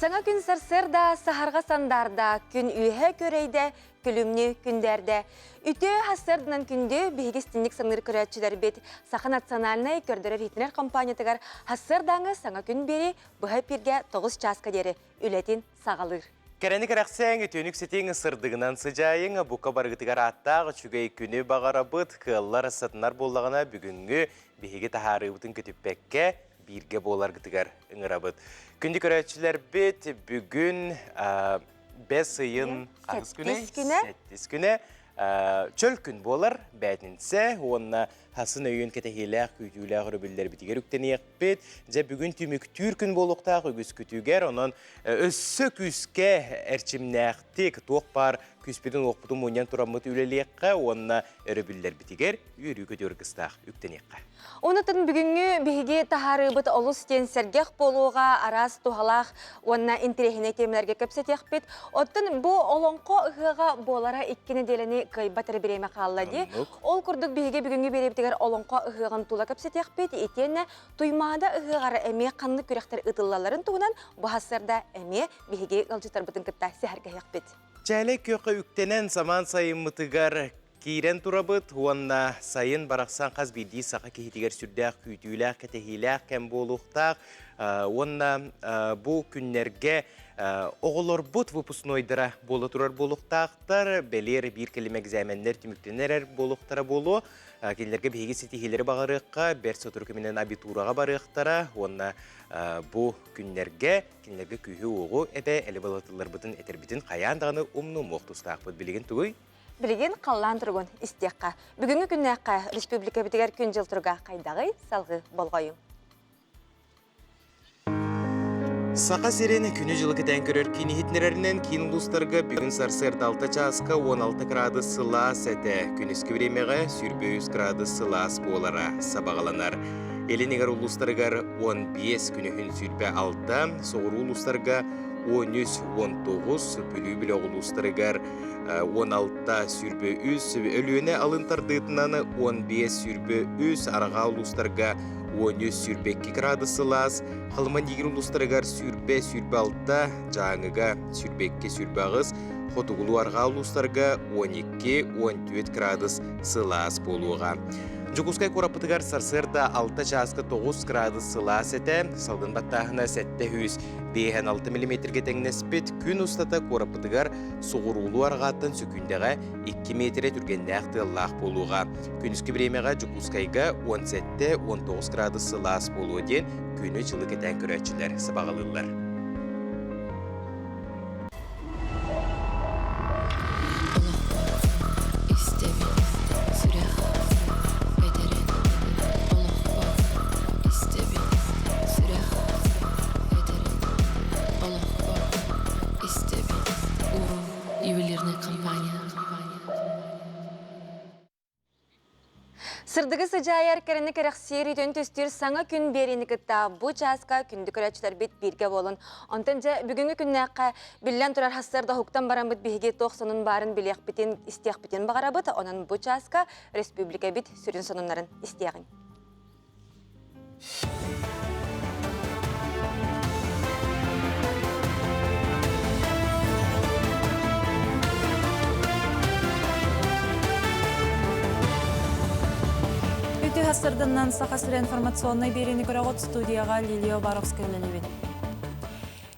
Саҥа күн сарсыарда саһарҕа сандаарда, күн үөһэ күөрэйдэ, күлүмнүү күндээрдэ. Үтүө сарсыарданан күндү биһиги истинник саныыр көрөөччүлэрбит Саха национальнай көрдөрөр-иһитинэр компаниятыгар сарсыардааҥы саҥа күн биэри быһа эпииргэ 9 чааска диэри үлэтин саҕалыыр. Кэрэни кэрэхсээҥ, үтүөнүк ситиҥ, сырдыгынан сыдьаайыҥ, бука барыгытыгар ааттаах үчүгэй күнү баҕарабыт, кыаллар сатанар буоллаҕына бүгүҥҥү биһиги таһаарыыбытын көтүппэккэ бииргэ буоларгытыгар ыҥырабыт. Күндү көрөөччүлэрбит, бүгүн бэс ыйын хаһыс күнэ? Сэттис күнэ. Чөл күн буолар, бээтинсэ уонна хасын өйүн кэтэһиилээх күүтүүлээх өрөбүллэрбитигэр үктэниэхпит. Дьэ бүгүн түмүктүүр күн буолуохтаах үгүскүтүгэр, онон өссө күүскэ эрчимнээхтик туох баар күүспүтүн-уохпутун мунньан тураммыт үлэлиэххэ уонна өрөбүллэрбитигэр үөрүү-көтүү аргыстаах үктэниэххэ. Онутун бүгүҥҥү биһиги таһаарыыбыт олус диэн сэргэх буолуоҕа, араас туһалаах уонна интэриэһинэй тиэмэлэргэ кэпсэтиэхпит. Оттон бу олоҥхо ыһыаҕа буолара икки нэдиэлэни кыайбат эрэ бириэмэ хаалла дии. Ол курдук биһиги бүгүҥҥү биэриибитигэр олоҥхо ыһыаҕын тула кэпсэтиэхпит, итиэннэ Туймаада ыһыаҕар эмиэ ханнык күрэхтэр ыытыллалларын туһунан бу сарсыарда эмиэ биһиги ыалдьыттарбытын кытта сэһэргэһиэхпит. Чээлэй күөххэ үктэнэн самаан сайыммытыгар киирэн турабыт уонна сайын барахсан хас биирдии саха киһитигэр сүрдээх күүтүүлээх, кэтэһиилээх кэм буолуохтаах уонна бу күннэргэ оҕолорбут выпускнойдара буола турар буолуохтаахтар, бэлиэр биир кэлим экзаменнэр түмүктэнэр эрэр буолуохтара буолуо. Кинилэргэ биһиги ситиһиилэри баҕарыахха, бэрт сотору кэминэн абитураҕа барыахтара уонна бу күннэргэ кинилэргэ күүһү-уоҕу эбэ элебалатылларбытын этэрбитин хайаан даҕаны умнумуох тустаахпыт. Билигин тугуй? Билигин халлаан туругун истиэххэ. Бүгүҥҥү күннээххэ республикабытыгар күн-дьыл туруга хайдаҕый? Салҕыы болҕойуҥ. Саха сирин күнү-дьылы кэтээн көрөр киин иһитиннэрэринэн киин улуустарга бүгүн сарсыарда 6 чааска 16 градус сылаас этэ. Күнүскү бириэмэҕэ 23 градус сылаас буолара сабаҕаланар. Илин эҥэр улуустарыгар 15, күнүһүн 26, соҕуруу улуустарга 13-19, Бүлүү бөлөх улуустарыгар 16 23, Өлүөнэ алын тардыытынан 15 23, арҕаа улуустарга 13-22 градус сылаас, Халыма-Нигер улуустарыгар 120-126, Дьааҥыга 122-128, хотугулуу-арҕаа улуустарга 12-14 градус сылаас буолуоҕа. Дьокуускай куораппытыгар сарсыарда 6 чааска 9 градус сылаас этэ, салгын баттааһына 756 миллиметргэ тэҥнэспит. Күн устата куораппытыгар соҕуруулуу арҕааттан сөкүүндэҕэ 2 миэтэрэ түргэннээх тыаллаах буолуоҕа. Күнүскү бириэмэҕэ Дьокуускайга 17-19 градус сылаас буолуо диэн күнү-дьылы кэтээн көрөөччүлэр сабаҕалыыллар. Ювелирная компания. Сырдыгы сыдьаайар кэрэни кэрэхсиир үтүөн түстүүр саҥа күн биэриини кытта бу чааска күндү көрөөччүлэрбит бииргэ буолун. Онтон дьэ бүгүҥҥү күннээххэ биллэн турар сарсыарда уһуктан бараммыт биһиги туох сонун баарын билиэхпитин, истиэхпитин баҕарабыт. Онон бу чааска республикабит сүрүн сонуннарын истиэҕиҥ. Үтүө сарсыарданнан Саха сирэ информационнай биэриини көрөҕүт студияҕа Лилия Обаровская үлэлиибин.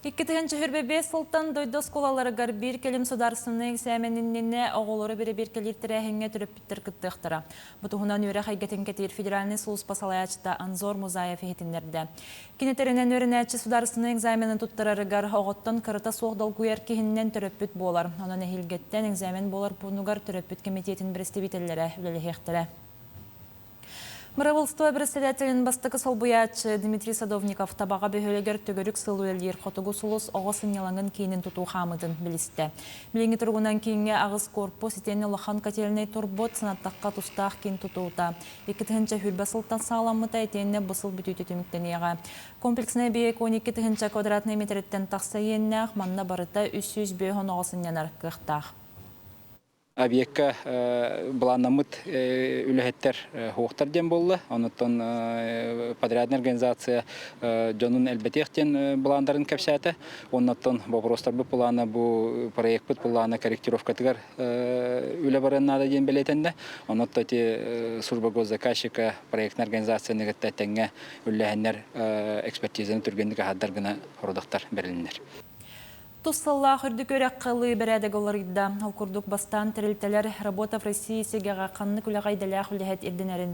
2025 сылтан дойду оскуолаларыгар биир кэлим судаарыстыбаннай эксээмэн иннинэ оҕолору бэрэбиэркэлиир тэрээһиҥҥэ төрөппүттэр кыттыахтара. Бу туһунан үөрэх эйгэтин кэтиир федеральнай сулууспа салайааччыта Анзор Музаев иһитиннэрдэ. Кини тэринэн үөрэнээччи судаарыстыбаннай экзамены туттарарыгар оҕоттон кырата суох долгуйар киһиннэн төрөппүт буолар. Онон эһиилгэттэн экзамен буолар пуунугар төрөппүт кэмитиэтин бэрэстэбиитэллэрэ үлэлэһиэхтэрэ. Бырабыылыстыба председателин бастакы солбуйааччы Дмитрий Садовников Табаҕа бөһүөлэгэр төгүрүк сыл үлэлиир Хотугу сулус оҕо сынньалаҥын киинин тутуу хаамыытын билистэ. Билиҥҥи туругунан кииҥҥэ аҕыс корпус итиэннэ улахан котельнай турбут, санаттахха тустаах киин тутуута 2020 сылтан саҕаламмыта итиэннэ бу сыл бүтүүтэ түмүктэниэҕэ. Комплекснай эбийиэк 12 тыһыынча квадратнай миэтэрэттэн тахса иэннээх, манна барыта 305 оҕо сынньанар кыахтаах. Объекка былааннаммыт үлэһиттэр суохтар диэн буолла. Онуттан подрядная организация дьонун элбэтиэх диэн былаандарын кэпсээтэ. Оннуттан боппуруостарбыт былаана бу проекпыт былаана корректировкатыгар үлэ барыан наада диэн бэлиэтэннэ. Онуттан ити служба госзаказчика проектная организацияны кытта тэҥҥэ үллэһэннэр экспертизаны түргэнник аһардар гына сорудахтар бэрилиннэр. Тус сыллаах үрдүк үөрэххэ ылыы бэрээдэгэ уларыйда. Ол курдук бастаан тэрилтэлэр «Работа в России» сигэҕэ ханнык үлэҕэ идэлээх үлэһит ирдэнэрин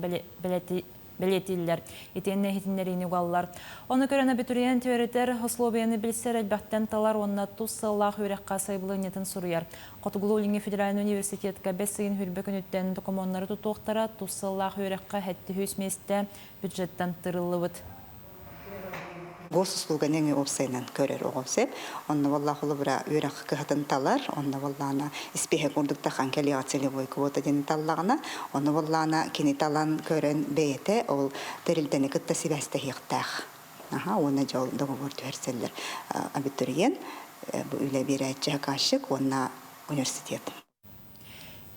бэлиэтииллэр. Итиэннэ иһитиннэриини угаллар. Ону көрөн абитуриент үөрэтэр условияны билсэр элбэхтэн талар уонна тус сыаллаах үөрэххэ сайабылыанньатын суруйар. Хотугулуу-Илиҥҥи федеральнай университетка бэс ыйын хүрбэ күнүттэн докумуоннары тутуохтара, тус сыаллаах үөрэххэ 700 миэстэ бюджеттан тыырыллыбыт. Госуслуга нөҥүө уопсайынан көрөр оҕо сөп. Онно буолла холобура үөрэх кыһатын талар, онно буоллаана испииһэк курдук тахан кэлиэҕэ целевой квота диэн таллаҕына, онно буоллаана кини талан көрөн бэйэтэ ол тэрилтэни кытта сибээстэһиэхтээх. Аха, уонна дьол договор түһэрсэллэр абитуриент, бу үлэ биэрээччи заказчик уонна университет.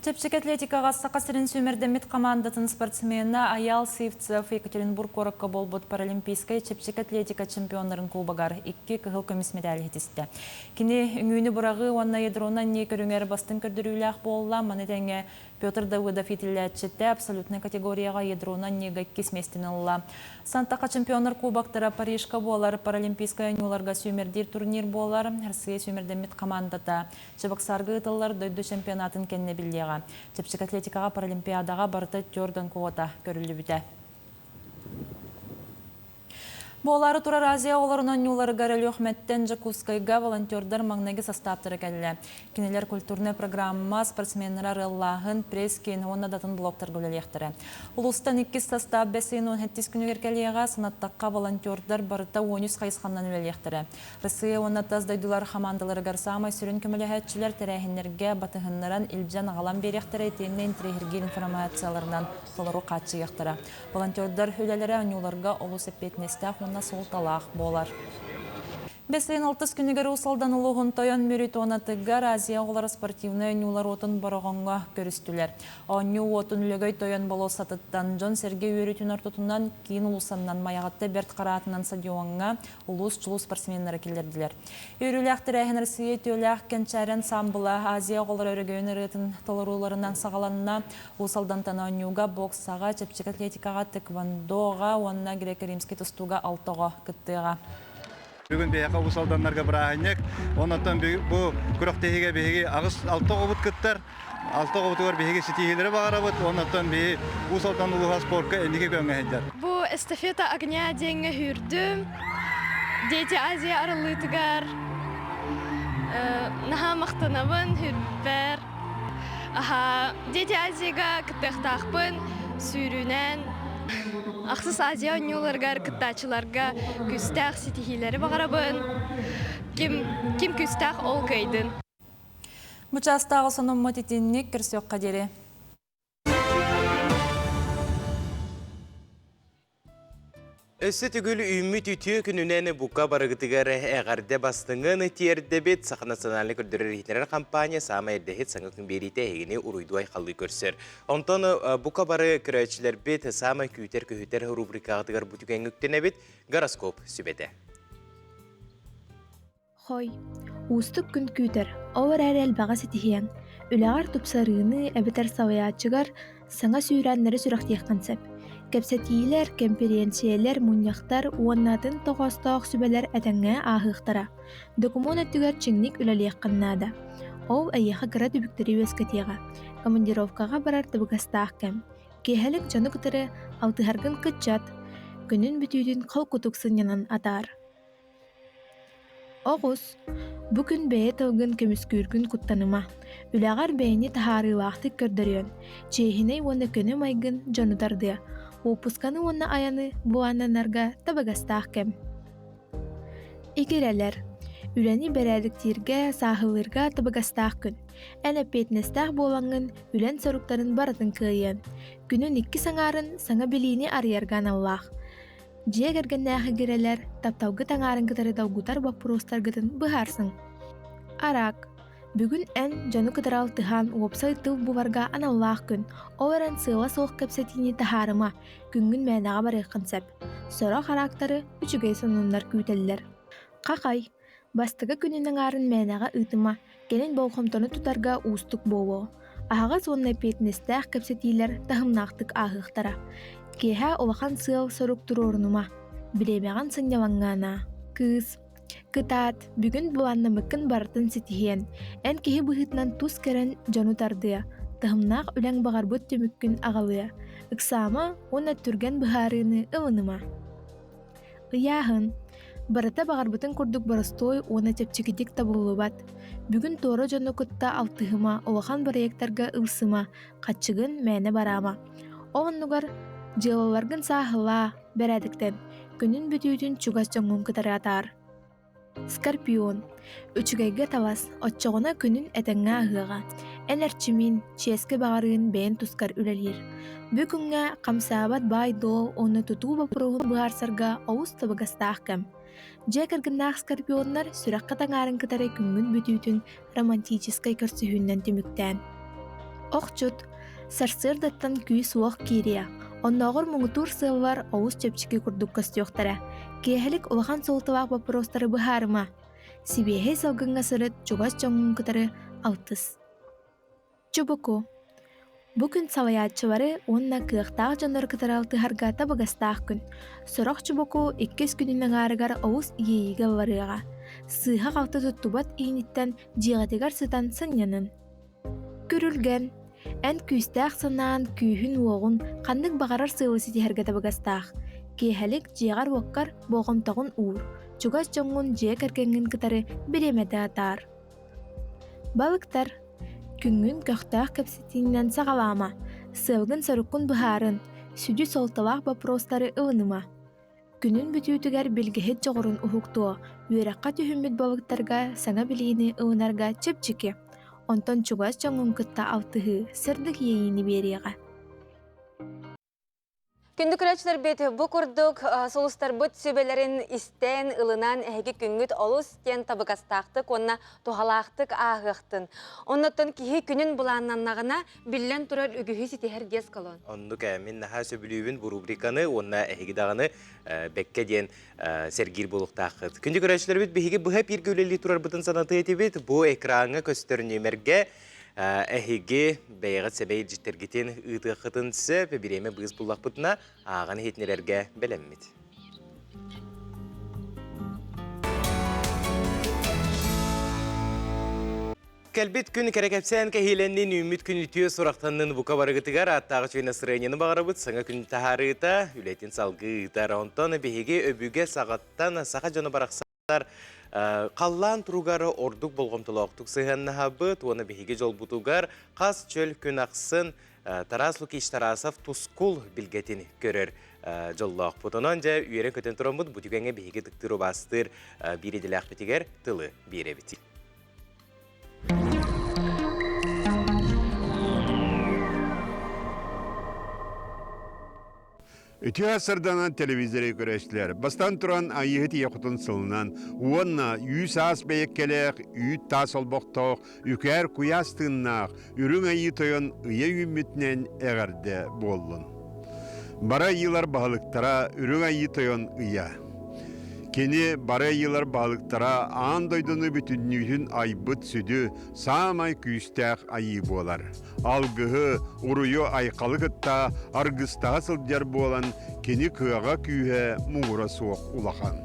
Чэпчэки атлетикаҕа Саха сирин сүүмэрдэммит хамаандатын спортсмена Айаал Сивцев Екатеринбург куоракка буолбут паралимпийскай чэпчэки атлетика чемпионнарын кубогар икки кыһыл көмүс медали ситистэ. Кини үҥүүнү быраҕыы уонна ядроны анньыы көрүҥэр бастыҥ көрдөрүүлээх буолла. Маны тэҥэ Петр Давыдов иитиллээччитэ абсолютнай категорияҕа ядроны анньыыга иккис миэстэни ылла. Сантаха чемпионнар кубоктара Парижка буолар паралимпийскай оонньууларга сүүмэрдиир турнир буолар. Россия сүүмэрдэммит хамаандата Чебоксарга ыытыллар дойду чемпионатын кэннэ биллиэҕэ. Чэпчэки атлетикаҕа Паралимпиадаҕа барыта түөрт квота көрүллүбүтэ. Буолаары турар Азия оҕолорун оонньууларыгар Өлүөхүмэттэн Дьокуускайга волонтердар маҥнайгы састааптара кэллэ. Кинилэр культурнай программа, спортсменнары арыаллааһын, пресс-киин уонна да атын блоктарга үлэлиэхтэрэ. Улуустан иккис састаап бэс ыйын 17 күнүгэр кэлиэҕэ, санаттахха волонтердар барыта 13 хайысханан үлэлиэхтэрэ. Россия уонна тас дойдулар хамаандаларыгар саамай сүрүн көмөлөһөөччүлэр тэрээһиннэргэ батыһыннаран илдьэн-аҕалан биэриэхтэрэ итиэннэ интэриэһиргиир информацияларынан толору хааччыйыахтара. Волонтердар үлэлэрэ оонньууларга олус эппиэтинэстээх уонна суолталаах буолар. Бэс ыйын алтыс күнүгэр Уус Алдан улууһун Тойон Мүрү туонатыгар Азия оҕолоро спортивнай оонньуулар уотун Бороҕоҥҥо көрүстүлэр. Оонньуу уотун Лөгөй Тойон болуоссатыттан дьон-сэргэ үөрүүтүн ортотунан киин улуусаннан Майаҕатта Бэрт Хараатынан стадиоҥҥа улуус чулуу спортсменнара киллэрдилэр. Үөрүүлээх тэрээһин Россия үтүөлээх кэнчээри ансаамбыла Азия оҕолоро өрөгөйүн ырыатын толорууларынан саҕаланна. Уус Алдантан оонньууга, боксаҕа, чэпчэки атлетикаҕа, тэквондоҕа уонна греко-римскэй тустууга алта оҕо кыттыаҕа. Бүгүн биһиэхэ Уус Алданнарга бырааһынньык. Онон бу күрэхтэһиигэ биһиги аҕыс алта оҕобут кыттар. Алта оҕобутугар биһиги ситиһиилэри баҕарабыт. Онон биһи Уус Алдан улууһа спорка инники көҥҥө сылдьар. Бу эстафета огня диэҥҥэ сүүрдүм. Дети Азия арыллыытыгар наһаа махтанабын сүүрбүппэр. Аха, Дети Азияга кыттыахтаахпын сүүрүүнэн. Ахсыс Азия оонньууларыгар кыттааччыларга күүстээх ситиһиилэри баҕарабын. Ким, ким күүстээх ол кыайдын. Бу чаастааҕы сонуммут итинник көрсүөххэ диэри. Өссө төгүл үүммүт үтүө күнүнэн бука барыгытыгар эҕэрдэ бастыҥын тиэрдэбит. Саха национальнай көрдөрөр-иһитиннэрэр компания саамай эрдэһит саҥа күн биэриитэ эһигини уруйдуу айхаллыы көрсөр. Онтон бука бары көрөөччүлэрбит саамай күүтэр-көһүтэр рубрикаҕытыгар бу түгэҥҥэ үктэнэбит. Гороскоп сүбэтэ. Хой, уустук күн күүтэр, ол эрээри элбэҕи ситиһиэҥ. Үлэҕэр тупсарыыны эбэтэр салайааччыгар саҥа сүүрээннэри сүрэхтиэххин сөп. Кэпсэтиилэр, кэмпириэнсийэлэр, мунньахтар уонна атын тоҕоостоох сүбэлэр этэҥҥэ ааһыахтара. Докумуон өттүгэр чиҥник үлэлиэххин наада. Ол эйиэхэ кыра түбүктэри үөскэтиэҕэ. Командировкаҕа барар табыгастаах кэм. Киэһэлик дьону кытары алтыһаргын кыччат, күнүн бүтүүтүн холкутук сынньанан атаар. Оҕус, бу күн бэйэ тылгын көмүскүүргүн куттаныма, үлэҕэр бэйэни таһаарыылаахтык көрдөрүөҥ, чиэһинэй уонна көнө майгын дьону тардыа, уоппусканы уонна айаны былааннанарга табыгастаах кэм. Игирэлэр, үлэни бэрээдэктииргэ, сааһылыырга табыгастаах күн. Эн эппиэтинэстээх буолаҥҥын үлэн соруктарын барытын кыайыаҥ. Күнүн иккис аҥаарын саҥа билиини арыйарга аналлаах. Дьиэ кэргэннээх игирэлэр тапталгыт аҥаарын кытары долгутар боппуруостаргытын быһаарсыҥ. Араак. Бүгүн эн дьону кытары алтыһан, уопсай тыл буларга аналлаах күн. Ол эрэн сыала суох кэпсэтиини таһаарыма, күҥҥүн мээнэҕэ барыаххын сөп. Сорох араактары үчүгэй сонуннар күүтэллэр. Хахай, бастакы күнүн аҥаарын мээнэҕэ ыытыма, кэлин болҕомтону тутарга уустук буолуо. Аһаҕас уонна эппиэтинэстээх кэпсэтиилэр таһымнаахтык ааһыахтара. Киэһэ улахан сыал-сорук туруорунума, бириэмэҕин сынньалаҥҥа анаа. Кыыс Кытаат, бүгүн былааннаммыккын барытын ситиһиэн, эн киһи быһыытынан тус кэлэн дьону тардыа, таһымнаах үлэҥ баҕарбыт түмүккүн аҕалыа, ыксаама уонна түргэн быһаарыыны ылыныма. Ыйааһын. Барыта баҕарбытыҥ курдук боростуой уонна чэпчэкитик табыллыбат. Бүгүн туора дьону кытта алтыһыма, улахан бырайыактарга ылсыма, хаччыгын мээнэ бараама. Ол оннугар дьыалаларгын сааһылаа, бэрээдэктэн, күнүн бүтүүтүн чугас дьоҥҥун кытары атаар. Скорпион. Үчүгэйгэ талас, оччоҕуна күнүн этэҥҥэ аһыаҕа. Эн эрчимин, чиэскэ баҕарыын бэйэн тускар үлэлиир. Бу күҥҥэ хамсаабат баай-дуол уонна тутуу боппуруоһун быһаарсарга олус табыгастаах кэм. Дьиэ кэргэннээх скорпионнар сүрэххэ таҥаарын кытары күҥҥүн бүтүүтүн романтическай көрсүһүүннэн түмүктээн. Охчут, сарсыардаттан күүс-уох киириэ, оннооҕор муҥутуур сыаллар олус чэпчэки курдук көстүөхтэрэ. Киэһэлик улахан суолталаах боппуруостары быһаарыма. Сибиэһэй салгыҥҥа сырыт, чугас дьоҥҥун кытары алтыс. Чубуку. Бу күн салайааччылары уонна кыахтаах дьоннору кытары алтыһарга табыгастаах күн. Сорох чубуку иккис күнүн аҥаарыгар олус иэйиигэ ылларыаҕа. Сыыһа-халты туттубат ииниттэн дьиэҕитигэр сытан сынньанын. Күрүлгэн. Эн күүстээх санаан, күүһүн-уоҕун ханнык баҕарар сыалы ситиһэргэ табыгастаах. Киэһэлик дьиэҕэр-уоккар болҕомтоҕун уур, чугас дьоҥҥун дьиэ кэргэҥҥин кытары бириэмэтэ атаар. Балыктар. Күҥҥүн көхтөөх кэпсэтиинэн саҕалаама, сыалгын-соруккун быһаарын, сүдү суолталаах боппуруостары ылыныма. Күнүн бүтүүтүгэр билгэһит дьоҕурун уһуктуо, үөрэххэ түһүммүт балыктарга саҥа билиини ылынарга чэпчэки. Онтон чугас дьоҥҥун кытта алтыһыы сырдык иэйиини биэриэҕэ. Күндү көрөөччүлэрбит, бу курдук сулустарбыт сүбэлэрин истэн, ылынан эһиги күҥҥүт олус диэн табыгастаахтык уонна туһалаахтык ааһыахтын. Оннуттан киһи күнүн былааннаннаҕына, биллэн турар үгүһү ситиһэр диэс колон. Оннук ээ, мин наһаа сөбүлүүбүн бу рубриканы уонна эһиги даҕаны бэккэ диэн сэргиир буолуохтааххыт. Күндү көрөөччүлэрбит, биһиги быһа эпииргэ үлэлии турарбытын санатыа этибит. Бу экраҥҥа көстөр нүөмэргэ Эһиги бэйэҕит сэмэй илдьиттэргитин ыытыаххытын сөп, бириэмэ быыс буллахпытына ааҕан иһитиннэрэргэ бэлэммит. Кэлбит күн кэрэ кэпсээн кэһиилэннин, үүммүт күн үтүө сурахтаннын бука барыгытыгар ааттааҕы үчүгэй настроениены баҕарабыт, саҥа күн таһаарыыта, үлэтин салгыы ыытар. Онтон биһиги өбүгэ саҕаттан саха дьоно барахсан Халлаан туругар ордук болҕомтолоохтук сыһыаннаһабыт уонна биһиги дьолбутугар хас чөл күн ахсын Тарас Лукич Тарасов тускул билгэтин көрөр дьоллоохпут. Онон дьэ үөрэн-көтөн тураммыт бу түгэҥҥэ биһиги ытыктыыр убаастыыр биир идэлээхпитигэр тылы биэрэбит. Үтүө сарданан телевизоры көрөчтүлэр. Бастан туран Айыыһыт ийэ хотун сылынан уонна үүс аас бэйэккэлээх, үүт таас олбохтоох, үкээр куйаас тыыннаах, үрүҥ айыы тойон ыйа үүммүтүнэн эҕэрдэ буоллун. Бары айыылар баһылыктара Үрүҥ Айыы Тойон ыйа. Кини бары айыылар баһылыктара аан дойдуну бүтүннүүтүн айбыт сүдү, саамай күүстээх айыы буолар. Алгыһы, уруйу айхалы кытта аргыстаһа сылдьар буолан, кини кыаҕа-күүһэ муҥура суох улахан.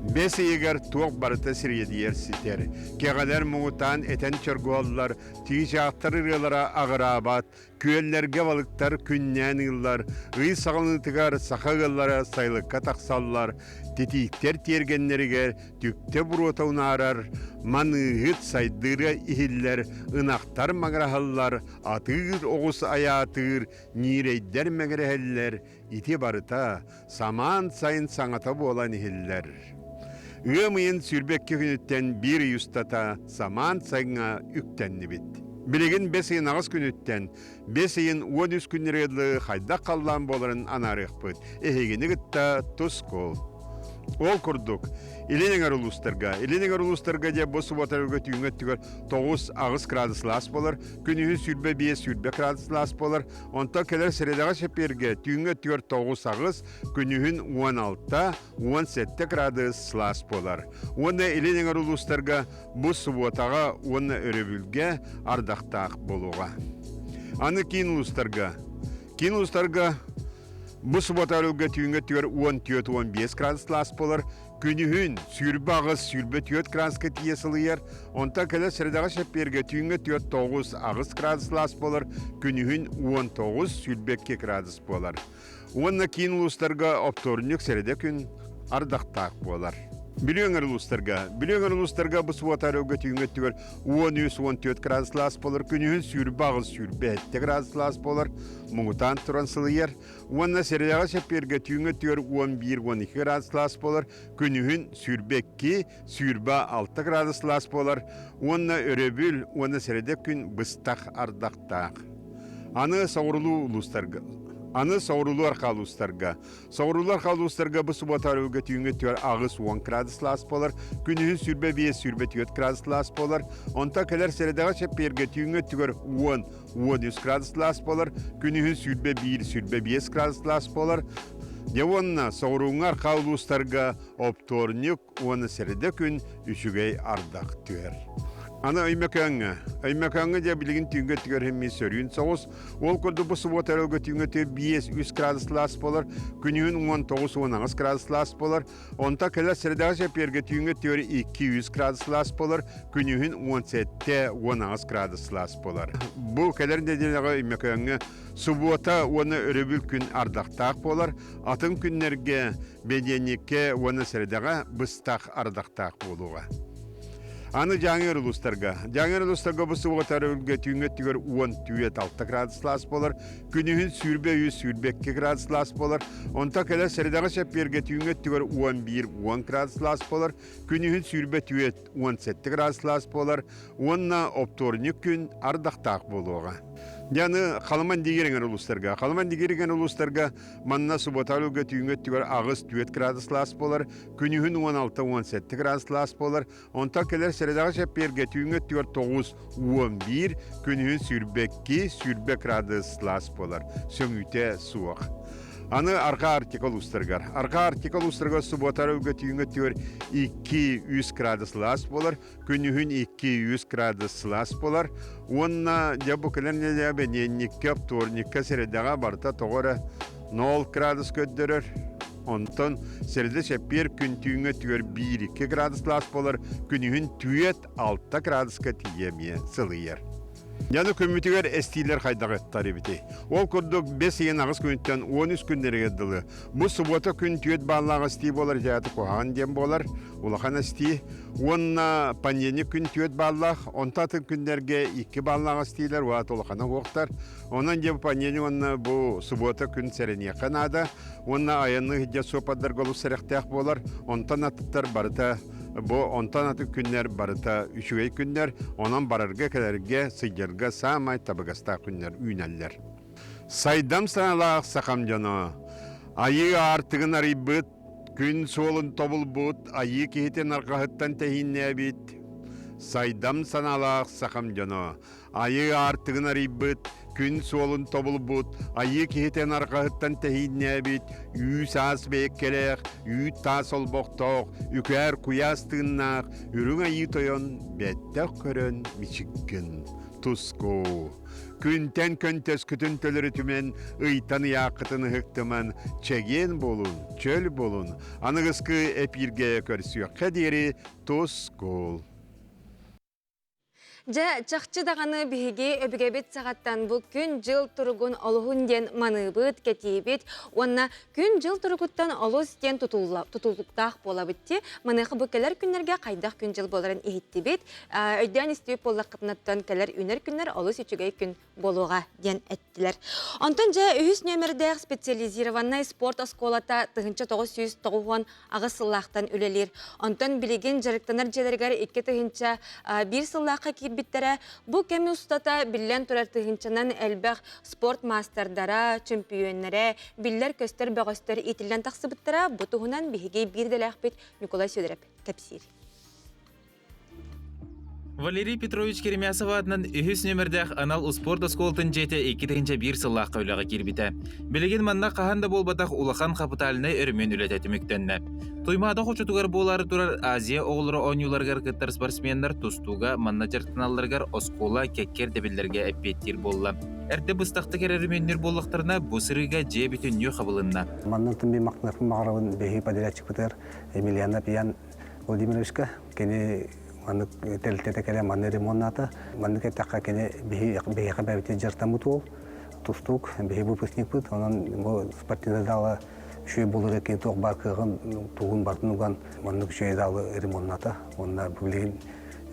Бэс ыйыгар туох барыта сириэдийэр ситэр, кэҕэлэр муҥутаан этэн чоргуоллар, чыычаахтар ырыалара аҕыраабат, күөллэргэ балыктар күннээн ыыллар, ый саҕаланыытыгар саха ыаллара сайылыкка тахсаллар, титииктэр тиэргэннэригэр түптэ буруота унаарар, маныыһыт сайдыыра иһиллэр, ынахтар маҥыраһаллар, атыыр оҕус айаатыыр, ньиирэйдэр мэҥирэһэллэр, ити барыта самаан сайын саҥата буолан иһиллэр. Ыам ыйын 22 күнүттэн биир ый устата самаан сайыҥҥа үктэннибит. Билигин бэс ыйын аҕыс күнүттэн бэс ыйын 13 күннэригэр дылы хайдах халлаан буоларын анаарыахпыт. Эһигини кытта тускул. Ол курдук, Илин эҥэр улуустарга, Илин эҥэр улуустарга дьэ бу субуота түүҥҥү өттүгэр 9-8 градус сылаас буолар, күнүһүн 25-20 градус сылаас буолар, онтон кэлэр сэрэдэҕэ чэппиэргэ түүҥҥү өттүгэр 9-8, күнүһүн 16-17 градус сылаас буолар. Уонна Илин эҥэр улуустарга бу субуотаҕа уонна өрөбүлгэ ардахтаах буолуоҕа. Аны киин улуустарга. Киин улуустарга Бу субуота өрүлгэ түүҥҥэ өттүгэр 14-15 градус сылаас буолар, күнүһүн 28-24 градуска тиийэ сылыйар, онтон кэлэр сэрэдэҕэ чэппиэргэ түүҥҥэ өттүгэр 9-8 градус сылаас буолар, күнүһүн 19-22 градус буолар. Уонна киин улуустарга оптуорунньук сэрэдэ күн ардахтаах буолар. Бүлүү өҥөр улуустарга Бүлүү өҥөр улуустарга бу субуота өрүлгэ түүҥҥэ өттүгэр 13-14 градус сылаас буолар, күнүһүн 28-27 градус сылаас буолар, муҥутаан туран сылыйар уонна сэрэйэҕэ чэппиэргэ түүҥҥэ өттүгэр 11-12 градус сылаас буолар, күнүһүн 22-26 градус сылаас буолар уонна өрөбүл уонна сэрэдэ күн быстах ардахтаах. Аны соҕурулуу улуустарга Аны соҕурулуу арҕаа улуустарга Соҕуруулар халуустарга бу субуота өрүлгэ түүҥҥү өттүгэр 80 градус сылаас буолар, күнүһүн 25-24 градус сылаас буолар, онтон кэлэр сэрэдэҕэ чэппиэргэ түүҥҥү өттүгэр 10-13 градус сылаас буолар, күнүһүн 21-25 градус сылаас буолар. Дьэ уонна соҕурууҥҥу арҕаа улуустарга оптуорунньук уонна сэрэдэ күн үчүгэй ардах түһэр. Аны Өймөкөөҥҥө. Өймөкөөҥҥө дьэ билигин түүҥҥү өттүгэр эмиэ сөрүүн соҕус. Ол курдук бу субуота өрөлгө түүҥҥү өттүгэр 5-3 градус сылаас буолар, күнүһүн 19-18 градус сылаас буолар. Онтон кэлэр сэрэдэҕэ чэппиэргэ түүҥҥү өттүгэр 2-3 градус сылаас буолар, күнүһүн 17-18 градус сылаас буолар. Бу кэлэр нэдиэлэҕэ Өймөкөөҥҥө субуота уонна өрөбүл күн ардахтаах буолар. Атын күннэргэ бэдиэнньиккэ уонна сэрэдэҕэ быстах ардахтаах буолуоҕа. Аны Дьааҥы улуустарга. Дьааҥы улуустарга бу субуота өрөбүлгэ түүҥҥү өттүгэр 14 градус сылаас буолар, күнүһүн 23-22 градус сылаас буолар, онтон кэлэр сэрэдэҕэ чэппиэргэ түүҥҥү өттүгэр 11-10 градус сылаас буолар, күнүһүн 24-17 градус сылаас буолар уонна оптуорунньук күн ардахтаах буолуоҕа. Дьэ аны Халыман Дигир эҥэр улуустарга. Халыман Дигир эҥэр улуустарга Манна субуоталыга түүҥҥү өттүгэр 8-4 градус сылаас буолар, күнүһүн 16-17 градус сылаас буолар, онтон кэлэр сэрэдэҕэ чэппиэргэ түүҥҥү өттүгэр 9-11, күнүһүн 22-20 градус сылаас буолар, сөҥүүтэ суох. Аны Арҕаа Арктика улуустарыгар. Арҕаа Арктика улуустарыгар субуоталыга түүҥҥү өттүгэр 2-3 градус сылаас буолар, күнүһүн 2-3 градус сылаас буолар уонна дьэ бу кэлэр нэдиэлэ бэниэнньиккэ, вторникка, сэрэдэҕэ барыта тоҕо эрэ 0 градус көрдөрөр. Онтон сэрэдэ чэппиэр күн түүҥҥэ өттүгэр 1-2 градус сылаас буолар, күнүһүн 4-6 градуска тиийэ эмиэ сылыйар. Яны күммүтүгэр эстиилэр хайдах ыттар эбитий? Ол курдук бэс ыйын аҕыс күнүттэн 13 күннэригэр дылы бу субуота күн түөрт бааллаах эстии буолар дьааты куһаҕан диэн буолар улахан эстии уонна понедельник күн түөрт бааллаах онто атын күннэргэ икки бааллаах эстиилэр уонна улахана уохтар онон дьэ понедельник уонна бу субуота күн сэрэниэххэ наада уонна айанны сылдьар суоппардарга олус сэрэхтээх буолар онтон аттар барыта Бу онтон атын күннэр барыта үчүгэй күннэр, онон барарга-кэлэргэ, сылдьарга саамай табыгастаах күннэр үүнэллэр. Сайдам санаалаах сахам дьоно, айыы аартыгын арыйбыт, күн суолун тобулбут, айыы киһитин арҕаһыттан тэһииннээбит, сайдам санаалаах сахам дьоно, Айыы аартыгын арыйбыт, күн суолун тобулбут, айыы киһитин арҕаһыттан тэһииннээбит, үүс-аас бэйэккэлээх, үүт-таас олбохтоох, үкээр куйаас тыыннаах, үрүҥ айыы тойон бэттэх көрөн мичиккин туску. Күнтэн көнтөскүтүн төлөрүтүмэн, ыйтан ыйааххытын ыһыктыман, чэгиэн буолун, чөл буолун, аныгыскы эпииргэ көрсүөххэ диэри тускул. Дьэ, чахчы даҕаны биһиги өбүгэбит саҕаттан бу күн-дьыл туругун олуһун диэн маныыбыт, кэтиибит уонна күн-дьыл туругуттан олус диэн тутулуктаах буолабыт дии. Маныаха бу кэлэр күннэргэ хайдах күн-дьыл буоларын иһиттибит. Өйдөөн истибит буоллаххытынаттан кэлэр үүнэр күннэр олус үчүгэй күн буолуоҕа диэн эттилэр. Онтон дьэ үһүс нүөмэрдээх специализированнай спорт оскуолата 1998 сыллаахтан үлэлиир. Онтон билигин дьарыктанар дьиэлэригэр 2001 сыллаахха киирбит. киирбиттэрэ. Бу кэм устата биллэн турар тыһыынчанан элбэх спорт маастардара, чөмпүйүөннэрэ, биллэр-көстөр бөҕөстөр иитиллэн тахсыбыттара. Бу туһунан биһиги биир идэлээхпит Ньукулай Сүөдэрэп кэпсиир. Валерий Петрович Керемясов аатынан үһүс нүөмэрдээх анал успуорт оскуолатын дьиэтэ 2001 сыллаахха үлэҕэ киирбитэ. Билигин манна хаһан да буолбатах улахан хапытаальнай өрөмүөн үлэтэ түмүктэннэ. Туймаада хочотугар буолаары турар Азия оҕолоро оонньууларыгар кыттар спортсменнар тустууга манна дьарыктаналларыгар оскуола кэккэ ирдэбиллэргэ эппиэттиир буолла. Эрдэ быстахтык эрэ өрөмүөннүүр буоллахтарына, бу сырыыга дьиэ бүтүннүү хабылынна. Манна мин махтанарбын баҕарабын биһиги подрядчикпытыгар Емельяна Пьян Владимировичка кини маннык тэрилтэтэ кэлэн манна ремоннаата. Маннык эттэххэ кини биһиэхэ бэйэбитин дьарыктаммыт уол, тустуук, биһи выпускникпыт. Онон бу спортивный зала үчүгэй буолар кини туох баар кыаҕын, тугун барытын уган маннык үчүгэй залы ремоннаата. Уонна билигин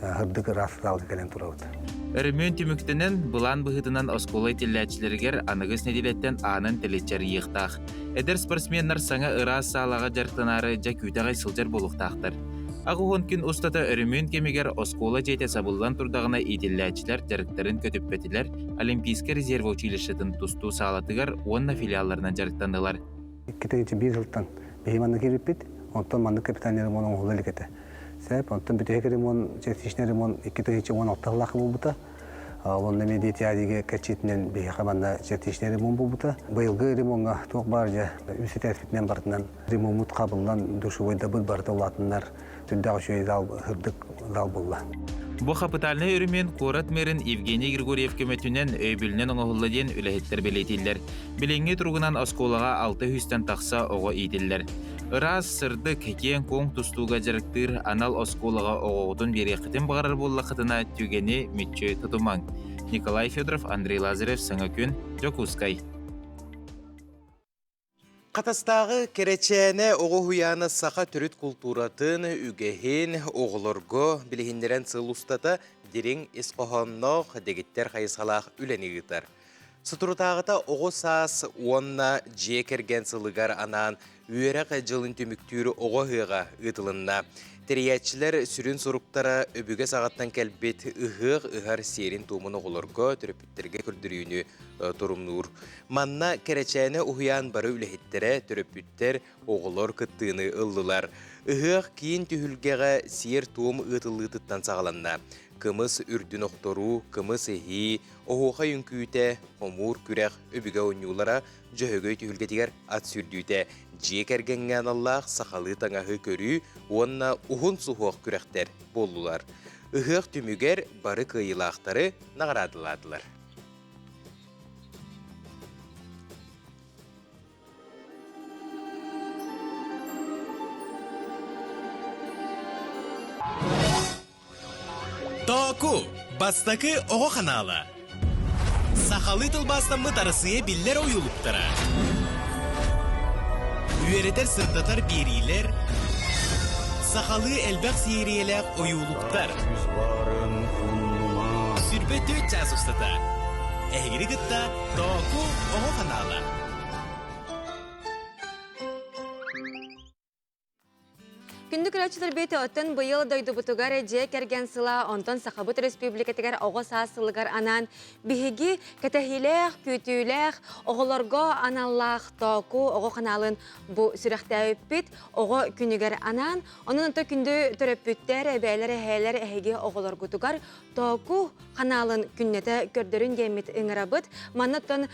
сырдык ыраас залга кэлэн турабыт. Өрөмүөн түмүктэнэн, былаан быһыытынан оскуола итиллээччилэригэр аныгыс нэдиэлэттэн аанын тэлэччэрийиэхтээх. Эдэр спортсменнар саҥа ыраас саалаҕа дьарыктанаары дьэ күүтэҕэй сылдьар буолуохтаахтар. Аҕыс күн устата өрөмүөн кэмигэр оскуола дьиэтэ сабыллан турдаҕына иитиллээччилэр дьарыктарын көтүппэтилэр, Олимпийскай резервэ училищетын тустуу саалатыгар уонна филиалларынан дьарыктаннылар. 2001 сылтан биһи манна киирбиппит, онтон маннык капитальный ремонт оҥоһулла илик этэ. Сөп, онтон бүтэһик ремонт, частичный ремонт 2016 сыллаахха буолбута. Онно эмиэ дети кэрчитинэн биһиэхэ манна частичный ремонт буолбута. Быйылгы ремоҥҥа туох баар дьэ үс этээспитинэн барытынан ремоммут хабыллан, душевойдабыт барыта улаатыннар, сүрдээх үчүгэй зал, сырдык зал буолла. Бу хапытальнай өрөмүөн куорат мэрин Евгений Григорьев көмөтүнэн өйөбүлүнэн оҥоһулла диэн үлэһиттэр бэлиэтииллэр. Билиҥҥи туругунан оскуолаҕа алта сүүстэн тахса оҕо иитиллэр. Ыраас, сырдык, киэҥ-куоҥ тустууга дьарыктыыр анал оскуолаҕа оҕоҕутун биэриэххитин баҕарар буоллаххытына, түгэни мүччү тутумаҥ. Николай Федоров, Андрей Лазарев, Саҥа күн, Дьокуускай. Хатастааҕы Кэрэчээнэ оҕо уһуйаана саха төрүт култууратын, үгэһин оҕолорго билиһиннэрэн сыл устата дириҥ ис хоһоонноох, дэгиттэр хайысхалаах үлэни ыытар. Соторутааҕыта оҕо саас уонна дьиэ кэргэн сылыгар анаан үөрэх дьылын түмүктүүр оҕо ыһыаҕа ыытылынна. Тэрийээччилэр сүрүн соруктара өбүгэ саҕаттан кэлбит ыһыах ыһар сиэрин-туомун оҕолорго, төрөппүттэргэ көрдөрүүнү торумнуур. Манна Кэрэчээнэ уһуйаан бары үлэһиттэрэ, төрөппүттэр, оҕолор кыттыыны ыллылар. Ыһыах киин түһүлгэҕэ сиэр-туом ыытыллыытыттан саҕаланна. Кымыс үрдүн охторуу, кымыс иһии, Оһуохай үҥкүүтэ, хомуур күрэх, өбүгэ оонньуулара, Дьөһөгөй түһүлгэтигэр ат сүүрдүүтэ, дьиэ кэргэҥҥэ аналлаах сахалыы таҥаһы көрүү уонна уһун суһуох күрэхтэр буоллулар. Ыһыах түмүгэр бары кыайыылаахтары наҕараадалаатылар. Тооку бастакы оҕо ханаала. Сахалыы тылбаастаммыт Арассыыйа биллэр ойуулуктара. Үөрэтэр-сырдатар биэриилэр, сахалыы элбэх сиэрийэлээх ойуулуктар. Сүрбэ 4 чаас устата. Эһигини кытта Тооку оҕо ханаала. Күндү көрөөччүлэрбит, оттон быйыл дойдубутугар дьиэ кэргэн сыла, онтон Сахабыт Республикатыгар оҕо саас сылыгар анаан биһиги кэтэһиилээх, күүтүүлээх оҕолорго аналлаах Тооку оҕо ханаалын бу сүрэхтээбиппит оҕо күнүгэр анаан, онон онто күндү төрөппүттэр, эбээлэр, эһээлэр эһиги оҕолоргутугар Тооку ханаалын күннэтэ көрдөрүн диэммит ыҥырабыт. Манна оттон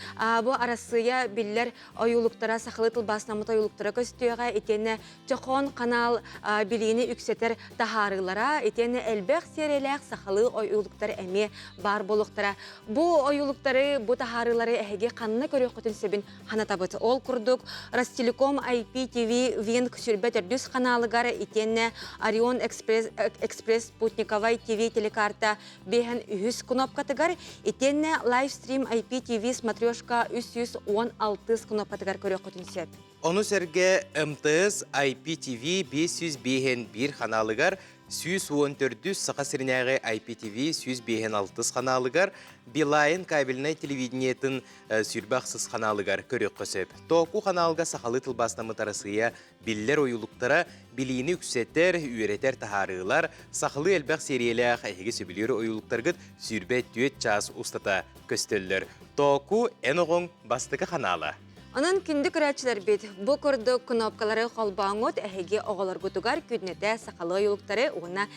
бу Арассыыйа биллэр ойуулуктара, сахалыы тылбаастаммыт ойуулуктара көстүөҕэ, итиэннэ Чохоон ханаал билиини үксэтэр таһаарыылара, итиэннэ элбэх сиэрэлээх сахалыы ойуулуктар эмиэ баар буолуохтара. Бу ойуулуктары, бу таһаарыылары эһиги ханна көрүөххүтүн сөбүн ханатабыт. Ол курдук, Ростелеком IPTV Wink 24 ханаалыгар итиэннэ Орион Экспресс, Экспресс спутниковай ТВ телекарта биэһэн үһүс кнопкатыгар итиэннэ Livestream IPTV смотрешка 316 кнопкатыгар көрүөххүтүн сөп. Ону сэргэ МТС IPTV 505 ханаалыгар 114 Саха сиринээҕи IPTV 156 ханаалыгар, Билайн кабельнай телевидениетын 26 ханаалыгар көрүөххэ сөп. Тооку ханаалга сахалыы тылбаастаммыт Арассыыйа биллэр ойуулуктара билиини үксэтэр, үөрэтэр таһаарыылар, сахалыы элбэх сиэрийэлээх эһиги сөбүлүүр ойуулуктаргыт 24 чаас устата көстөллөр. Тооку эн оҕоҥ бастакы ханаала. Онон күндү көрөөччүлэрбит, бу курдук кнопкалары холбооҥҥут эһиги оҕолоргутугар күннэтэ сахалыы ойуулуктары уонна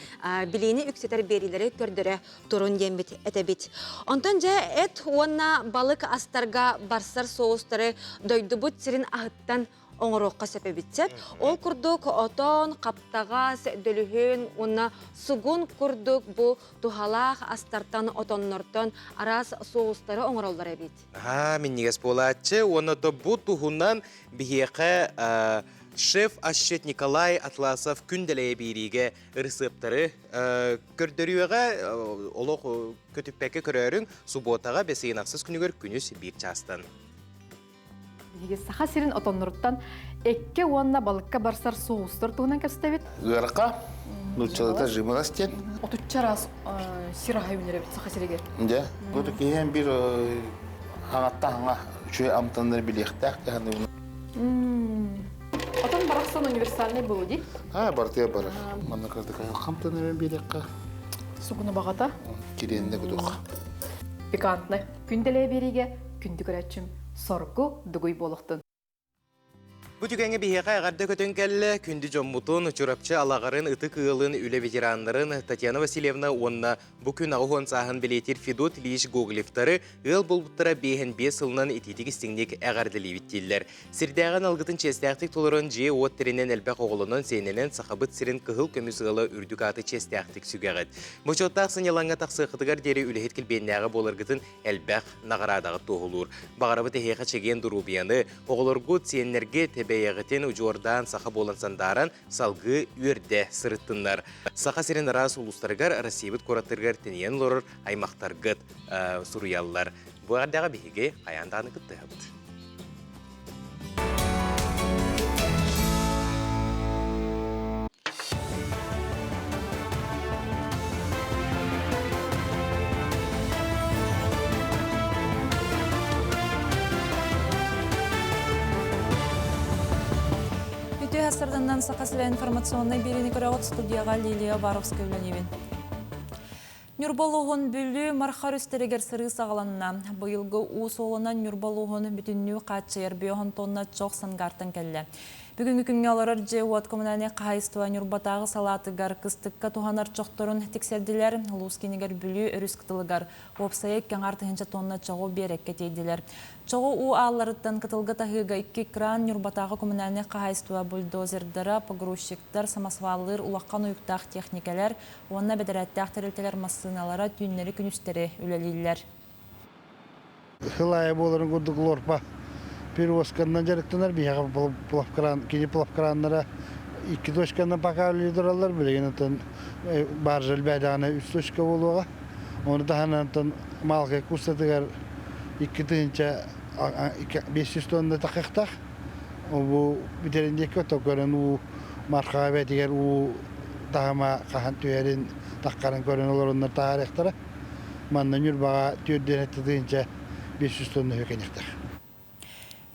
билиини үксэтэр биэриилэри көрдөрө турун диэммит этэбит. Онтон дьэ эт уонна балык астарга барсар соустары дойдубут сирин аһыттан оҥоруохха сөп эбит сөп. Ол курдук отон, хаптаҕас, дөлүһүн уонна сугун курдук бу туһалаах астартан, отоннортон араас соустары оҥороллор эбит. Аа, минньигэс буолааччы. Уонна то бу туһунан биһиэхэ шеф-асчыт Николай Атласов күн дэлэйэ биэриигэ ырысыаптары көрдөрүөҕэ олох көтүппэккэ көрөөрүҥ субуотаҕа бэс ыйын ахсыс күнүгэр күнүс биир чаастан. Биһиги Саха сирин отонноруттан эккэ уонна балыкка барсар соустар туһунан кэпсэтэбит. Ыарка, нууччалата жимолость диэн. Отучча раз сир аһа үүнэр эбит Саха сиригэр. Дьэ, бу киһи биир хаҥатта хаҥа үчүгэй амтаннары билиэхтээх диэн. Отон барахсан универсальный был дии. А, бартыа барар. Манна кырдык хамтанары биэриэххэ. Сугуну баҕата. Кириэннэ кудук. Пикантный. Күндэлээ биэриигэ күндү көрөөччүм соргу дугуй буолуохтун. Бу түгэҥҥэ биһиэхэ эҕэрдэ көтөн кэллэ күндү дьоммутун, Чурапчы Алаҕарын ытык ыалын үлэ ветераннарын Татьяна Васильевна уонна бу күн 80 сааһын бэлиэтиир Федот Ильич Гоголевтары ыал буолбуттара 55 сылынан итиитик-истиҥник эҕэрдэлиибит дииллэр. Сирдээҕин алгытын чиэстээхтик толорон дьиэ-уот тэринэн элбэх оҕолонон сиэннэнэн Сахабыт сирин кыһыл көмүс ыала үрдүк ааты чиэстээхтик сүгэҕит. Бочуоттаах сынньалаҥҥа тахсыаххытыгар диэри үлэһит килбиэннээҕэ буоларгытын элбэх наҕараадаҕыт туоһулуур. Баҕарабыт эһиэхэ чэгиэн доруобуйаны, оҕолоргут, сиэннэргит бэйэҕитин удьуордаан саха буолан сандааран салгыы үөрдэ сырыттыннар. Саха сирин араас улуустарыгар Россиябыт куораттарыгар тэнийэн олорор аймахтаргыт суруйаллар. Бу эҕэрдэҕэ биһиги хайаан даҕаны кыттыһабыт. Үтүө сарданнан Саха сирэ информационнай биэриини көрөҕүт студияҕа Лилия Баровская үлэлиибин. Ньурба улууһун Бүлүү Марха өрүстэригэр сырыы саҕаланна. Быйылгы уу суолунан Ньурба улууһун бүтүннүү хааччыйар биоһон тонна чох Сангаартан кэллэ. Бүгүҥҥү күҥҥэ олорор дьиэ-уот коммунальнай хаһаайыстыба Ньурбатааҕы салаатыгар кыстыкка туһанар чохторун тиксэрдилэр. Улуус киинигэр Бүлүү өрүс кытылыгар уопсайа икки аҥаар тыһыынча тонна чоҕу биэрэккэ тиэйдилэр. Чоҕу уу аалларыттан кытылга таһыыга икки кран Ньурбатааҕы коммунальнай хаһаайыстыба бульдозердара, погрузчиктар, самосваллыыр улахан уйуктаах техникэлэр уонна бэдэрээттээх тэрилтэлэр массыыналара түүннэри-күнүстэри үлэлииллэр. Сыл аайы буоларын курдук лорпа перевозканан дьарыктанар биһиэхэ плавкран кини плавкраннара икки точканан пока үлэлии тураллар билигин оттон баржа элбээтэҕинэ үс точка буолуоҕа ону таһынан оттон Малкай кустатыгар 2500 тонна тахыахтаах бу бүтэрин диэки ото көрөн уу Мархаҕа эбэтигэр уу таһыма хаһан түһэрин, таххарын көрөн олороннор таһаарыахтара. Манна Ньурбаҕа 4 500 тонна үһүкэниэхтээх.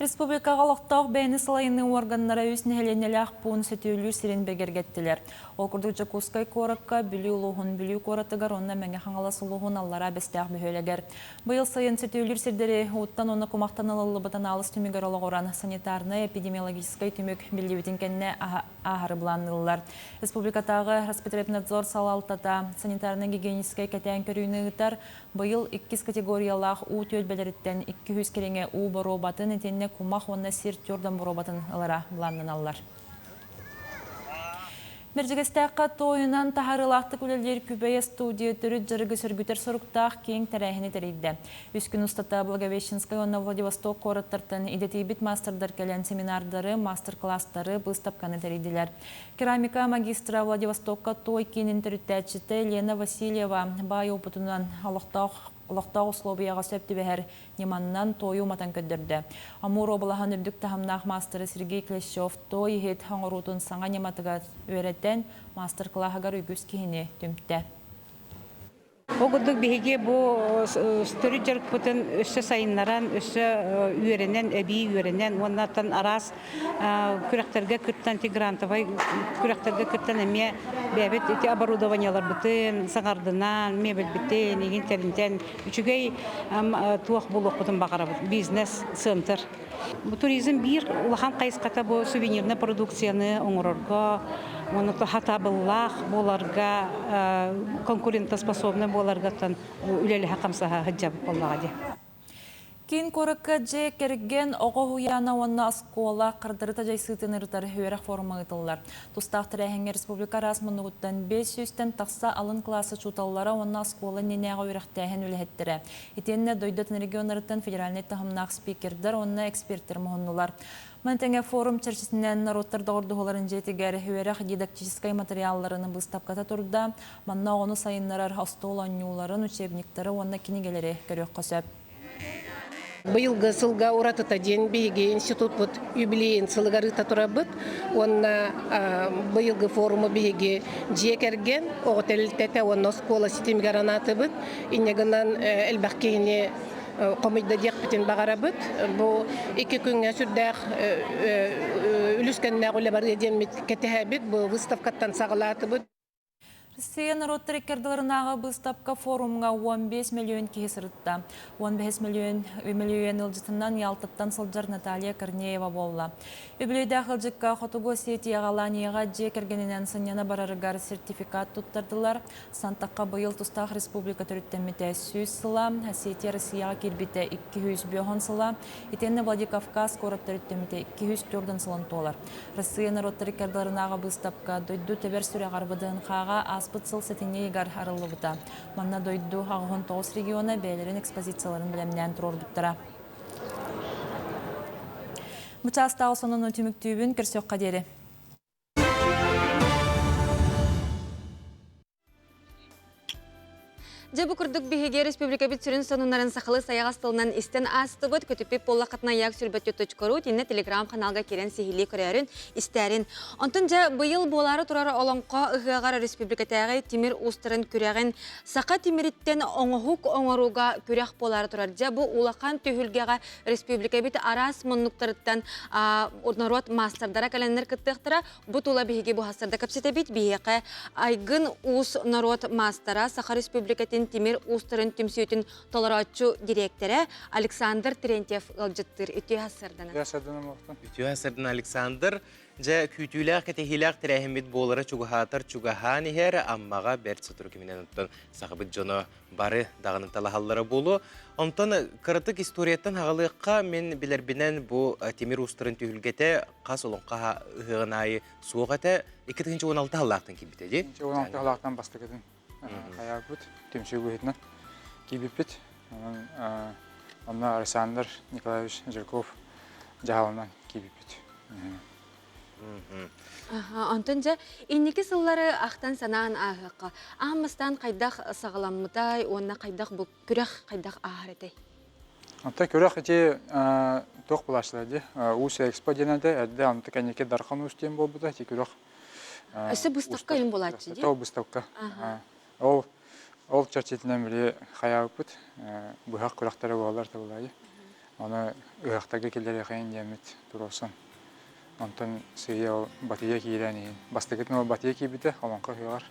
Республикаҕа олохтоох бэйэни салайыныы уорганнара үс нэһилиэнньэлээх пуун сөтүөлүүр сирин бигэргэттилэр. Ол курдук Дьокуускай куоракка, Бүлүү улууһун Бүлүү куоратыгар уонна Мэҥэ Хаҥалас улууһун Аллараа Бэстээх бөһүөлэгэр. Быйыл сайын сөтүөлүүр сирдэри ууттан уонна кумахтан ылыллыбыт анаалыс түмүгэр олоҕуран санитарнай-эпидемиологическай түмүк биллибитин кэннэ ааһары былаанныыллар. Республикатааҕы Роспотребнадзор салалтата санитарнай-гигиеническэй кэтээн көрүүнү ыытар. Быйыл иккис категориялаах уу түөлбэлэриттэн 200 кэриҥэ уу боруобатын итиэннэ кумах уонна сир тюрдан боруобатын ылара былааннаналлар. Бэрдьигэстээххэ туойунан таһаарыылаахтык үлэлиир Күбэйэ студия төрүт дьарыгы сөргүтэр соруктаах киэҥ тэрээһини тэрийдэ. Үс күн устата Благовещенскай уонна Владивосток куораттартан идэтийбит маастардар кэлэн семинардары, маастар-кылаастары, быыстапканы тэрийдилэр. Керамика магистра Владивостокка туой киинин төрүттээччитэ Лена Васильева баай опытынан олохтоох. Олохтоох услуобуйаҕа сөп түбэһэр ньыманнан туойу уматан көрдөрдө. Амур уобалаһын үрдүк таһымнаах маастара Сергей Клещев туой иһит оҥоруутун саҥа ньыматыгар үөрэтэн, маастар-кылааһыгар үгүс киһини түмтэ. Ол курдук биһиги бу төрүт дьарыкпытын өссө сайыннаран, өссө үөрэнэн, эбии үөрэнэн уонна араас күрэхтэргэ кыттан, ити грантовай күрэхтэргэ кыттан эмиэ бэйэбит ити оборудованиеларбытын саҥардынан, мебельбитин, игин тэринтэн үчүгэй туох буолуохпутун баҕарабыт, бизнес-центр. Бу туризм биир улахан хайысхата бу сувенирнай продукцияны оҥорорго, уонна хатабыллаах буоларга, конкурентоспособный буоларгаттан үлэлэһэ хамсаһа сылдьабыт буоллаҕа дии. Киин куоракка дьиэ кэргэн, оҕо уһуйаана уонна оскуола хардарыта дьайсыытын ырытар үөрэх форума ыытыллар. Тустаах тэрээһиҥҥэ республика араас муннугуттан 500-тэн тахса алын кылаас учууталлара уонна оскуола иннинээҕи үөрэхтээһин үлэһиттэрэ, Итиэннэ дойду регионнарыттан федеральнай таһымнаах спикердэр уонна эксперттэр муһуннулар. Маны тэҥэ форум чэрчитинэн норуоттар доҕордоһууларын дьиэтигэр үөрэх дидактическай материалларын быыстапката турда. Манна оҕону сайыннарар остуол оонньууларын, учебниктары уонна кинигэлэри көрүөххэ сөп. Быйылгы сылга уратыта диэн биһиги институтпут юбилейын сылыгар ыыта турабыт уонна быйылгы форуму биһиги дьиэ кэргэн, оҕо тэрилтэтэ уонна оскуола ситимигэр анаатыбыт. Инньэ гынан элбэх киһини хомуйда диэхпитин баҕарабыт. Бу икки күҥҥэ сүрдээх үлүскэннээх үлэ барыа диэммит кэтэһэбит. Бу выставкаттан саҕалаатыбыт. Россия норуоттар иккардыларынааҕы быыстапка форумҥа 15 миллион киһи сырытта. 15 миллион миллион ыалдьытынан Ялтаттан сылдьар Наталья Корнеева буолла. Үбүлүөйдээх ыалдьыкка Хотугу Осетияҕа Аланияҕа дьиэ кэргэнинэн сынньана барарыгар сертификат туттардылар. Сантахха быйыл тустаах республика төрүттэммитэ 100 сыла, Осетия Россияҕа киирбитэ 205 сыла, итиэннэ Владикавказ куорат төрүттэммитэ 204 сылын туолар. Россия норуоттар иккардыларынааҕы быыстапка дойду тэбэр сүрэҕэр ВДНХ-ҕа ааспыт сыл сэтинньи ыйыгар арыллыбыта. Манна дойду 89 региона бэйэлэрин экспозицияларын бэлэмнээн туруорбуттара. Бу чаастааҕы сонуну түмүктүүбүн көрсүөххэ диэри. Дьэ бу курдук биһиги республикабыт сүрүн сонуннарын сахалыы сайаҕас тылынан истэн аастыбыт. Көтүппүт буоллаххытына Аяк сүрбөттү.ру итиннэ телеграм-ханаалга киирэн сиһилии көрөөрүн, истээрин. Онтон дьэ быйыл буолаары турар Олоҥхо ыһыаҕар республикатааҕы тимир уустарын күрэҕин саха тимириттэн оҥоһук оҥорууга күрэх буолаары турар. Дьэ бу улахан түһүлгэҕэ республикабыт араас муннуктарыттан норуот маастардара кэлэннэр кыттыахтара. Бу тула биһиги бу кэпсэтэбит. Биһиэхэ Айгын Уус норуот маастара, Саха Республикатын тимир уустарын түмсүүтүн толорооччу дириэктэрэ Александр Терентьев ыалдьыттыыр. Үтүө сарсыардана. Үтүө сарсыардана Александр. Дьэ, күүтүүлээх, кэтэһиилээх тэрээһиммит буолара чугаһаатар чугаһаан иһэр Аммаҕа бэрт сотору кэминэн оттон сахабыт дьоно бары даҕаны талаһаллара буолуо. Онтон кыратык историяттан хаҕалыахха мин билэрбинэн бу тимир уустарын түһүлгэтэ хас олоҥхо ыһыаҕын аайы суох этэ. 2016 сыллаахтан киирбитэ дии. 2016 сыллаахтан бастакытын хайаабыт түмсүү быһыытынан киирбиппит. Онон онно Александр Николаевич Жирков дьаһалынан киирбиппит. Онтон дьэ инники сыллары ахтан санаан ааһыахха. Аан бастаан хайдах саҕаламмытай уонна хайдах бу күрэх хайдах ааһар этэй? Онтон күрэх ити туох булааччылар дии Уус Экспо диэн этэ эрдэ онто кэнники Дархан Уус диэн буолбута ити күрэх Өссө быыстапка им булааччы дии? Ол быыстапка. Ол ол чэрчитинэн били хайаабыппыт быһах күрэхтэрэ буолалар табылаайы. Ону ыһыахтарга киллэриэхэйин диэммит туруорсан. Онтон сыыйа ол Батыйа киирэн иһин. Бастакытын ол Батыйа киирбитэ Олоҥхо ыһыаҕар.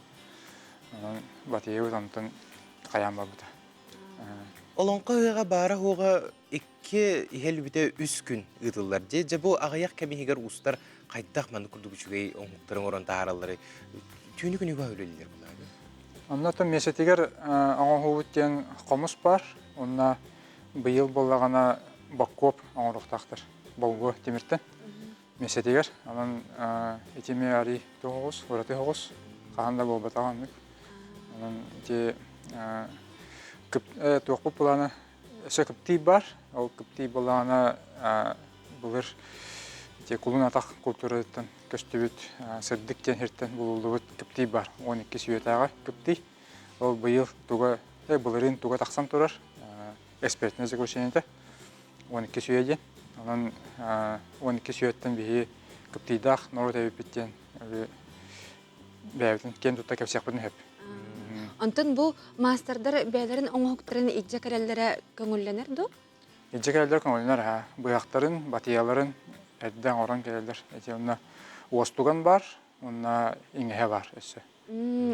Онон Батыйабыт онтон хайаан барбыта. Олоҥхо ыһыаҕа баара-суоҕа икки иһэлбитэ үс күн ыытыллар. Дьэ, дьэ бу аҕыйах кэм иһигэр уустар хайдах маннык курдук үчүгэй оҥоһуктарын оҥорон таһааралларый? Түүнү күнү быһа үлэлииллэр буоллаҕа. Онно миэсэтигэр оҥоһуубут диэн хомус баар. Онно быйыл буоллаҕына боккуоп оҥоруохтаахтар. Болгуо тимиртэн миэсэтигэр. Онон ити эмиэ арый туох оҕус, ураты оҕус. Хаһан да буолбатаҕа оннук. Онон ити туохпут былаана өссө кыптый бар. Ол кыптый былаана былыр ити кулун атах култууратыттан көстүбүт сырдык диэн сиртэн булуллубут кыптый бар. 12 сүйэтээҕи кыптый. Ол быйыл туга Былырыын туга тахсан турар экспертнэй заключениета 12 сүүйэ диэн. Онон 12 сүүйэттэн биһи кыптыйдаах норуот эбиппит диэн бэйэбитин киэн тутта кэпсиэхпитин сөп. Онтон бу маастардар бэйэлэрин оҥоһуктарын илдьэ кэлэллэрэ көҥүллэнэр дуо? Илдьэ кэлэллэр көҥүллэнэр аһа. Быһахтарын, батыйаларын эрдэ оҥорон кэлэллэр. Ити онно уостуган баар, уонна иҥэһэ баар өссө.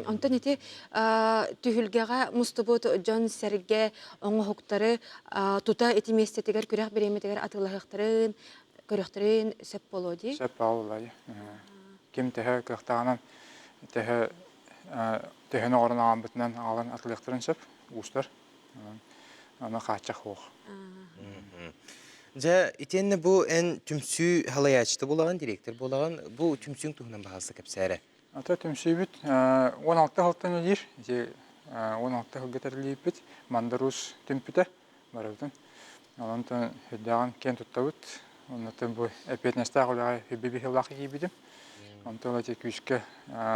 Онтон ити түһүлгэҕэ мустубут дьон-сэргэ оҥоһуктары тута ити миэстэтигэр күрэх бириэмэтигэр атыылаһыахтарын, көрүөхтэрин сөп буолуо дии? Сөп буолуо. Ким төһө кыахтааҕынан төһө төһөнү оҥорон аҕалбытынан аҕалан атылыахтарын сөп уустар. Аны хааччах суох. Дьэ, итиэннэ бу эн түмсүү халайааччыта буолаҕын, директор буолаҕын. Бу түмсүүҥ туһунан баһаалыста кэпсээ эрэ. Ата түмсүүбүт 16 сылтан үлэлиир. Ити 16 сылга тэриллибиппит. Мандарус түмпүтэ барыбытын. Онон үрдээҕин киэн туттабыт. Оннуттан бу эппиэтинэстээх үлэҕэ үбү биһилаах киирбитим. Онтон ити күүскэ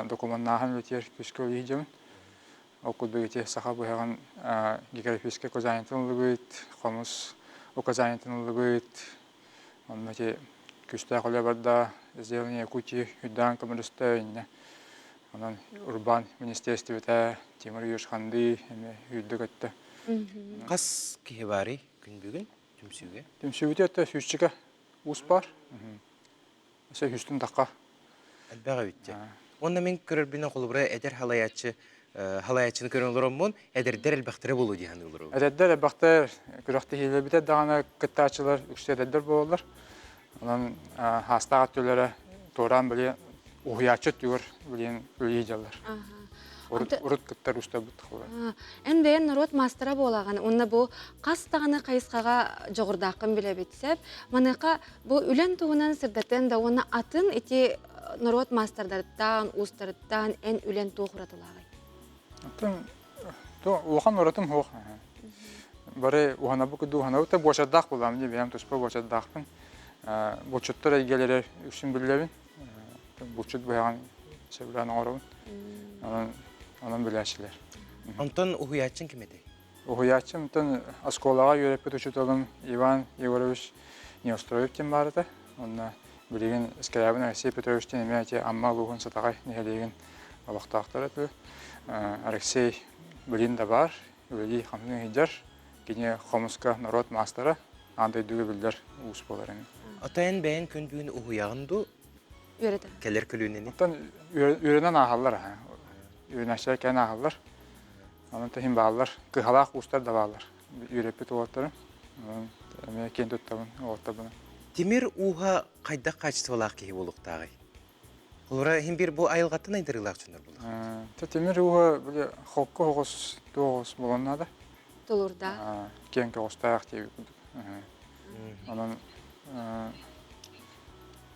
докумуоннааһын үлэтигэр күүскэ үлэлии сылдьабын. Ол курдук ити саха быһаҕын географическай указаниетын ыллыбыт, хомус указаниетын ыллыбыт. Онно ити күүстээх үлэ барда, сделание Якутии үрдээн көмөлөстө иннэ. Онон урбаан министиэристибэтэ Тимур Юрьевич Ханды эмиэ үүрдэ-көттө. Хас киһи баарый күн бүгүн түмсүүгэ? Түмсүүбүтэ өттө сүүсчэкэ уус баар. Өссө үһүстүн тахха. Элбэх эбит дьэ. Уонна мин көрөрбүнэн холобура эдэр халайааччы халайааччыны көрөн олороммун эдэрдэр элбэхтэрэ буолуо дии саныыллар. Эдэрдэр элбэхтэр күрэхтэһиилэрбитэ даҕаны кыттааччылар үксэ эдэрдэр буолаллар. Онон хаастаах өттүлэрэ туораан били уһуйааччы өттүгэр билигин үлэлии дьаллар. Урут, урут кыттар устабыт. Эн бэйэн норуот маастара буолаҕын уонна бу хас даҕаны хайысхаҕа дьоҕурдааххын билэбит сөп. Маныаха бу үлэн туһунан сырдатыан да уонна атын ити норуот маастардарыттан, уустарыттан эн үлэн туох уратылааҕый? Атын улахан уратым суох. Бары уһанабыт курдук уһанабыт да буочардаах буолаам дии бэйэм туспа буочардаахпын. Булчуттар эйгэлэрэ үксүн биллэбин. Булчут быһаҕын сөбүлээн оҥоробун. Онон онон билээччилэр. Онтон уһуйааччыҥ ким этэй? Уһуйааччым онтон оскуолаҕа үөрэппит учууталым Иван Егорович Неустроев диэн баар этэ. Онно билигин Скрябин Алексей Петрович диэн эмиэ ити Амма улууһун Сатаҕай нэһилиэгин олохтоохторо этилэр. Алексей билигин да баар, үлэлии-хамсыы сылдьар. Кини хомуска норуот маастара, аан дойдуга биллэр уус буолар эми. Ото эн бэйэҥ күн бүгүн уһуйаҕын дуу? Үөрэтэ. Кэлэр көлүөнэни. Оттон үөрэнэн ааһаллар аһа. Үөрэнээччилэр кэлэн ааһаллар. Онон иһин бааллар. Кыһалаах уустар да бааллар. Үөрэппит уолаттарым. Онон эмиэ киэн туттабын уолаттарбынан. Тимир ууһа хайдах хаачыстыбалаах киһи буолуохтааҕый? Холобура, иһин биир бу айылҕаттан айдарыылаах дьоннор буолар. Тимир ууһа били холку оҕус туох оҕус буолан наада. Тулуурдаах. Киэҥ көҕүстээх диэбит курдук. Онон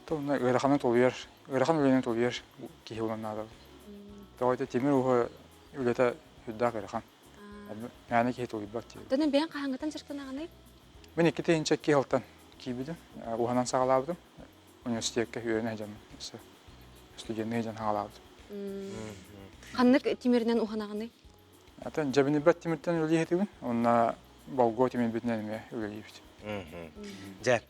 тулуна ыараханы тулуйар, ыарахан үлэни тулуйар киһи буолан наада. Тоҕо ити тимир ууһа үлэтэ сүрдээх ыарахан. Мээнэ киһи тулуйбат диэбит. Оттон бэйэҥ хаһааҥҥытан дьарыктанаҕыный? Мин 2 тыһыынча сылтан киирбитим, уһанан саҕалаабытым. Университекка үөрэнэ сылдьаммын, студенныы сылдьан саҕалаабытым. Ханнык тимиринэн уһанаҕыный? Атын дьэбинирбэт тимиртэн үлэлии Онно болгуо тимирбитинэн эмиэ үлэлиибит. Дьэ,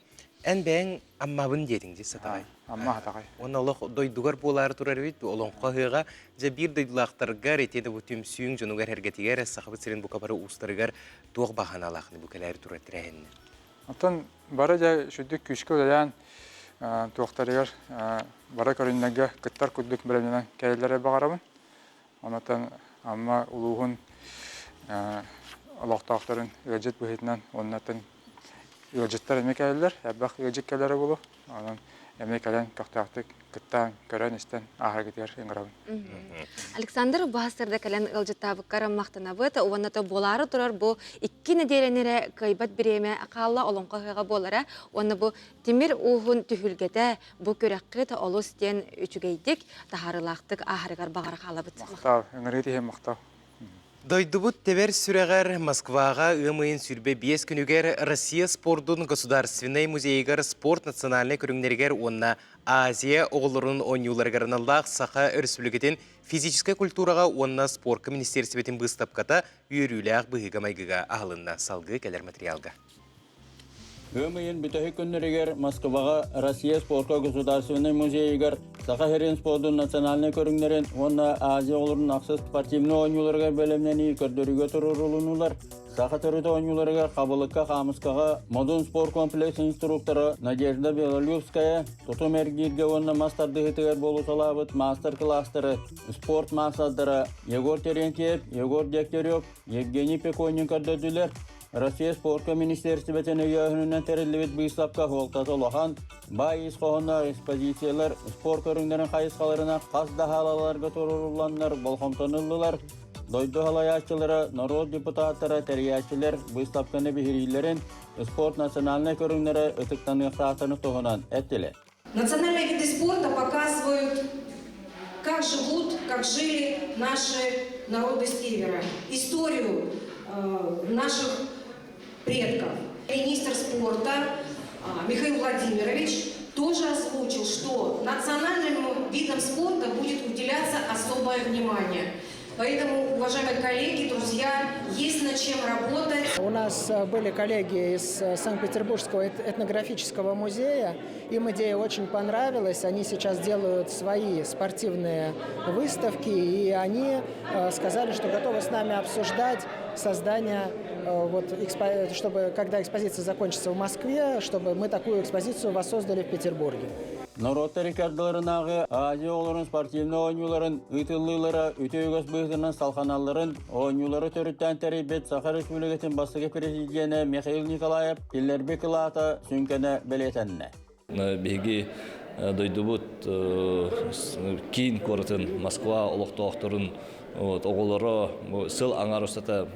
эн бэйэҥ Аммабын диэтиҥ дии Сатаҕай. Амма Сатаҕай. Уонна олох дойдугар буолаары турар эбит, олоҥхо ыһыаҕа. Дьэ, биир дойдулаахтаргар, итиэннэ бу түмсүүҥ дьонугар эргэтигэр, Сахабыт сирин бука бары уустарыгар туох баҕаналаахыный бу кэлээри турар тэрээһиннэр? Оттон бары дьэ сүрдүк күүскэ үлэлээн туохтарыгар бары көрүҥнэргэ кыттар курдук бэлэмнэнэн кэлэллэрэ баҕарабын. Онтон Амма улууһун олохтоохторун ыалдьыт быһыытынан уонна ыалдьыттар эмиэ кэлэллэр, элбэх ыалдьыт кэлэрэ буолуо. Онон эмиэ кэлэн көхтөөхтүк кыттаан, көрөн-истэн ааһаргытыгар ыҥырабын. Александр баһастарда кэлэн ыалдьыттаабыккар махтанабыт уонна то буолаары турар бу икки нэдиэлэни эрэ кыайбат бириэмэ хаалла олоҥхо ыһыаҕа буолара уонна бу тимир ууһун түһүлгэтэ бу күрэххит олус диэн үчүгэйдик таһаарыылаахтык ааһарыгар баҕара хаалабыт. Махтал, ыҥырыы иһин махтал. Дойдубут тэбэр сүрэҕэр Москваҕа ыам ыйын 25 күнүгэр Россия спордун государственнай музейыгар спорт национальнай көрүҥнэригэр уонна Азия оҕолорун оонньууларыгар аналлаах Саха Өрөспүүбүлүкэтин Физическэй культураҕа уонна спорка министиэристибэтин быыстапката үөрүүлээх быһыыга-майгыга аһылынна. Салгыы кэлэр материалга. Ыам ыйын бүтэһик күннэригэр Москваҕа Россия спорка государственнай музейыгар Саха сирин спордун национальнай көрүҥнэрин уонна Азия оҕолорун ахсыс спортивнай оонньууларыгар бэлэмнэнии көрдөрүүгэ туруорулуннулар. Саха төрүт оонньууларыгар хабылыкка, хаамыскаҕа Модун спорт комплекс инструктора Надежда Белолюбская тутум эргииргэ уонна мас тардыһыытыгар буолуталаабыт маастар-кылаастары спорт маастардара Егор Терентьев, Егор Дегтярев, Евгений Пеконин көрдөрдүлэр. Россия спорка министиэристибэтин өйөөһүнүнэн тэриллибит быыстапка суолтата улахан, баай ис хоһоонноох экспозициялар спорт көрүҥнэрин хайысхаларынан хас да хаалаларга туруорулланнар болҕомтону ыллылар. Дойду салайааччылара, норуот депутаттара, тэрийээччилэр быыстапканы биһирииллэрин, спорт национальнай көрүҥнэрэ ытыктаныахтаахтарын туһунан эттилэр. Национальные виды спорта показывают, как живут, как жили наши народы Севера, историю наших предков. Министр спорта Михаил Владимирович тоже озвучил, что национальным видам спорта будет уделяться особое внимание. Поэтому, уважаемые коллеги, друзья, есть над чем работать. У нас были коллеги из Санкт-Петербургского этнографического музея. Им идея очень понравилась. Они сейчас делают свои спортивные выставки, и они сказали, что готовы с нами обсуждать создание, вот, чтобы когда экспозиция закончится в Москве, чтобы мы такую экспозицию воссоздали в Петербурге. Норуоттар иккардыларынааҕы Азия оҕолорун спортивнай оонньууларын ыытыллыылара үтүө үгэс быһыытынан салҕаналларын оонньуулары төрүттээн тэрийбит Саха Республикатын бастакы президенэ Михаил Николаев киллэрбит кылаата сүҥкэнэ бэлиэтэннэ. Биһиги дойдубут киин куоратын Москва олохтоохторун оҕолоро сыл аҥар устата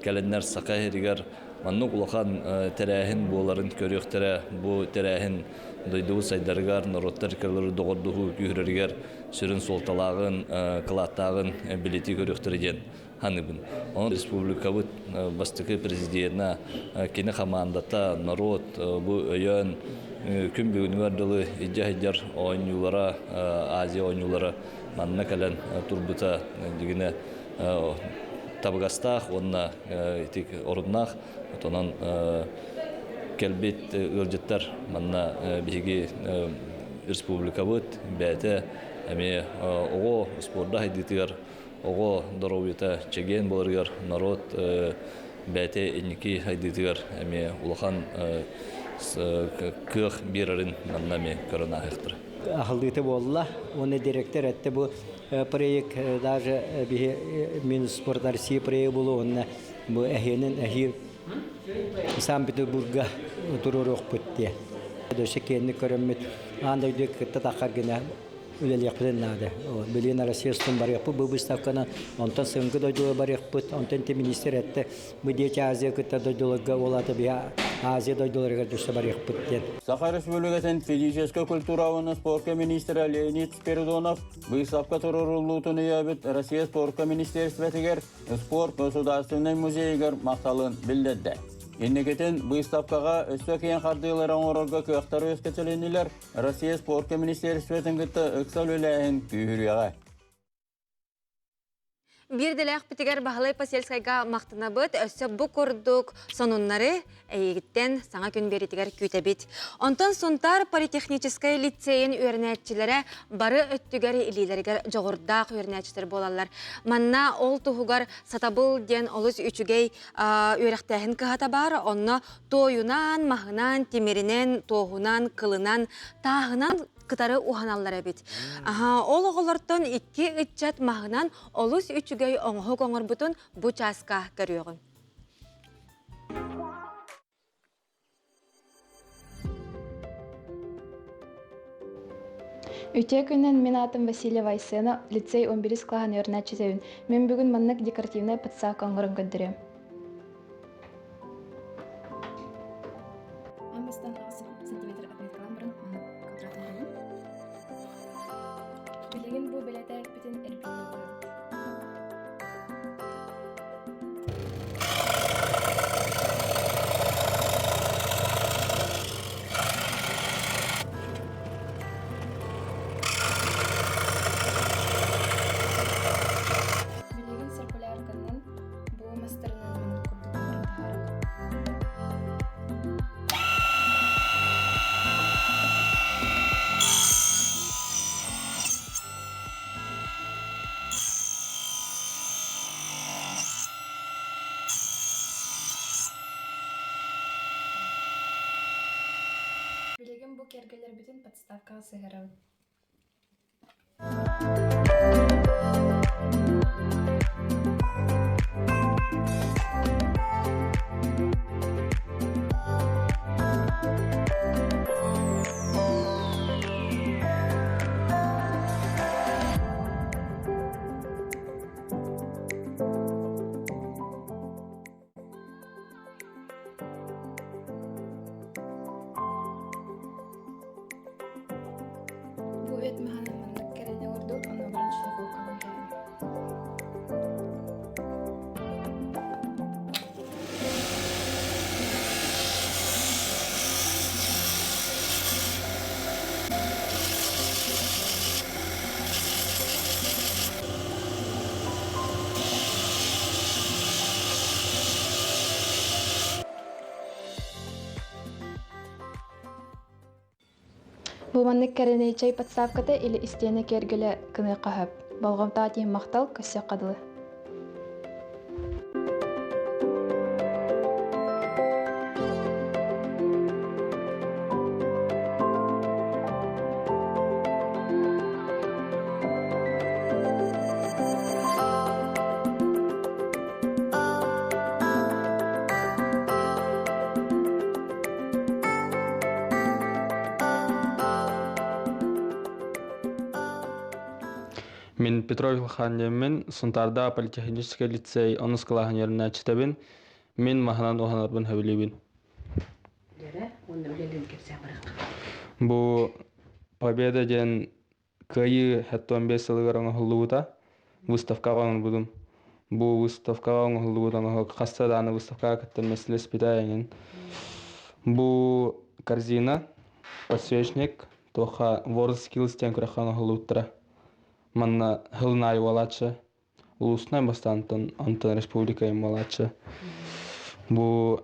кэлэннэр Саха сиригэр маннык улахан тэрээһин буоларын көрүөхтэрэ. Бу тэрээһин дойдубут сайдарыгар, норуоттар иккардылары доҕордоһуу күүһүрэригэр сүрүн суолталааҕын, кылааттааҕын билити көрүөхтэрэ диэн саныыбын. Онон республикабыт бастакы президенэ, кини хамаандата, норуот бу өйөөн күн бүгүнүгэр дылы илдьэ сылдьар оонньуулара, Азия оонньуулара манна кэлэн турбута дигинэ табыгастаах уонна ити оруннаах. Онон кэлбит ыалдьыттар манна биһиги республикабыт бэйэтэ эмиэ оҕо спорда сайдыытыгар оҕо доруобуйата чэгиэн буоларыгар норуот бэйэтэ инники сайдыытыгар эмиэ улахан кыах биэрэрин манна эмиэ көрөн ааһыахтара. Аһыллыыта буолла уонна директор этте бу проект даже биһи Минспорт России проект буолуо уонна бу эһиэнин эһиил Санкт-Петербурга туруоруохпут диye. Дөссө киэнник көрөммүт аан дойду кытта таххар гына үлэлиэхпитин наада. Билигин Россия устун барыахпыт бу выставканы, онтон сыҥкы дойдуга барыахпыт, онтон ити министр этте, бу Дети Азия кытта дойдуларга ол аата биһи Азия дойдуларыгар түссе барыахпыт диэн. Саха Республикатын физическэй культура уонна спорка министрэ Леонид Спиридонов быыстапка туруоруллуутун өйөөбүт Россия спорка министерствотыгар спорт государственнай музейыгар махталын биллэрдэ. Инникитин быыстапкаҕа өссө киэҥ хардыылары оҥорорго кыахтары үөскэтилиннилэр, Россия спорка министерствотын кытта ыкса үлэлээһин күүһүрүөҕэ. Биирдэлээхпитигэр Баһылай Посельскайга махтанабыт. Өссө бу курдук сонуннары эйигиттэн саҥа күн биэритигэр күүтэбит. Онтон Сунтаар политехническай лицейин үөрэнээччилэрэ бары өттүгэр илиилэригэр дьоҕурдаах үөрэнээччилэр буолаллар. Манна ол туһугар сатабыл диэн олус үчүгэй үөрэхтээһин кыһата баар. Онно туойунан, маһынан, тимиринэн, туоһунан, кылынан, тааһынан кытары уһаналлар эбит. Аха, ол оҕолортон икки ыччат маһынан олус үчүгэй оҥоһук оҥорбутун бу чааска көрүөҕүҥ. Үтүө күнүнэн мин аатым Васильева Айсена, лицей 11 кылааһын үөрэнээччитэбин. Мин бүгүн маннык декоративнай подставка оҥорон көрдөрүөм. Аан бастаан 8 сантиметр отметкалаан баран маннык квадрат оҥоробун. Билигин бу бэлэтээппитин эрбиинэн оҥоробут. киэргэлэрбитин подставкаҕа сыһыарабыт. Бу үөт маһынан маннык кэрэни оҥордубут, онно баран шлифовкалаан кэллим. Бу маннык кэрэнэй чэй подставката или истиэнэ киэргэлэ гыныахха сөп. Болҕомтоҕо тиһин махтал, көрсүөххэ дылы. Мин Петров Илхан диэммин, Сунтаардаах политехническэй лицей онус кылааһын үөрэнээччитэбин. Мин маһынан уһанарбын сөбүлүүбүн. Бу Победа диэн Кыайыы 75 сылыгар оҥоһуллубута. Выставкаҕа оҥорбутум. Бу выставкаҕа оҥоһуллубут оҥоһук хаста даҕаны выставкаҕа кыттан мэсилэспитэ эҥин. Бу корзина, подсвечник, туохха World Skills диэн күрэххэ оҥоһуллубуттара. Манна сылын аайы буолааччы. Улуусунай бастаантан онтон республика буолааччы. Бу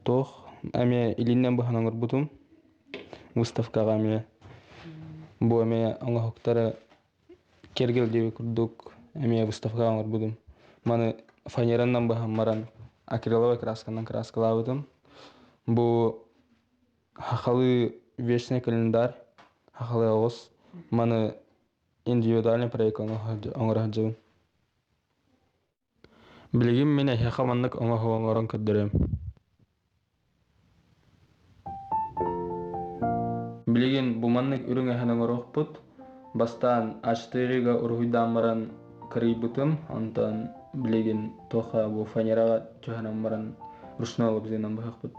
Туох эмиэ илиинэн быһан оҥорбутум. Выставкаҕа эмиэ бу эмиэ оҥоһуктары киэргэл диэбит курдук эмиэ выставкаҕа оҥорбутум. Маны фанеранан быһан баран акриловай красканан краскалаабытым. Бу хахалыы вечный календарь, хахалыы оҕус. Маны индивидуальный проект оҥоро сылдьабын. Билигин мин эһиэхэ маннык оҥоһуу оҥорон көрдөрүөм. Билигин бу маннык үрүҥ эһэн оҥоруохпут. Бастаан А4-га уруһуйдаан баран кырыйбытым, онтон билигин туохха бу фанераҕа түһэрэн баран ручной лобзинан быһыахпыт.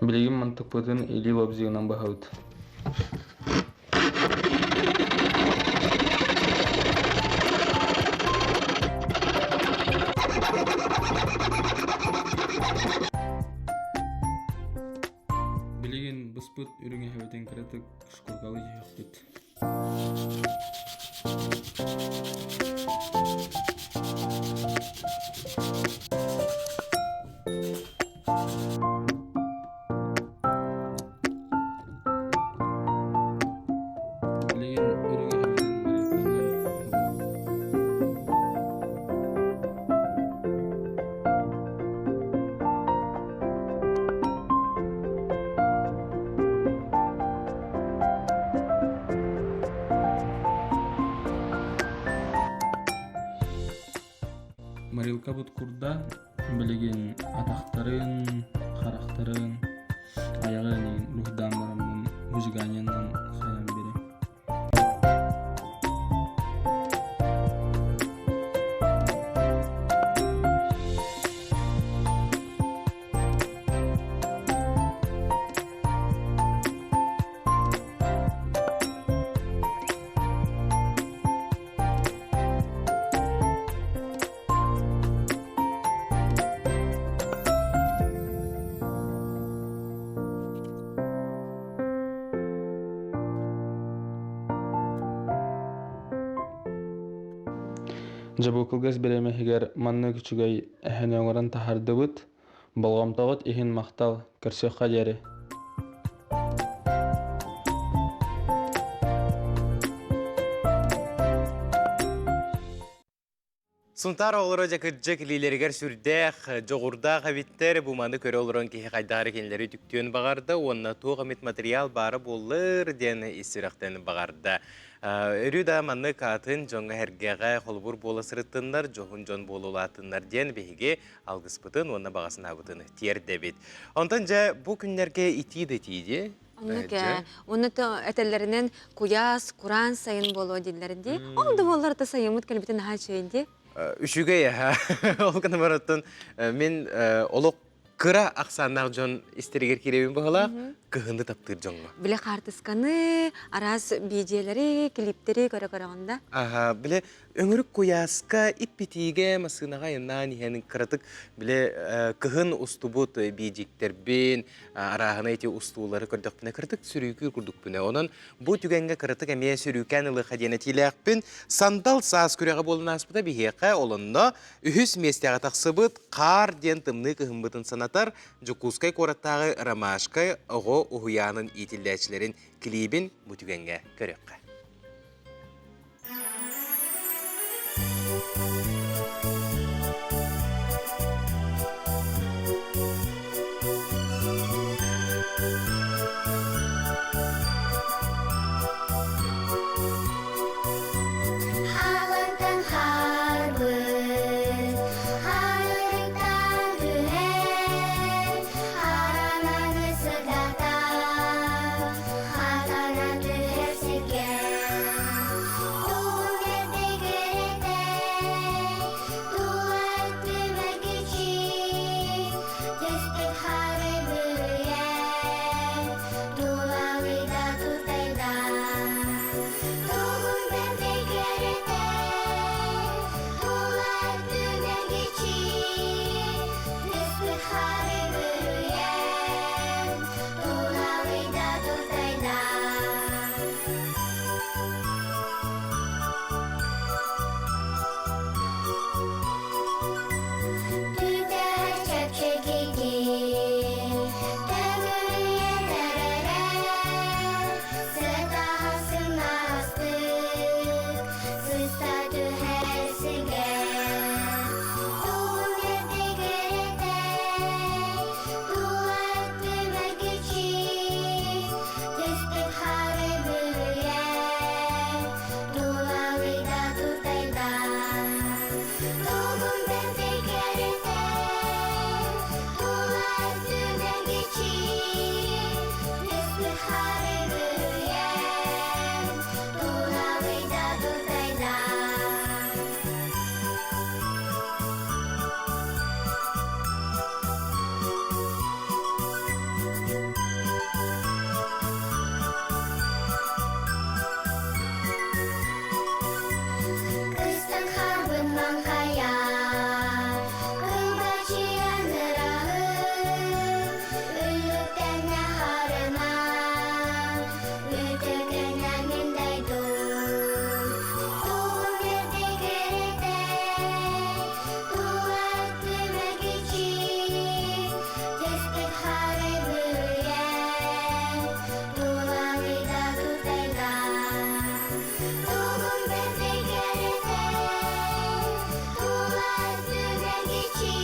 Билигин мантыкпытын илии лобзигынан быһабыт. Билигин быспыт үрүҥ эһэбитин кыратык шкуркалыы түһүөхпүт. Билигин үрүҥ эһэбитин мариканан Марилкабыт курда билигин атахтарын, харахтарын, айаҕын уруһуйдаан бараммын выжиганиенан хайан биэриэм. Дьэ бу кылгас бириэмэ иһигэр маннык үчүгэй эһэни оҥорон таһаардыбыт. Болҕомтоҕут иһин махтал, көрсүөххэ диэри. Сунтаар оҕолоро дьэ кырдьык илиилэригэр сүрдээх, дьоҕурдаах эбиттэр. Бу маны көрө олорон киһи хайдах эрэ кинилэри үтүктүөн баҕарда уонна туох эмит материал баара буоллар диэн ис сүрэхтэн баҕарда. Өрүү да маннык атын дьоҥҥо-сэргэҕэ холобур буола сырыттыннар, дьоһун дьон буола улааттыннар диэн биһиги алгыспытын уонна баҕа санаабытын тиэрдэбит. Онтон дьэ бу күннэргэ итии да итии дии. Оннук ээ. Уонна этэллэринэн куйаас, кураан сайын буолуо дииллэр дии. Ол да буоллар да сайыммыт кэлбитин наһаа үчүгэй дии. Үчүгэй аһа. Ол гынан баран мин олох кыра ахсааннаах дьон истэригэр киирэбин быһалаах, кыһыны таптыыр дьоҥҥо. Бile хаартысканы, араас биидьийэлэри, клиптэри көрө-көрөҕүн да? Аха, бile Өҥүрүк куйааска иппитиигэ массыынаҕа айаннаан иһэн кыратык бile кыһын устубут биидьиктэрбин, арааһына ити устуулары көрдөхпүнэ кыратык сүрүүкүүр курдукпунэ. Онон бу түгэҥҥэ кыратык эмиэ сүрүүкээн ылыха диэн этиилээхпин. Сандал саас күрэҕэ буолан ааспыта биһиэхэ олонно үһүс миэстэҕэ тахсыбыт Хаар диэн тымныы кыһыммытын санатар Дьокуускай куораттааҕы Ромашка оҕо уһуйаанын иитиллээччилэрин клибин бу түгэҥҥэ көрүөххэ. Халантан харбыт, харыктан түһэр, харананы сырдатар, хатана түһэр сиргэ. Кыстан харбын маҥхайа, кылбачыйан ыраһы, үллүктэннэ харыма, үтүкэнэ мин дойдум. Тугун берди кэрэтэ, тула түмэргичи, түспүт хары бүрүйэн, тулалыйда тутайда. Тугун берди кэрэтэ, тула түмэргичи,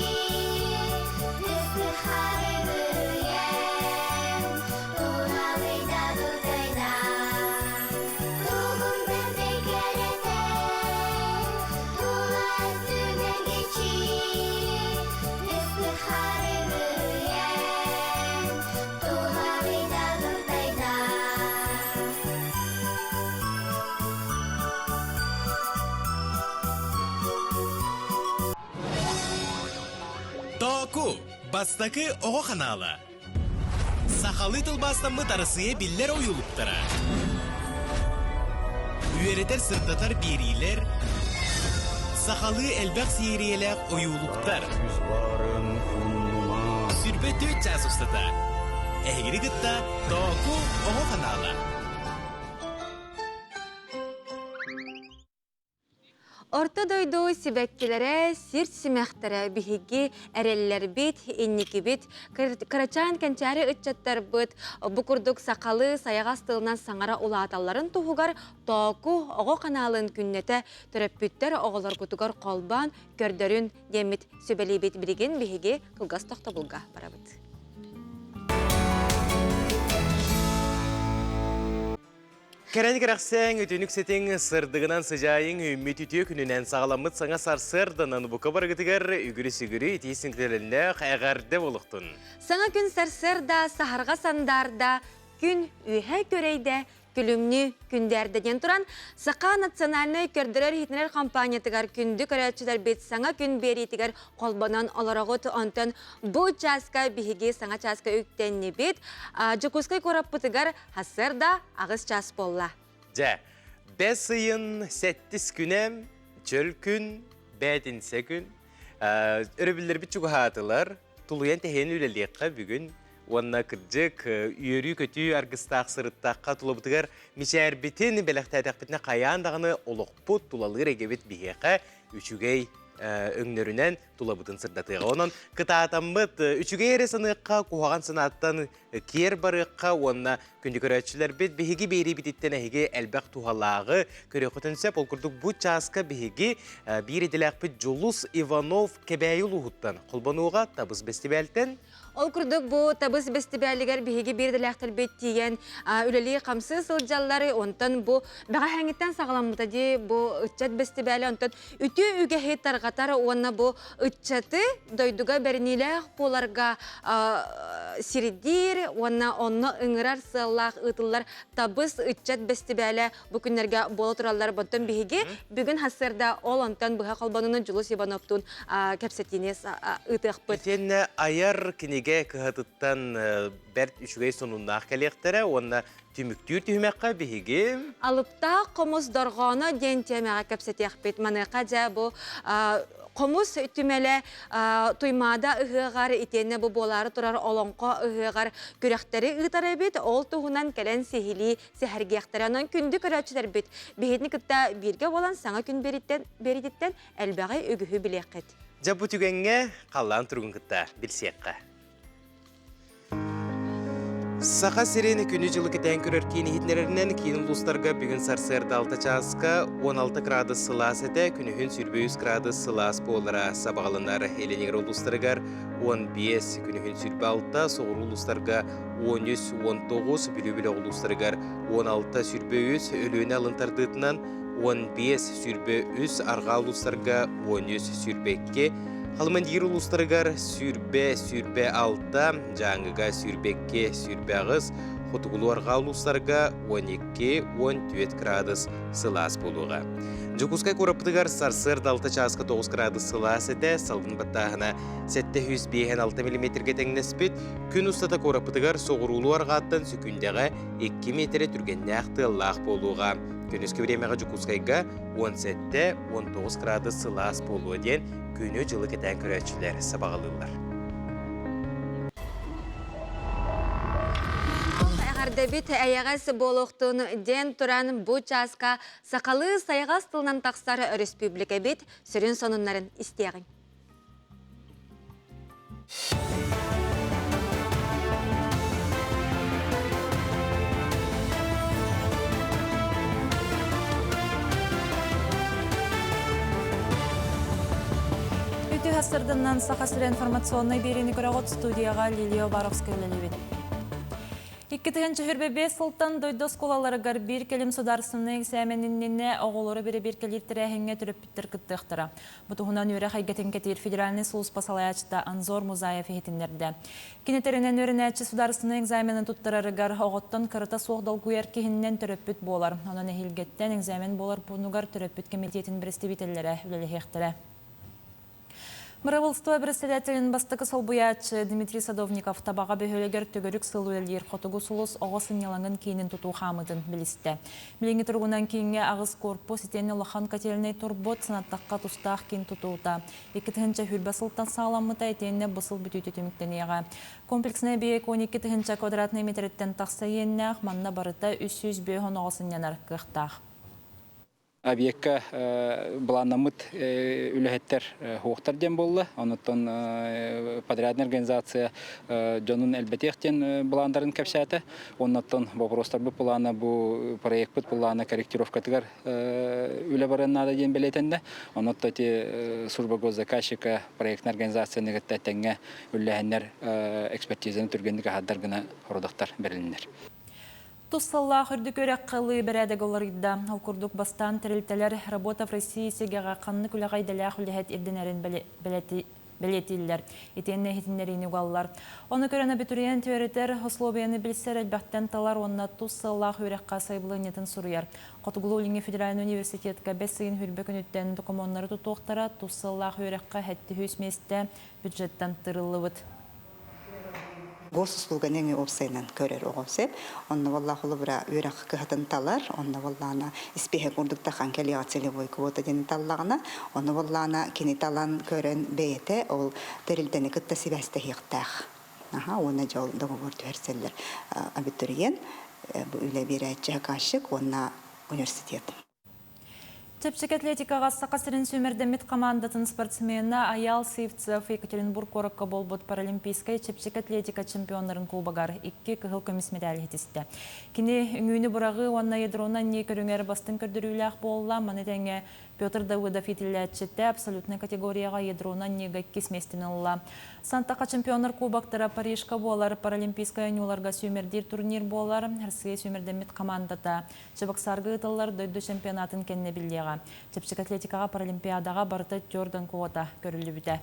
түспүт хары бүрүйэн, тулалыйда тутайда. Тугун берди кэрэтэ, тула түмэргичи, түспүт хары бүрүйэн, тулалыйда тутайда. Тооку, бастакы оҕо ханаала. Сахалыы тылбаастаммыт Арассыыйа биллэр ойуулуктара. Үөрэтэр сырдатар биэриилэр, сахалыы элбэх сиэрийэлээх ойуулуктар. 24 чаас устата. Эһигини кытта Тооку оҕо ханаала. Орто дойду сибэккилэрэ, сир симэхтэрэ биһиги эрэллэрбит, инникибит, кырачаан кэнчээри ыччаттарбыт бу курдук сахалыы сайаҕас тылынан саҥара улааталларын туһугар Тооку оҕо ханаалын күннэтэ төрөппүттэр оҕолоргутугар холбоон көрдөрүн диэммит сүбэлиибит. Билигин биһиги кылгас тохтобулга барабыт. Кэрэн кэрэхсээҥ, үтүнүк ситиҥ, сырдыгынан сыдьаайыҥ, үүммүт үтүө күнүнэн саҕаламмыт саҥа сарсыарданан бука барыгытыгар үгүрү-сүгүрү итии сиҥтэлэллээх эҕэрдэ буолуохтун. Саҥа күн сарсыарда саһарҕа сандаарда, күн үөһэ көрөйдө, күлүмнүү күндээрдэ диэн туран, Саха национальнай көрдөрөр-иһитиннэрэр компаниятыгар күндү көрөөччүлэрбит саҥа күн биэриитигэр холбонон олороҕут. Онтон бу чааска биһиги саҥа чааска үктэннибит. Дьокуускай куораппытыгар Сарсыарда 8 час буолла. Дьэ, бэс ыйын сэттис күнэ, чөл күн, бээтинсэ күн. Өрөбүллэрбит чугаһаатылар, тулуйан тэһиэн үлэлиэххэ бүгүн уонна кырдьык үөрүү-көтүү аргыстаах сырыттахха тулабытыгар мичээрбитин бэлэхтээтэхпитинэ хайаан даҕаны олохпут тулалыыр эйгэбит биһиэхэ үчүгэй өҥнөрүнэн тулабытын сырдатыаҕа. Онон кытаатаммыт үчүгэй эрэ саныахха, куһаҕан санааттан киэр барыахха уонна күндү көрөөччүлэрбит биһиги биэриибититтэн эһиги элбэх туһалааҕы көрүөххүтүн сөп. Ол курдук бу чааска биһиги биир идэлээхпит Дьулус Иванов Кэбээйи улууһуттан холбонууга Табыс бэстибээлтэн Ол курдук бу Табыс бэстибээлигэр биһиги биир идэлээхтэрбит тиийэн үлэлии-хамсыы сылдьаллар. Онтон бу бэҕэһээҥҥиттэн саҕаламмыта дии бу ыччат бэстибээлэ. Онтон үтүө үгэһи тарҕатар уонна бу ыччаты дойдуга бэриниилээх буоларга сирдиир уонна онно ыҥырар сыаллаах ыытыллар Табыс ыччат бэстибээлэ бу күннэргэ буола тураллар. Онтон биһиги бүгүн сарсыарда ол онтон быһа холбонуну Дьулус Ивановтуун кэпсэтиини ыытыахпыт. Итиэннэ айар кинигэ кыһатыттан бэрт үчүгэй сонуннаах кэлиэхтэрэ уонна түмүктүүр түһүмэххэ биһиги Алыптаах хомус дорҕооно диэн тиэмэҕэ кэпсэтиэхпит. Маныаха дьэ бу хомус түмэлэ Туймаада ыһыаҕар итиэннэ бу буолаары турар Олоҥхо ыһыаҕар күрэхтэри ыытар эбит. Ол туһунан кэлэн сиһилии сэһэргиэхтэрэ. Онон күндү көрөөччүлэрбит биһигини кытта бииргэ буолан саҥа күн биэрититтэн элбэҕи үгүһү билиэххит. Дьэ бу түгэҥҥэ халлаан туругун кытта билсиэххэ. Саха сирин күнү-дьылы кэтээн көрөр киин иһитиннэрэринэн киин улуустарга бүгүн сарсыарда 6 чааска 16 градус сылаас этэ, күнүһүн 23 градус сылаас буолара сабаҕаланар. Илиниҥэр улуустарыгар 15, күнүһүн 26, соҕуруу улуустарга 13, 19, Бүлүү бөлөх улуустарыгар 16, 23, Өлүөнэ алын тардыытынан 15, 23, арҕаа улуустарга 13, 22, Халымандиир улуустарыгар 20, 26, Дьааҥыга 22, 28, хотугулуу-арҕаа улуустарга 12, 14 градус сылаас буолуоҕа. Дьокуускай куораппытыгар сарсыарда 6 чааска 9 градус сылаас этэ, салгын баттааһына 756 миллиметргэ тэҥнэспит. Күн устата куораппытыгар соҕуруулуу арҕааттан сөкүүндэҕэ 2 миэтэрэ түргэннээх тыаллаах буолуоҕа. Күнүскү бириэмэҕэ Дьокуускайга 17-19 градус сылаас буолуо диэн күнү-дьылы кэтээн көрөөччүлэр сабаҕалыыллар. Эҕэрдэбит эйэҕэс буолуохтун диэн туран бу чааска сахалыы сайаҕас тылынан тахсар өрөспүүбүлүкэбит сүрүн сонуннарын истиэҕиҥ. Үтүө сарсыарданнан Саха сирэ информационнай биэриини көрөҕүт студияҕа Лилия Обаровская үлэлиибин. 2025 сылтан дойду оскуолаларыгар биир кэлим судаарыстыбаннай эксээмэн иннинэ оҕолору бэрэбиэркэлиир тэрээһиҥҥэ төрөппүттэр кыттыахтара. Бу туһунан үөрэх эйгэтин кэтиир федеральнай сулууспа салайааччыта Анзор Музаев иһитиннэрдэ. Кини тэринэн үөрэнээччи судаарыстыбаннай экзамены туттарарыгар оҕоттон кырата суох долгуйар киһиннэн төрөппүт буолар. Онон эһиилгэттэн экзамен буолар пуунугар төрөппүт кэмитиэтин бэрэстэбиитэллэрэ үлэлэһиэхтэрэ. Бырабыылыстыба председателин бастакы солбуйааччы Дмитрий Садовников Табаҕа бөһүөлэгэр төгүрүк сыл үлэлиир Хотугу сулус оҕо сынньалаҥын киинин тутуу хаамыытын билистэ. Билиҥҥи туругунан кииҥҥэ аҕыс корпус итиэннэ улахан котельнай турбут, санаттахха тустаах киин тутуута 2020 сылтан саҕаламмыта итиэннэ бу сыл бүтүүтэ түмүктэниэҕэ. Комплекснай эбийиэк 12 тыһыынча квадратнай миэтэрэттэн тахса иэннээх, манна барыта 305 оҕо сынньанар кыахтаах. Объекка былааннаммыт үлэһиттэр суохтар диэн буолла. Онуттан подрядная организация дьонун элбэтиэх диэн былаандарын кэпсээтэ. Оннуттан боппуруостарбыт былаана бу проекпыт былаана корректировкатыгар үлэ барыан наада диэн бэлиэтэннэ. Онуттан ити служба госзаказчика проектная организацияны кытта тэҥҥэ үллэһэннэр экспертизаны түргэнник аһардар гына сорудахтар бэрилиннэр. Тус сыллаах үрдүк үөрэххэ ылыы бэрээдэгэ уларыйда. Ол курдук бастаан тэрилтэлэр «Работа в России» сигэҕэ ханнык үлэҕэ идэлээх үлэһит ирдэнэрин бэлиэтииллэр. Итиэннэ иһитиннэриини угаллар. Ону көрөн абитуриент үөрэтэр условияны билсэр элбэхтэн талар уонна тус сыаллаах үөрэххэ сайабылыанньатын суруйар. Хотугулуу-Илиҥҥи федеральнай университетка бэс ыйын хүрбэ күнүттэн докумуоннары тутуохтара, тус сыаллаах үөрэххэ 700 миэстэ бюджеттан тыырыллыбыт. Госуслуганы эмиэ уопсайынан көрөр оҕо сөп. Онно буолла холобура үөрэх кыһатын талар, онно буоллаҕына испииһэк курдук тахан кэлиэҕэ целевой квота диэни таллаҕына, ону буоллаҕына кини талан көрөн бэйэтэ ол тэрилтэни кытта сибээстэһиэхтээх. Аха, уонна дьэ ол договор түһэрсэллэр абитуриент, бу үлэ биэрээччи заказчик уонна университет. Чэпчэки атлетикаҕа Саха сирин сүүмэрдэммит хамаандатын спортсмена Айаал Сивцев Екатеринбург куоракка буолбут паралимпийскай чэпчэки атлетика чемпионнарын кубогар икки кыһыл көмүс медали ситистэ. Кини үҥүүнү быраҕыы уонна ядроны анньыы көрүҥэр бастыҥ көрдөрүүлээх буолла. Маны тэҥэ Петр Давыдов иитиллээччитэ абсолютнай категорияҕа ядроны анньыыга иккис миэстэни ылла. Сантаха чемпионнар кубоктара Парижка буолар паралимпийскай оонньууларга сүүмэрдиир турнир буолар. Россия сүүмэрдэммит хамаандата Чебоксарга ыытыллар дойду чемпионатын кэннэ биллиэҕэ. Чэпчэки атлетикаҕа Паралимпиадаҕа барыта Тёрдан квота көрүллүбүтэ.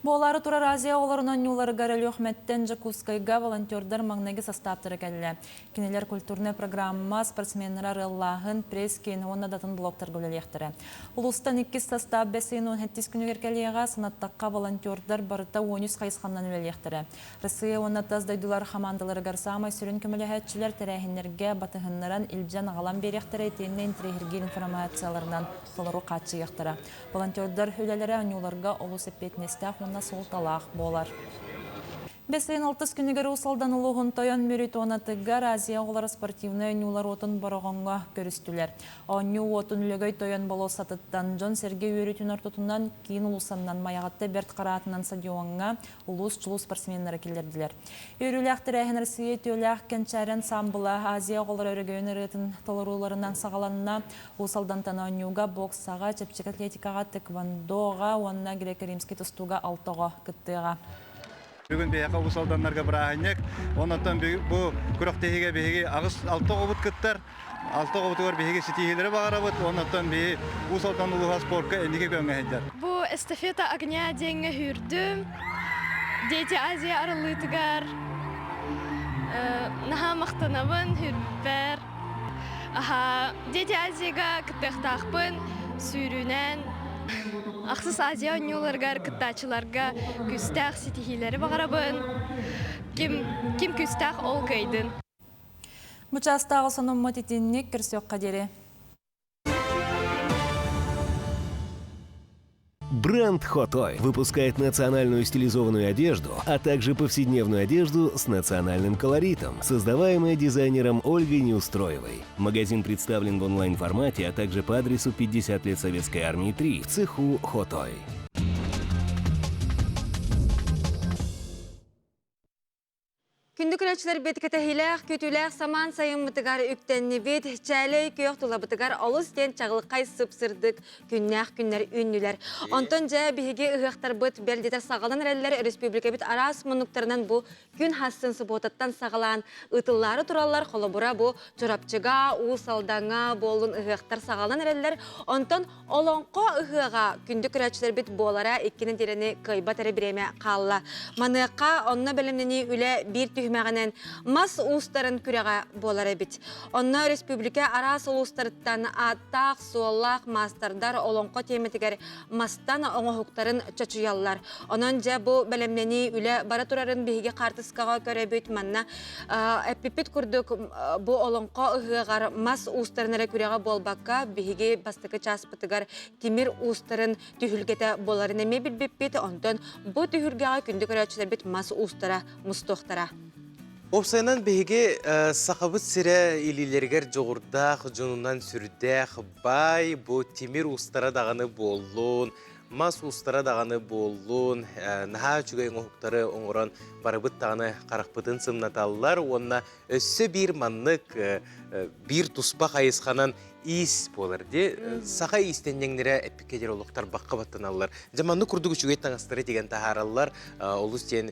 Буолаары турар Азия оҕолорун оонньууларыгар Өлүөхүмэттэн Дьокуускайга волонтердар маҥнайгы састааптара кэллэ. Кинилэр культурнай программа, спортсменнары арыаллааһын, пресс-киин уонна да атын блоктарга үлэлиэхтэрэ. Улуустан иккис састаап бэс ыйын 17 күнүгэр кэлиэҕэ, санаттахха волонтердар барыта 13 хайысханан үлэлиэхтэрэ. Россия уонна тас дойдулар хамаандаларыгар саамай сүрүн көмөлөһөөччүлэр тэрээһиннэргэ батыһыннаран илдьэн-аҕалан биэриэхтэрэ итиэннэ интэриэһиргиир информацияларынан толору хааччыйыахтара. Волонтердар үлэлэрэ оонньууларга олус эппиэтинэстээх уонна суолталаах буолар. Бэс ыйын алтыс күнүгэр Уус Алдан улууһун Тойон Мүрү туонатыгар Азия оҕолоро спортивнай оонньуулар уотун Бороҕоҥҥо көрүстүлэр. Оонньуу уотун Лөгөй Тойон болуоссатыттан дьон-сэргэ үөрүүтүн ортотунан киин улуусаннан Майаҕатта Бэрт Хараатынан стадиоҥҥа улуус чулуу спортсменнара киллэрдилэр. Үөрүүлээх тэрээһин Россия үтүөлээх кэнчээри ансаамбыла Азия оҕолоро өрөгөйүн ырыатын толорууларынан саҕаланна. Уус Алдантан оонньууга, боксаҕа, чэпчэки атлетикаҕа, тэквондоҕа уонна греко-римский тустууга алта оҕо кыттыаҕа. Бүгүн биһиэхэ Уус Алданнарга бырааһынньык. Онон бу күрэхтэһиигэ биһиги аҕыс алта оҕобут кыттар. Алта оҕобутугар биһиги ситиһиилэри баҕарабыт уонна оттон биһи Уус Алдан улууһа спорка инники көҥҥө сылдьар. Бу эстафета огня диэҥҥэ сүүрдүм. Дети Азия арыллыытыгар наһаа махтанабын сүүрбүппэр. Аха, Дети Азияга кыттыахтаахпын сүүрүүнэн. Ахсыс Азия оонньууларыгар кыттааччыларга күүстээх ситиһиилэри баҕарабын. Ким, ким күүстээх ол кыайдын. Бу чаастааҕы сонуммут итинник көрсүөххэ диэри. Бренд Хотой выпускает национальную стилизованную одежду, а также повседневную одежду с национальным колоритом, создаваемая дизайнером Ольгой Неустроевой. Магазин представлен в онлайн-формате, а также по адресу 50 лет Советской Армии 3 в цеху Хотой. Күндү көрөөччүлэрбит кэтэһиилээх, күүтүүлээх самаан сайыммытыгар үктэннибит, чээлэй күөх тулабытыгар олус диэн чаҕылхай сып-сырдык күннээх күннэр үүннүлэр. Онтон дьэ биһиги ыһыахтарбыт бэл диэтэр саҕалан эрэллэр республикабыт араас муннуктарынан бу күн хассын субуотаттан саҕалаан ыытыллаары тураллар. Холобура бу Чурапчыга, Уус Алдаҥҥа буоллун ыһыахтар саҕаланан эрэллэр. Онтон Олоҥхо ыһыаҕа күндү көрөөччүлэрбит буолара икки нэдиэлэни кыайбат эрэ бириэмэ хаалла. Маныаха онно бэлэмнэнии үлэ биир түһүмэҕинэн мас уустарын күрэҕэ буолар эбит. Онно республика араас улуустарыттан ааттаах-суоллаах маастардар олоҥхо тиэмэтигэр мастан оҥоһуктарын чочуйаллар. Онон дьэ бу бэлэмнэнии үлэ бара турарын биһиги хаартыскаҕа көрөбүт. Манна эппиппит курдук бу олоҥхо ыһыаҕар мас уустарын эрэ күрэҕэ буолбакка биһиги бастакы чааспытыгар тимир уустарын түһүлгэтэ буоларын эмиэ билбиппит. Онтон бу түһүлгэҕэ күндү көрөөччүлэрбит мас уустара мустуохтара. Уопсайынан биһиги Сахабыт сирэ илиилэригэр дьоҕурдаах, дьонунан сүрдээх баай, бу тимир уустара даҕаны буоллун, мас уустара даҕаны буоллун, наһаа үчүгэй оҥоһуктары оҥорон барыбыт даҕаны харахпытын сымнаталлар уонна өссө биир маннык биир туспа хайысханан иис буолар дии. Саха иистэнньэҥнэрэ эппиккэ диэри олох тарбахха баттаналлар. Дьэ маннык курдук үчүгэй таҥастары тигэн таһаараллар. Олус диэн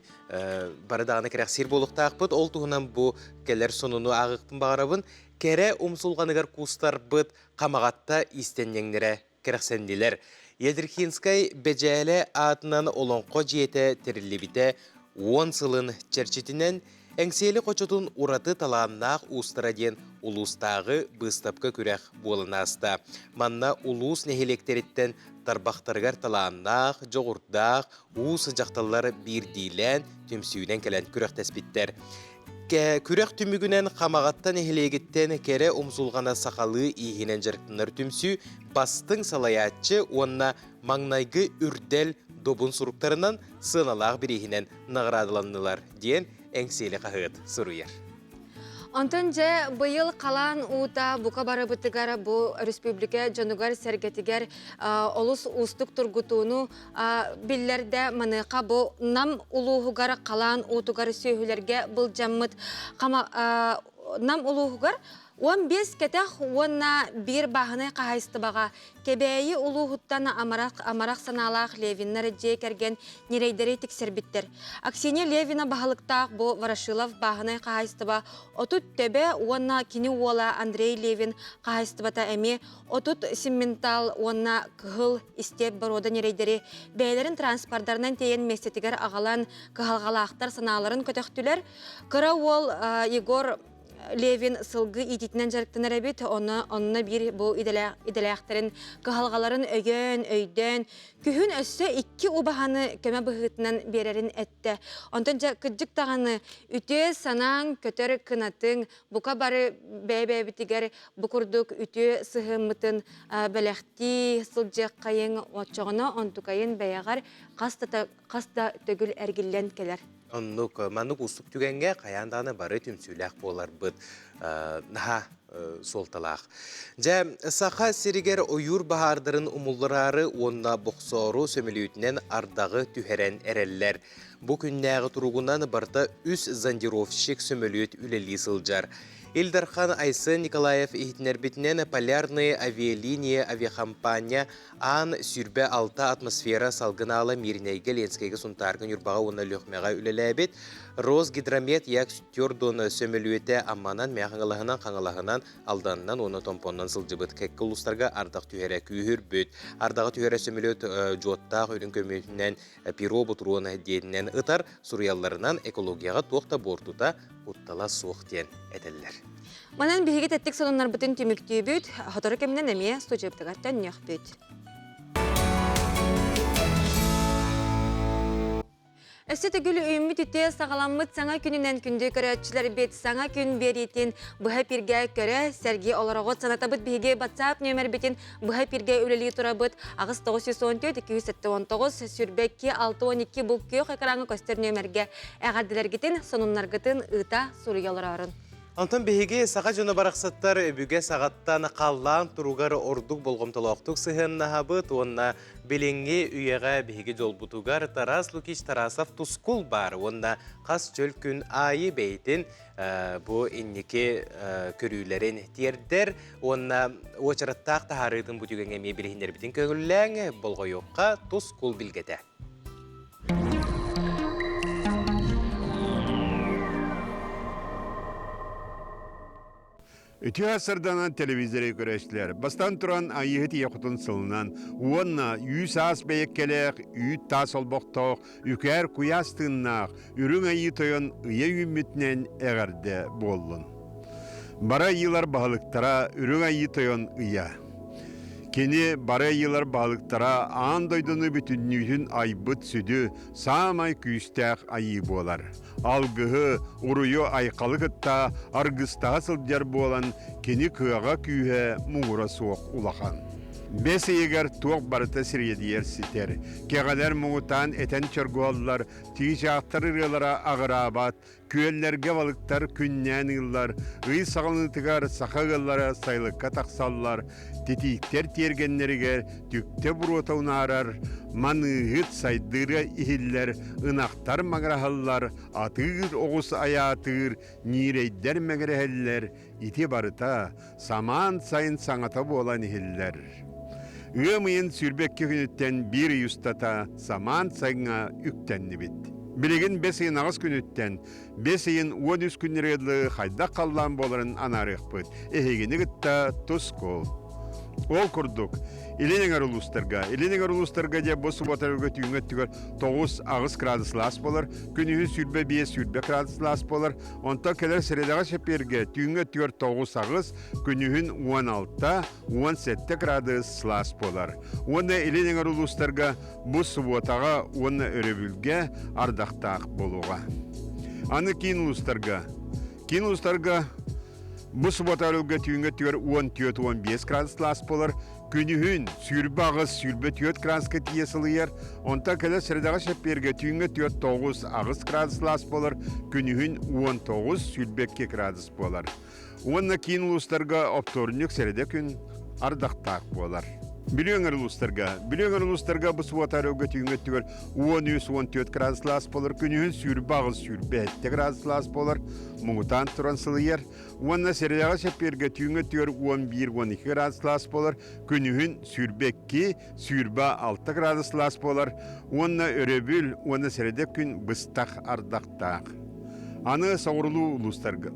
бары даҕаны кэрэхсиир буолуохтаахпыт. Ол туһунан бу кэлэр сонуну ааҕыахпын баҕарабын. Кэрэ умсулҕаныгар куустарбыт Хамаҕатта иистэнньэҥнэрэ кэрэхсэннилэр. Ядрихинскай Бэдьээлэ аатынан Олоҥхо дьиэтэ тэриллибитэ уон сылын чэрчитинэн Эҥсиэли хочотун ураты талааннаах уустара диэн улуустааҕы быыстапка күрэх буолан ааста. Манна улуус нэһилиэктэриттэн тарбахтарыгар талааннаах, дьоҕурдаах, уус дьахталлар биирдиилээн түмсүүнэн кэлэн күрэхтэспиттэр. Күрэх түмүгүнэн Хамаҕатта нэһилиэгиттэн кэрэ умсулҕана сахалыы ииһинэн дьарыктанар түмсүү бастыҥ салайааччы уонна маҥнайгы үрдэл добун суруктарынан сыаналаах бирииһинэн наҕараадаланнылар диэн Эҥсиэли хаһыат суруйар. Онтон дьэ быйыл халаан уута бука барыбытыгар бу республика дьонугар-сэргэтигэр олус уустук тургутууну биллэрдэ. Маныаха бу Нам улууһугар халаан уутугар сүөһүлэргэ былдьаммыт Нам улууһугар 15 кэтэх уонна биир бааһынай хаһаайыстыбаҕа Кэбээйи улууһуттан амарах, амарах санаалаах Левиннар дьиэ кэргэн ньирэйдэри тиксэрбиттэр. Аксинья Левина баһылыктаах бу Ворошилов бааһынай хаһаайыстыба 30 төбө уонна кини уола Андрей Левин хаһаайыстыбата эмиэ 30 симментал уонна кыһыл истиэп боруода ньирэйдэри бэйэлэрин транспордарынан тиэйэн миэстэтигэр аҕалан кыһалҕалаахтар санааларын көтөхтүлэр. Кыра уол Егор Левин сылгы иитиитинэн дьарыктанар эбит. Онно, онно биир бу идэлээхтэрин кыһалҕаларын өйөөн, өйдөөн, күһүн өссө икки убаһаны көмө быһыытынан биэрэрин эттэ. Онтон дьэ кырдьык даҕаны үтүө санааҥ, көтөр кынатыҥ, бука бары бэйэ-бэйэбитигэр бу курдук үтүө сыһыаммытын бэлэхтии сылдьыаххайыҥ, оччоҕуна онтукайын бэйэҕэр хас да, хас да төгүл эргиллэн кэлэр. Оннук, маннык уустук түгэҥҥэ хайаан даҕаны бары түмсүүлээх буоларбыт наһаа суолталаах. Дьэ, Саха сиригэр ойуур баһаардарын умуллараары уонна бохсоору сөмөлүөтүнэн ардаҕы түһэрэн эрэллэр. Бу күннээҕи туругунан барыта үс зондировщик сөмөлүөт үлэлии сылдьар. Ил Дархан Айсен Николаев иһитиннэрбитинэн Полярные авиалинии авиахампаанньа Аан 26 атмосфера салгын аала Мииринэйгэ, Ленскэйгэ, Сунтаарга, Ньурбаҕа уонна Өлүөхүмэҕэ үлэлээбит. Росгидромет Як-Стюардон сөмөлүөтэ Амманан, Мэхаҥалаһынан, Хаҥалаһынан, Алданынан уонна Томпоннон сылдьыбыт. Кэккэ улуустарга ардах түһэрэ күүһүрбүт. Ардаҕы түһэрэ сөмөлүөт дьуоттаах үрүҥ көмүһүнэн Перо Бутуруона диэнинэн ытар, суруйалларынан экологияҕа туох да буортута, куттала суох диэн этэллэр. Манан биһиги тэттик сонуннарбытын түмүктүүбүт, сотору кэминэн эмиэ студиябытыгар төннүөхпүт. Өссө төгүл үүммүт үтүө саҕаламмыт саҥа күнүнэн күндү көрөөччүлэрбит саҥа күн биэриитин быһа эпиргэ көрө, сэргии олороҕут санатабыт биһиги WhatsApp нүөмэрбитин быһа эпиргэ үлэлии турабыт 8914 279 22 612 бу күөх экраҥҥа көстөр нүөмэргэ эҕэрдэлэргитин, сонуннаргытын ыыта суруйа олороорун. Онтон биһиги саха дьоно барахсаттар өбүгэ саҕаттан халлаан туругар ордук болҕомтолоохтук сыһыаннаһабыт уонна билиҥҥи үйэҕэ биһиги дьолбутугар Тарас Лукич Тарасов тускул баар уонна хас чөл күн аайы бэйэтин бу инники көрүүлэрин тиэрдэр уонна уочараттаах таһаарыытын бу түгэҥҥэ эмиэ билиһиннэрбитин көҥүллээҥ болҕойуохха тускул билгэтэ. Үтүө сырданан телевизоры көрөчтүлэр. Бастан туран айыһыт ийэ хотун сылынан уонна үүс аас бэйэккэлээх, үүт таас олбохтоох, үкээр куйаас тыыннаах, үрүҥ айыы тойон ыйа үүммүтүнэн эҕэрдэ буоллун. Бары айыылар баһылыктара үрүҥ айыы тойон ыйа. Кини бары айыылар баһылыктара аан дойдуну бүтүннүүтүн айбыт сүдү, саамай күүстээх айыы буолар. Алгыһы, уруйу айхалы кытта аргыстаһа сылдьар буолан, кини кыаҕа-күүһэ муҥура суох улахан. Бэс ыйыгар туох барыта сириэдийэр ситэр, кэҕэлэр муҥутаан этэн чоргуһаллар, тиичаахтар ырыалара аҕыраабат, Күөллэргэ балыктар күннээн ыыллар, ый саҕаланыытыгар саха ыаллара сайылыкка тахсаллар, титииктэр тиэргэннэригэр түптэ буруота унаарар, маныыһыт сайдыыра иһиллэр, ынахтар маҥыраһаллар, атыыр оҕус айаатыыр, ньиирэйдэр мэҥирэһэллэр, ити барыта самаан сайын саҥата буолан иһиллэр. Ыам ыйын 22 күнүттэн биир ый устата самаан сайыҥҥа үктэннибит. Билигин бэс ыйын аҕыс күнүттэн бэс ыйын 13 күннэригэр дылы хайдах халлаан буоларын анаарыахпыт. Эһигини кытта тускул. Ол курдук, Илин эҥэр улуустарга, Илин эҥэр улуустарга дьэ бу субуотарга түүҥҥү өттүгэр 9-8 градус лаас буолар, күнүһүн 25-20 градус лаас буолар, Онтон кэлэр сэрэдэҕэ чэппиэргэ түүҥҥү өттүгэр 9-8, күнүһүн 16, 17 градус сылаас буолар. Уонна илин эҥэр улуустарга бу субуотаҕа уонна өрөбүлгэ ардахтаах буолуоҕа. Аны киин улуустарга. Киин улуустарга бу субуота өрөбүлгэ түүҥҥү өттүгэр 14-15 градус сылаас буолар, Күнүһүн 28-24 градуска тиийэ сылыйар, онтон кэлэр сэрэдэҕэ чэппиэргэ түүҥҥэ 4-9-8 градус сылаас буолар, күнүһүн 19-22 градус буолар. Уонна киин улуустарга оптуорунньук сэрэдэ күн ардахтаах буолар. Бүлүү өҥөр улуустарга. Бүлүү өҥөр улуустарга бу субуота өрөбүлгэ түүҥҥү өттүгэр 13-14 градус сылаас буолар, күнүһүн 28-27 градус сылаас буолар, муҥутаан туран сылыйар. Уонна сэрэйэҕэ чэппиэргэ түүҥҥү өттүгэр 11-12 градус сылаас буолар, күнүһүн 22, 26 градус сылаас буолар уонна өрөбүл уонна сэрэдэ күн быстах ардахтаах. Аны соҕурулуу улуустарга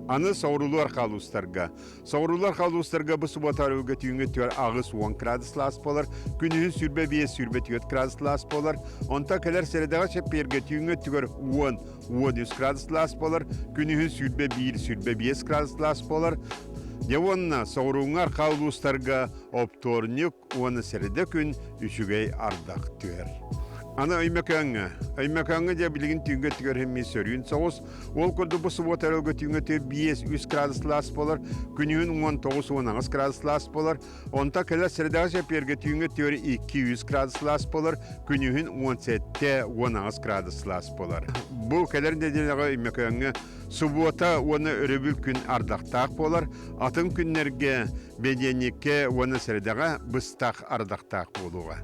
Аны соҕурулуу арҕаа улуустарга. Соҕурулуу арҕаа улуустарга бу субуота өрөбүлгэ түүҥҥү өттүгэр 80 градус сылаас буолар, күнүһүн 25-24 градус сылаас буолар, онтон кэлэр сэрэдэҕэ чэппиэргэ түүҥҥү өттүгэр 10 13 градус сылаас буолар, күнүһүн 21-25 градус сылаас буолар. Дьэ уонна соҕурууҥҥу арҕаа улуустарга оптуорунньук уонна сэрэдэ күн үчүгэй ардах түһэр. Аны Өймөкөөҥҥө. Өймөкөөҥҥө дьэ билигин түүҥҥү өттүгэр эмиэ сөрүүн соҕус. Ол курдук бу субуота өрөлгө түүҥҥү өттүгэр 5-3 градус сылаас буолар, күнүһүн 19-18 градус сылаас буолар. Онтон кэлэр сэрэдэҕэ чэппиэргэ түүҥҥү өттүгэр 2-3 градус сылаас буолар, күнүһүн 17-18 градус сылаас буолар. Бу кэлэр нэдиэлэҕэ Өймөкөөҥҥө субуота уонна өрөбүл күн ардахтаах буолар, атын күннэргэ бэнидиэнньиккэ уонна сэрэдэҕэ быстах ардахтаах буолуоҕа.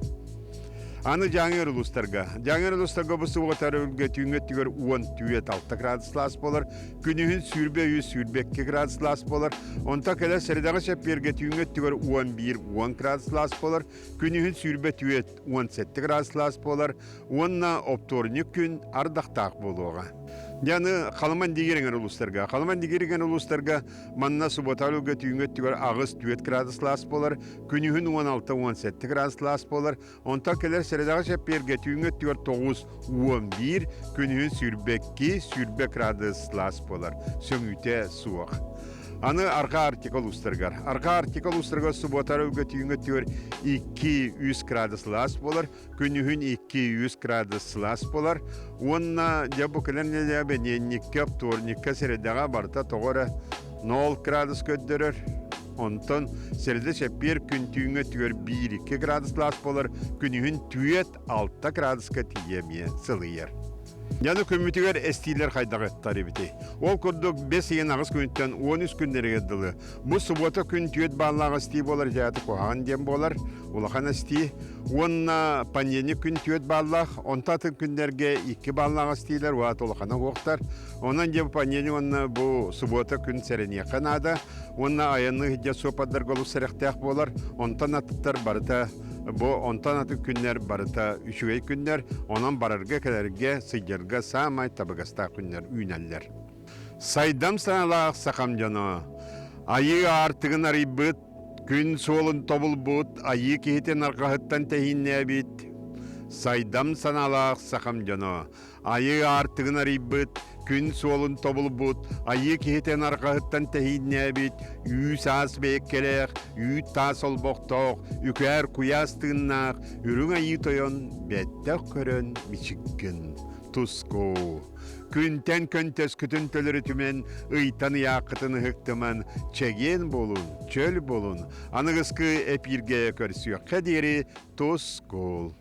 Аны Дьааҥы улуустарга. Дьааҥы улуустарга бу субуота өрөбүлгэ түүҥҥү өттүгэр 14 градус сылаас буолар, Күнүһүн 23-22 градус сылаас буолар. Онтон кэлэр сэрэдэҕэ чэппиэргэ түүҥҥү өттүгэр 11-10 градус сылаас буолар. Күнүһүн 24-17 градус сылаас буолар. Уонна оптуорунньук күн ардахтаах буолуоҕа. Дьэ аны Халыман Дигириҥэр улуустарга. Халыман Дигириҥэр улуустарга манна субуоталыга түүҥҥү өттүгэр 8-4 градус сылаас буолар. Күнүһүн 16-17 градус сылаас буолар. Онтон кэлэр сэрэдэҕэ чэппиэргэ түүҥҥү өттүгэр 9-11, күнүһүн 22, 20 градус сылаас буолар. Сөҥүүтэ суох. Аны Арҕаа Арктика улуустарыгар. Арҕаа Арктика улуустарыгар субуота өрөбүлгэ түүҥҥү өттүгэр 2-3 градус сылаас буолар, күнүһүн 2-3 градус сылаас буолар. Уонна дьэ бу кэлэр нэдиэлэ бэнидиэнньиккэ, вторникка, сэрэдэҕэ барыта тоҕо эрэ 0 градус көрдөрөр. Онтон сэрдэ чэппиэр күн түүҥҥэ өттүгэр 1-2 градус сылаас буолар, күнүһүн 4-6 градуска тиийэ эмиэ сылыйар. Яны күммүтүгэр эстиилэр хайдах ыттар эбитий? Ол курдук 5 ыйын 8 күнүттэн 13 күннэригэр дылы бу субуота күн түөрт бааллаах эстии буолар дьааты куһаҕан диэн буолар, улахан эстии. Уонна понедельник күн түөрт бааллаах, онто атын күннэргэ 2 бааллаах эстиилэр уат улахана уохтар. Онон дьэ понедельник уонна бу субуота күн сэрэниэххэ наада. Уонна айанныы сылдьар суоппардарга олус сэрэхтээх буолар. Онтон атыттар барыта бу онтон атын күннэр барыта үчүгэй күннэр. Онон барарга-кэлэргэ, сылдьарга саамай табыгастаах күннэр үүнэллэр. Сайдам санаалаах сахам дьоно, айыы аартыгын арыйбыт, күн суолун тобулбут, айыы киһитин арҕаһыттан тэһииннээбит, сайдам санаалаах сахам дьоно, Айыы аартыгын арыйбыт, күн суолун тобулбут, айыы киһитин арҕаһыттан тэһииннээбит, үүс-аас бэйэккэлээх, үүт-таас олбохтоох, үкээр куйаас тыыннаах, үрүҥ айыы тойон бэттэх көрөн мичиккин туску. Күнтэн көнтөскүтүн төлөрүтүмэн, ыйтан ыйааххытын ыһыктыман, чэгиэн буолун, чөл буолун, аныгыскы эпииргэ көрсүөххэ диэри тускул.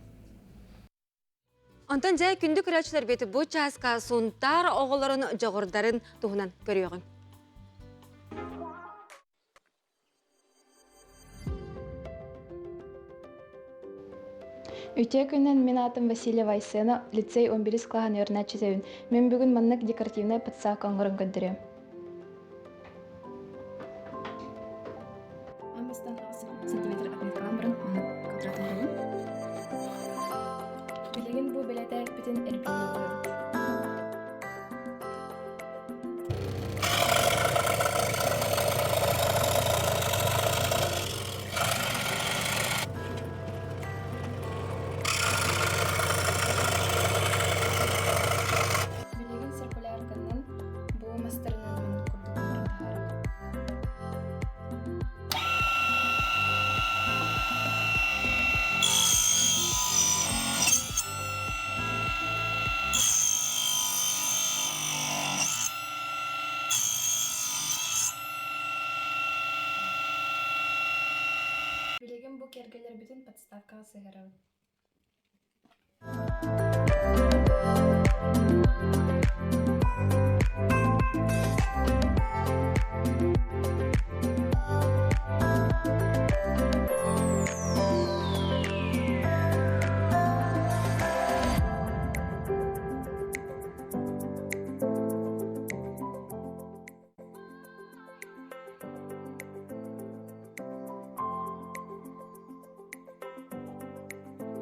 Онтон дьэ күндү көрөөччүлэрбит бу чааска Сунтаар оҕолорун дьоҕурдарын туһунан көрүөҕүҥ. Үтүө күнүнэн мин аатым Васильева Айсена, лицей 11 кылааһын үөрэнээччитэбин. Мин бүгүн маннык декоративнай подставка оҥорон көрдөрүөм. Аммастан сантиметр отметкалаан баран маннык квадрат оҥоробун. Билигин бу бэлэтээппитин эрбиинэ быһабыт. Билигин циркулярканан бу мастарынан маннык курдук оҥорон таһаарабыт. Билигин бу киэргэлэрбитин подставкаҕа сыһыарабыт.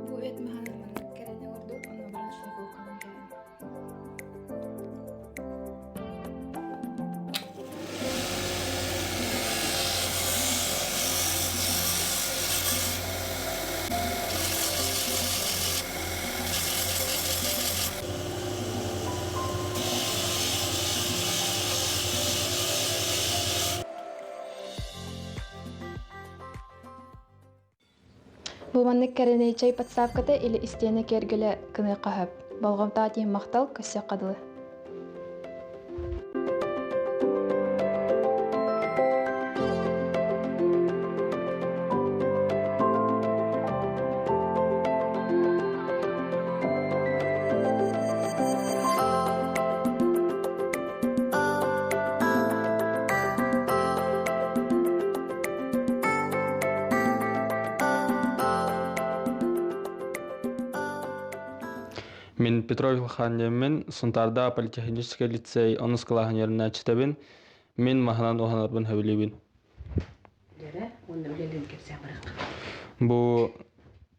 Бу эт маһынан маннык кэрэни оҥордум, онно баран шлифовкалаан кэллим. Бу маннык кэрэнэй чэй подставката или истиэнэ киэргэлэ кыныахха сөп. Болҕомтоҕо тиһин махтал, көрсүөххэ дылы. Мин Петров Илхан диэммин, Сунтаардаах политехническэй лицей онус кылааһын үөрэнээччитэбин. Мин маһынан уһанарбын сөбүлүүбүн. Бу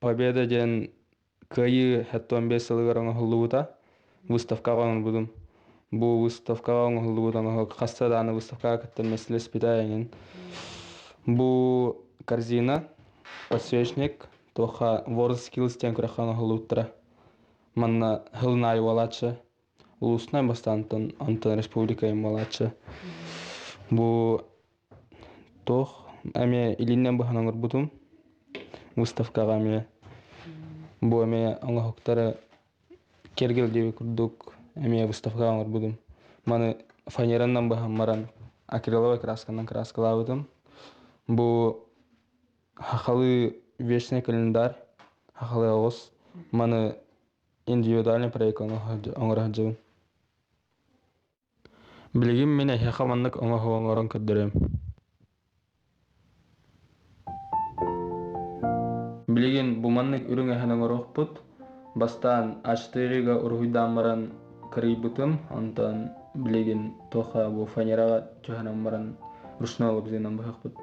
Победа диэн Кыайыы 75 сылыгар оҥоһуллубута. Выставкаҕа оҥорбутум. Бу выставкаҕа оҥоһуллубут оҥоһук хаста даҕаны выставкаҕа кыттан мэсилэспитэ эҥин. Бу корзина, подсвечник, туохха World Skills диэн күрэххэ оҥоһуллубуттара. Манна сылын аайы буолааччы. Улуустан бастаантан онтон республика буолааччы. Бу туох эмиэ илиинэн быһан оҥорбутум. Выставкаҕа эмиэ бу эмиэ оҥоһуктары киэргэл диэби курдук эмиэ выставкаҕа оҥорбутум. Маны фанеранан быһан баран акриловай красканан краскалаабытым. Бу хахалыы вечный календарь, хахалыы оҕус. Маны индивидуальный проект оҥоро сылдьабын. Билигин мин эһиэхэ маннык оҥоһуу оҥорон көрдөрүөм. Билигин бу маннык үрүҥ эһэн оҥоруохпут. Бастаан А4-га уруһуйдаан баран кырыйбытым, онтон билигин туохха бу фанераҕа түһэрэн баран ручной лобзинан быһыахпыт.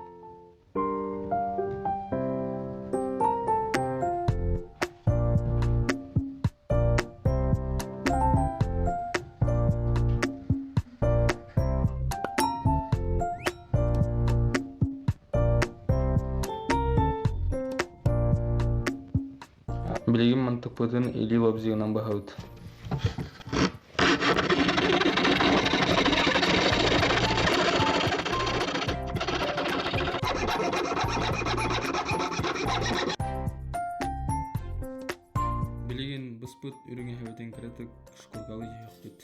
Билигин мантыкпытын илии лобзигынан быһабыт. Билигин быспыт үрүҥ эһэбитин кыратык шкургалыы түһүөхпүт.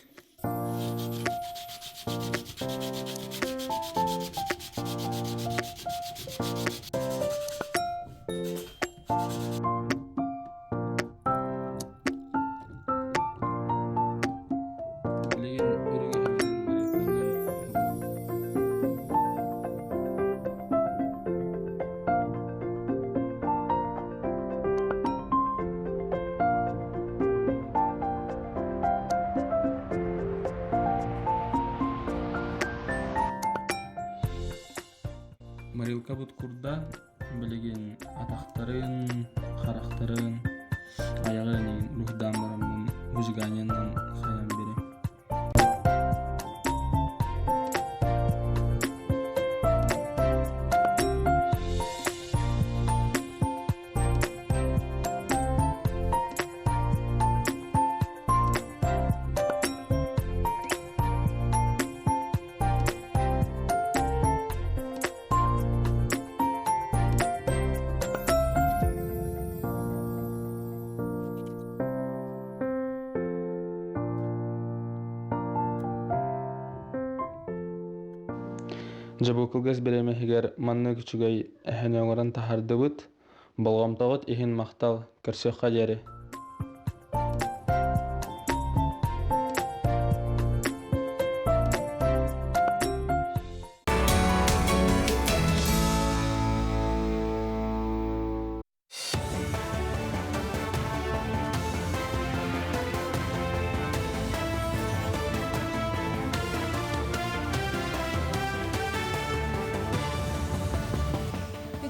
Фигуркабыт курда билигин атахтарын, харахтарын, айаҕын игин уруһуйдаан бараммын выжиганиенан хайан биэриэм. Дьэ бу кылгас бириэмэ иһигэр маннык үчүгэй эһэни оҥорон таһаардыбыт. Болҕомтоҕут иһин махтал, көрсүөххэ диэри.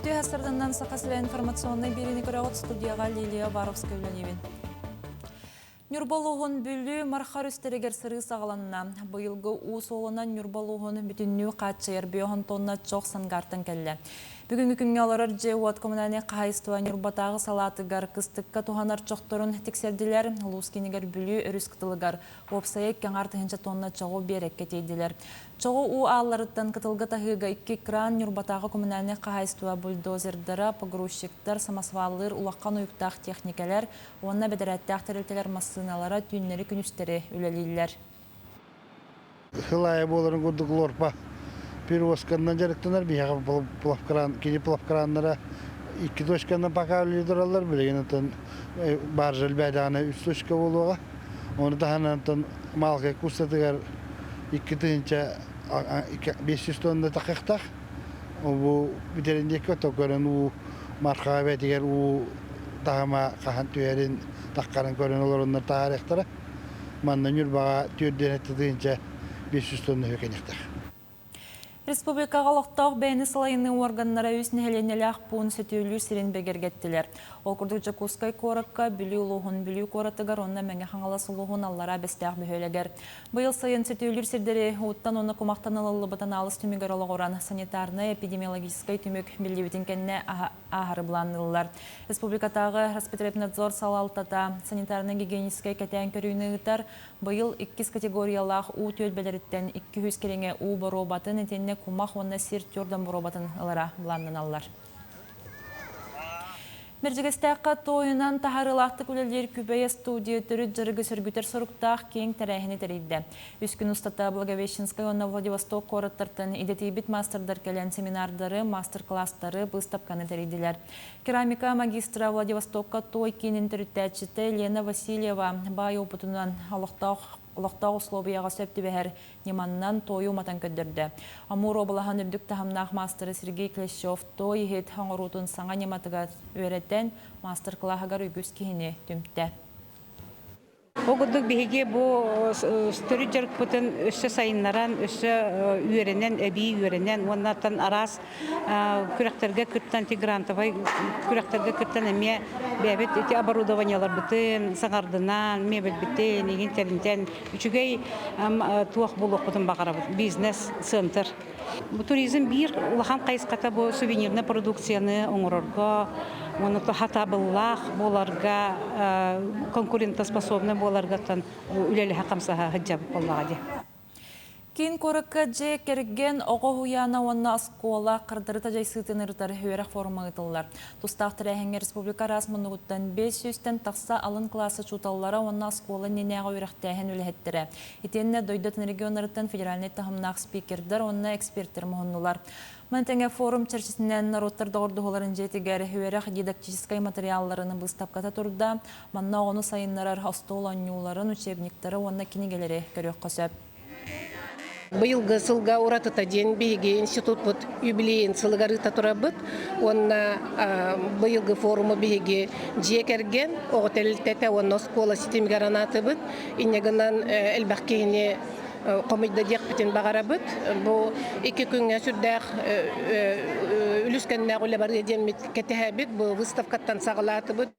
Үтүө сарданнан Саха сирэ информационнай биэриини көрөҕүт студияҕа Лилия Баровская үлэлиибин. Ньурба улууһун Бүлүү Марха өрүстэригэр сырыы саҕаланна. Быйылгы уу суолунан Ньурба улууһун бүтүннүү хааччыйар биоһон тонна чох Сангартан кэллэ. Бүгүҥҥү күҥҥэ олорор дьиэ-уот коммунальнай хаһаайыстыба Ньурбатааҕы салаатыгар кыстыкка туһанар чохторун тиксэрдилэр. Улуус киинигэр Бүлүү өрүс кытылыгар уопсайа 2,5 тонна чоҕу биэрэккэ тиэйдилэр. Чоҕу уу аалларыттан кытылга таһыыга икки кран Ньурбатааҕы коммунальнай хаһаайыстыба бульдозердара, погрузчиктар, самосваллыыр улахан уйуктаах техникэлэр уонна бэдэрээттээх тэрилтэлэр массыыналара түүннэри-күнүстэри үлэлииллэр. Сыл аайы буоларын курдук лорпа перевозканан дьарыктанар. Биһиэхэ плавкран, кини плавкраннара икки точканан пока үлэлии тураллар. Билигин оттон баржа элбээтэҕинэ үс точка буолуоҕа. Ону таһынан оттон Малкай кустатыгар 2500 тонна тахыахтаах. Бу бүтэрин диэки ото көрөн уу Мархаҕа бэйэтигэр уу таһыма хаһан түһэрин таххарын көрөн олороннор таһаарыахтара. Манна Ньурбаҕа 4 500 тонна үһү кэлиэхтээх. Республикаҕа олохтоох бэйэни салайыныы уорганнара үс нэһилиэнньэлээх пуун сөтүөлүүр сирин бигэргэттилэр. Ол курдук Дьокуускай куоракка, Бүлүү улууһун Бүлүү куоратыгар уонна Мэҥэ Хаҥалас улууһун Аллараа Бэстээх бөһүөлэгэр. Быйыл сайын сөтүөлүүр сирдэри ууттан уонна кумахтан ылыллыбыт анаалыс түмүгэр олоҕуран санитарнай-эпидемиологическай түмүк биллибитин кэннэ ааһары былаанныыллар. Республикатааҕы Роспотребнадзор салалтата санитарнай-гигиеническэй кэтээн көрүүнү ыытар. Быйыл иккис категориялаах уу түөлбэлэриттэн 200 кэриҥэ уу боруобатын итиэннэ кумах уонна сир тюрдан боруобатын ылара былааннаналлар. Бэрдьигэстээххэ туойунан таһаарыылаахтык үлэлиир Күбэйэ студия төрүт дьарыгы сөргүтэр соруктаах киэҥ тэрээһини тэрийдэ. Үс күн устата Благовещенскай уонна Владивосток куораттартан идэтийбит маастардар кэлэн семинардары, маастар-кылаастары, быыстапканы тэрийдилэр. Керамика магистра Владивостокка туой киинин төрүттээччитэ Лена Васильева баай уопутунан олохтоох олохтоох услуобуйаҕа сөп түбэһэр ньыманнан туойу уматан көрдөрдө. Амур уобалаһын үрдүк таһымнаах маастара Сергей Клещев туой иһит оҥоруутун саҥа ньыматыгар үөрэтэн, маастар-кылааһыгар үгүс киһини түмтэ. Ол курдук биһиги бу төрүт дьарыкпытын өссө сайыннаран, өссө үөрэнэн, эбии үөрэнэн уонна араас күрэхтэргэ кыттан, ити грантовай күрэхтэргэ кыттан эмиэ бэйэбит ити оборудованиеларбытын саҥардынан, мебельбитин, игин тэринтэн үчүгэй туох буолуохпутун баҕарабыт бизнес-центр. Бу туризм биир улахан хайысхата бу сувенирнай продукцияны оҥорорго, уонна хатабыллаах буоларга, конкурентоспособный буоларгаттан үлэлэһэ хамсаһа сылдьабыт буоллаҕа дии. Киин куоракка дьиэ кэргэн, оҕо уһуйаана уонна оскуола хардарыта дьайсыытын ырытар үөрэх форума ыытыллар. Тустаах тэрээһиҥҥэ республика араас муннугуттан 500-тэн тахса алын кылаас учууталлара уонна оскуола иннинээҕи үөрэхтээһин үлэһиттэрэ. Итиэннэ дойду атын регионнарыттан федеральнай таһымнаах спикердэр уонна эксперттэр муһуннулар. Маны тэҥэ форум чэрчитинэн норуоттар доҕордоһууларын дьиэтигэр үөрэх дидактическай матырыйаалларын быыстапката турда. Манна оҕону сайыннарар остуол оонньууларын, учебниктары уонна кинигэлэри көрүөххэ сөп. Быйылгы сылга уратыта диэн биһиги институтпут юбилейын сылыгар ыыта турабыт уонна быйылгы форуму биһиги дьиэ кэргэн, оҕо тэрилтэтэ уонна оскуола ситимигэр анаатыбыт. Инньэ гынан элбэх киһини хомуйда диэхпитин баҕарабыт. Бу икки күҥҥэ сүрдээх үлүскэннээх үлэ барыа диэммит кэтэһэбит. Бу выставкаттан саҕалаатыбыт.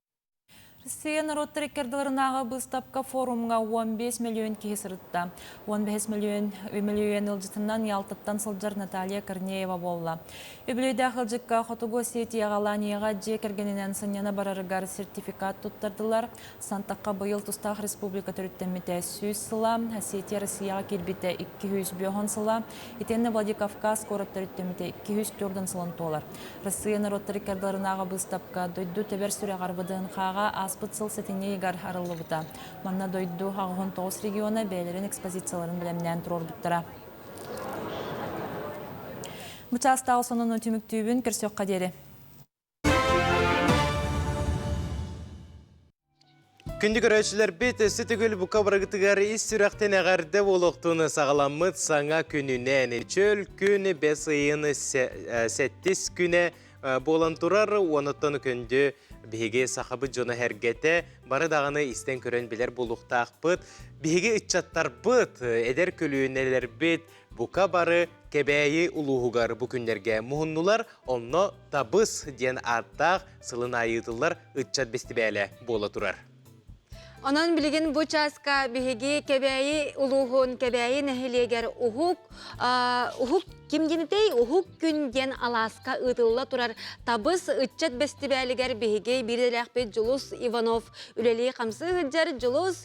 Россия норуоттар иккардыларынааҕы быыстапка форумҥа 15 миллион киһи сырытта. 15 миллион миллион ыалдьытынан Ялтаттан сылдьар Наталья Корнеева буолла. Үбүлүөйдээх ыалдьыкка Хотугу Осетияҕа Аланияҕа дьиэ кэргэнинэн сынньана барарыгар сертификат туттардылар. Сантахха быйыл тустаах республика төрүттэммитэ 100 сыла, Осетия Россияҕа киирбитэ 250 сыла, итиэннэ Владикавказ куорат төрүттэммитэ 204 сылын туолар. Россия норуоттар иккардыларынааҕы быыстапка дойду тэбэр сүрэҕэр ВДНХ-ҕа ааспыт сыл сэтинньи ыйыгар арыллыбыта. Манна дойду 89 региона бэйэлэрин экспозицияларын бэлэмнээн туруорбуттара. Бу чаастааҕы сонуну түмүктүүбүн көрсүөххэ диэри. Күндү көрөөччүлэрбит, өссө төгүл бука барыгытыгар ис сүрэхтэн эҕэрдэ буолуохтун саҕаламмыт саҥа күнүнэн чөл күн бэс ыйын сэттис күнэ буолан турар. Уонуттан күндү биһиги сахабыт дьоно эргэтэ бары даҕаны истэн көрөн билэр буолуохтаахпыт. Биһиги ыччаттарбыт, эдэр көлүөнэлэрбит Бука бары Кэбээйи улууһугар бу күннэргэ муһуннулар, онно Табыс диэн ааттаах сылын аайы ыытыллар ыччат бэстибээлэ буола турар. Онон билигин бу чааска биһиги Кэбээйи улууһун Кэбээйи нэһилиэгэр уһук уһук ким диэнитэй уһук күн диэн алааска ыытылла турар Табыс ыччат бэстибээлигэр биһиги биир идэлээхпит Дьулус Иванов үлэлии хамсыы сылдьар Дьулус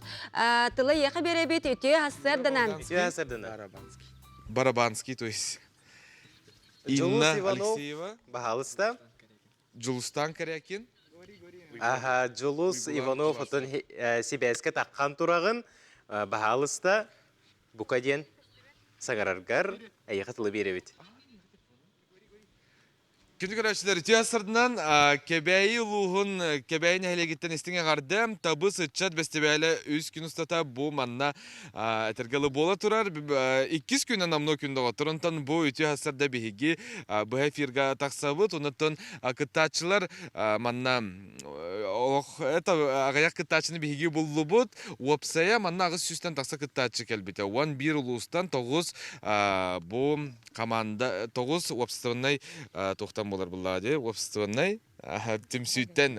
тыла эйиэхэ биэрэбит үтүө сарсыарданан. Үтүө сарсыарданан. Барабанский, то есть. Дьулус Инна Иванов, Алексеева. баһаалыста. Дьулустан Корякин. Аха, Дьулус Иванов отон сибээскэ таххан тураҕын, баһаалыста, бука диэн саҥараргар эйиэхэ тылы биэрэбит. Күндү көрөөччүлэр, үтүө сырдынан Кэбээйи улууһун Кэбээйи нэһилиэгиттэн истиҥ эҕэрдэ. Табыс ыччат бэстибээлэ үс күн устата бу манна этэргэлы буола турар. Иккис күнэ намно күн доҕоттор. Онтон бу үтүө сарда биһиги быһа эфирга тахсабыт. Онтон кыттааччылар манна олох это аҕыйах кыттааччыны биһиги буллубут. Уопсайа манна аҕыс сүүстэн тахса кыттааччы кэлбитэ. 11 улуустан 9 бу команда тоҕус уопсастыбаннай туохтан буолар буллаҕа дии уопсастыбаннай түмсүүттэн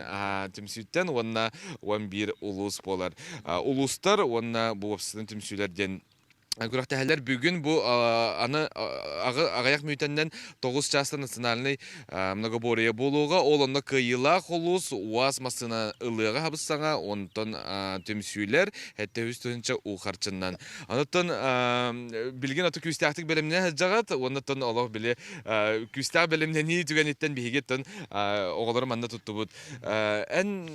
түмсүүттэн уонна 11 улуус буолар улуустар уонна бу уопсастыбаннай түмсүүлэр диэн күрэхтэһэллэр бүгүн бу аны аҕыйах мүнүүтэннэн тоҕус чаастан национальный многоборье буолуоҕа ол онно кыайыылаах улуус УАЗ массыына ылыаҕа хабыссаҥа онтон түмсүүлэр сэттэ үс тыһыынча уу харчыннан Онуттан билигин аты күүстээхтик бэлэмнэнэ сылдьаҕыт уоннаттан олох били күүстээх бэлэмнэнии түгэниттэн биһиги оҕолору манна туттубут. Эн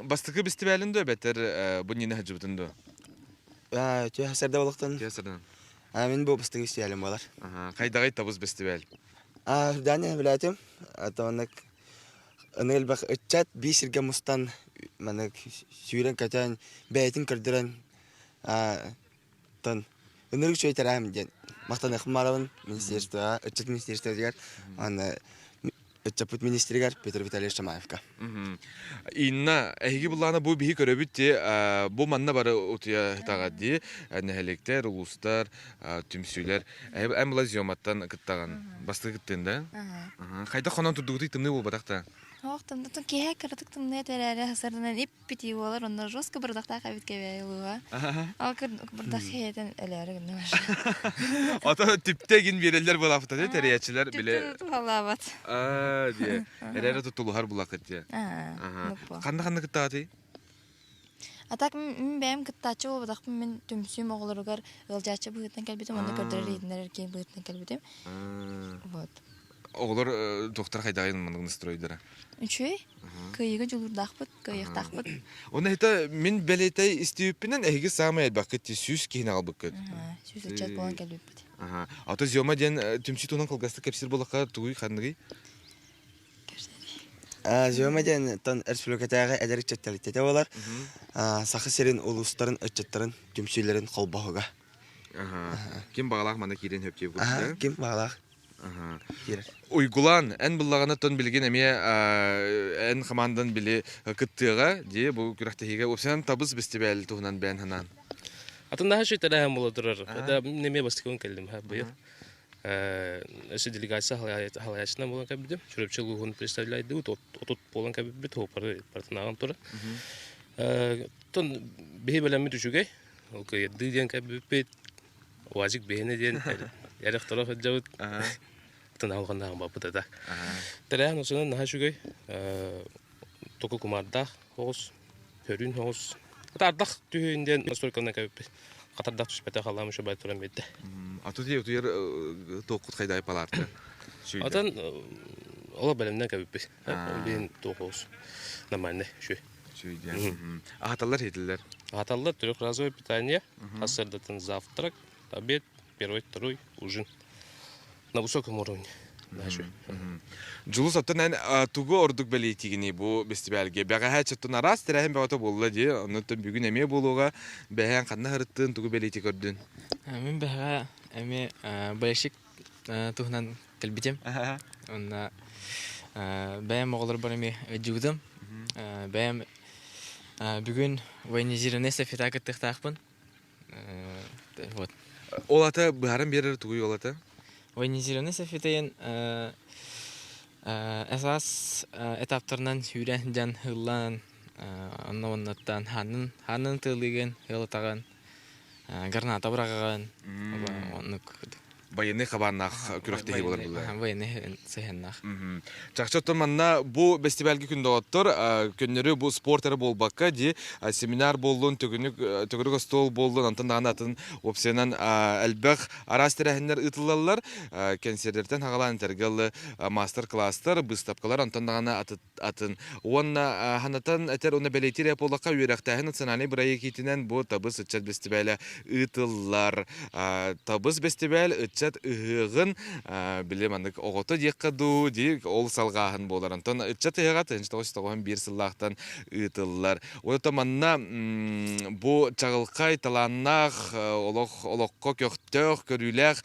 бастакы бэстибээлин дуо эбэтэр бу нина сылдьыбытын дуо? Түһэ сэрдэ болохтон. Түһэ сэрдэн. Мин бу бастакы бэстибээлим буолар. Хайдаҕый табыс бэстибээл? Үрдээн билээтим. Оннук аны элбэх ыччат биир сиргэ мустан маннык сүүрэн-көтөн бэйэтин көрдөрөн Тон ынырык үчүгэй тэрээһин диэн махтаныахпын баҕарабын министерствоҕа, ыччат министерствотыгар уонна ыччаппыт министригэр Петр Витальевич Шамаевка. Инна, эһиги буллаана бу биһи көрөбүт ди бу манна бары утуйа сытаҕа ди нэһилиэктэр, улуустар, түмсүүлэр. Эн була зиоматтан кыттаҕын. Бастакы кыттыын да? Хайдах хонон турдугутуй тымныы буолбатах да? Ох, тымнытын киэһэ кыратык тымныы этэрээри сарынан ип Пити буолар, онно жестко бырдахтаах эбит кэбээйи улууһа. Ол бырдах хиэтэн өлөөрү гыннылар. Ото түптэ гин биэрэллэр буолафыта тэрийээччилэр биле. Тутулабат. Аа дие. Эрээри тутулуһар булакыт дие. Ханна ханна кыттаатый? А так мин бэйэм кыттааччы буолбатахпын мин түмсүүм оҕолоругар ыалдьааччы быһыытынан кэлбитим, онно көрдөрөр иһитиннэрэр киһи быһыытынан кэлбитим. Вот. Оҕолор доктор хайдаҕын маннык настройдара? Үчүгэй. Кыайыыга дьулуурдаахпыт, кыайыахтаахпыт. Онно это мин бэлэтэй истибиппинэн эһиги саамай элбэххит 100 киһини аҕалбыккыт. 100 ыччат буолан кэлбиппит. Ато Зёма диэн түмсүү туһунан кылгастык кэпсиир буоллахха тугуй ханныгый? Зёма диэн тон республикатааҕы эдэр ыччат тэрилтэтэ буолар. Саха сирин улуустарын ыччаттарын түмсүүлэрин холбоһуга. Ким баҕалаах манна киирэн хөптүө Ким баҕалаах Уйгулаан, эн буллаҕына тон билигин эмиэ эн хамаандан били кыттыаҕа дии бу күрэхтэһиигэ уопсайынан табыс бэстибээл туһунан бэйэн санаан. Атын наһаа үчүгэй тэрээһин буола турар. Это эмиэ бастакыбын кэллим быйыл. Өссө делегация халаячынан буолан кэлбитим. Чурапчы улууһун представляйдыбыт, отут буолан кэлбиппит, опары партынааҕын турар. Оттон биһи бэлэммит үчүгэй. Ол кыайдыы диэн кэлбиппит. Уазик биһиэнэ диэн эрэх-торох сылдьабыт. Оттон алҕаннааҕым баппыт это. Тэрээһин осунан наһаа үчүгэй. Току кумаардаах оҕус, көрүүн оҕус. Ардах түһүүн диэн настойканан кэбиппит. Хатардах түспэтэ халаам үчүгэй туран биэрдэ. Атут утуйар туоххут хайдай палаарты? Атын олох бэлэмнэн кэбиппит. Биин туох оҕус. Нормальный, үчүгэй. Үчүгэй диэн. Аһаталлар хитилер. Аһаталлар трехразовое питание, хас завтрак, обед, первый, второй, ужин. На высоком уровне. Дьулус оттон эн тугу ордук бэлиэтиигиний бу бэстибээлгэ? Бэҕэһээ чоттон араас тэрээһин бөҕөтө буолла дии, оннуттан бүгүн эмиэ буолуоҕа. Бэһээн ханна сырыттын, тугу бэлиэтии көрдүн? Мин бэҕэһээ эмиэ болельщик туһунан кэлбитим. Онно бэйэм оҕолорбор эмиэ ыдьыбытым. Бэйэм бүгүн военизированный эстафета кыттыахтаахпын. Вот. Ол ата быһааран биэрэр тугуй ол ата? Военизированный эстафетайын эсаас этаптарынан сүүрэн дьан ыллаан онно оннуттан хаанын хаанын тыалыыгын ыалатаҕын граната быраҕаҕын оннук Военный хабааннаах күрэхтэһии буолар буолла. Военный сыһыаннаах. Чахчы оттон манна бу бэстибээлгэ күн доҕоттор көннөрү бу спорт эрэ буолбакка ди семинар буоллун, төгүнүк төгүрүк остуол буоллун, онтон даҕаны атын уопсайынан элбэх араас тэрээһиннэр ыытыллаллар. Кэнсиэрдэртэн хагалаан этэргэ мастер-класстар, быыстапкалар, онтон даҕаны атын. Уонна ханатан этэр уонна бэлиэтиир буоллахха үөрэхтээһин национальнай бырайыак иитинэн бу Табыс ыччат бэстибээлэ ыытыллар. Табыс бэстибээл ыччат ыһыаҕын били маннык оҕото диэххэ дуу дии ол салҕааһын буолар. Онтон ыччат ыһыаҕа 1991 сыллаахтан ыытыллар. Уонна манна бу чаҕылхай талааннаах олох олоххо көхтөөх көрүүлээх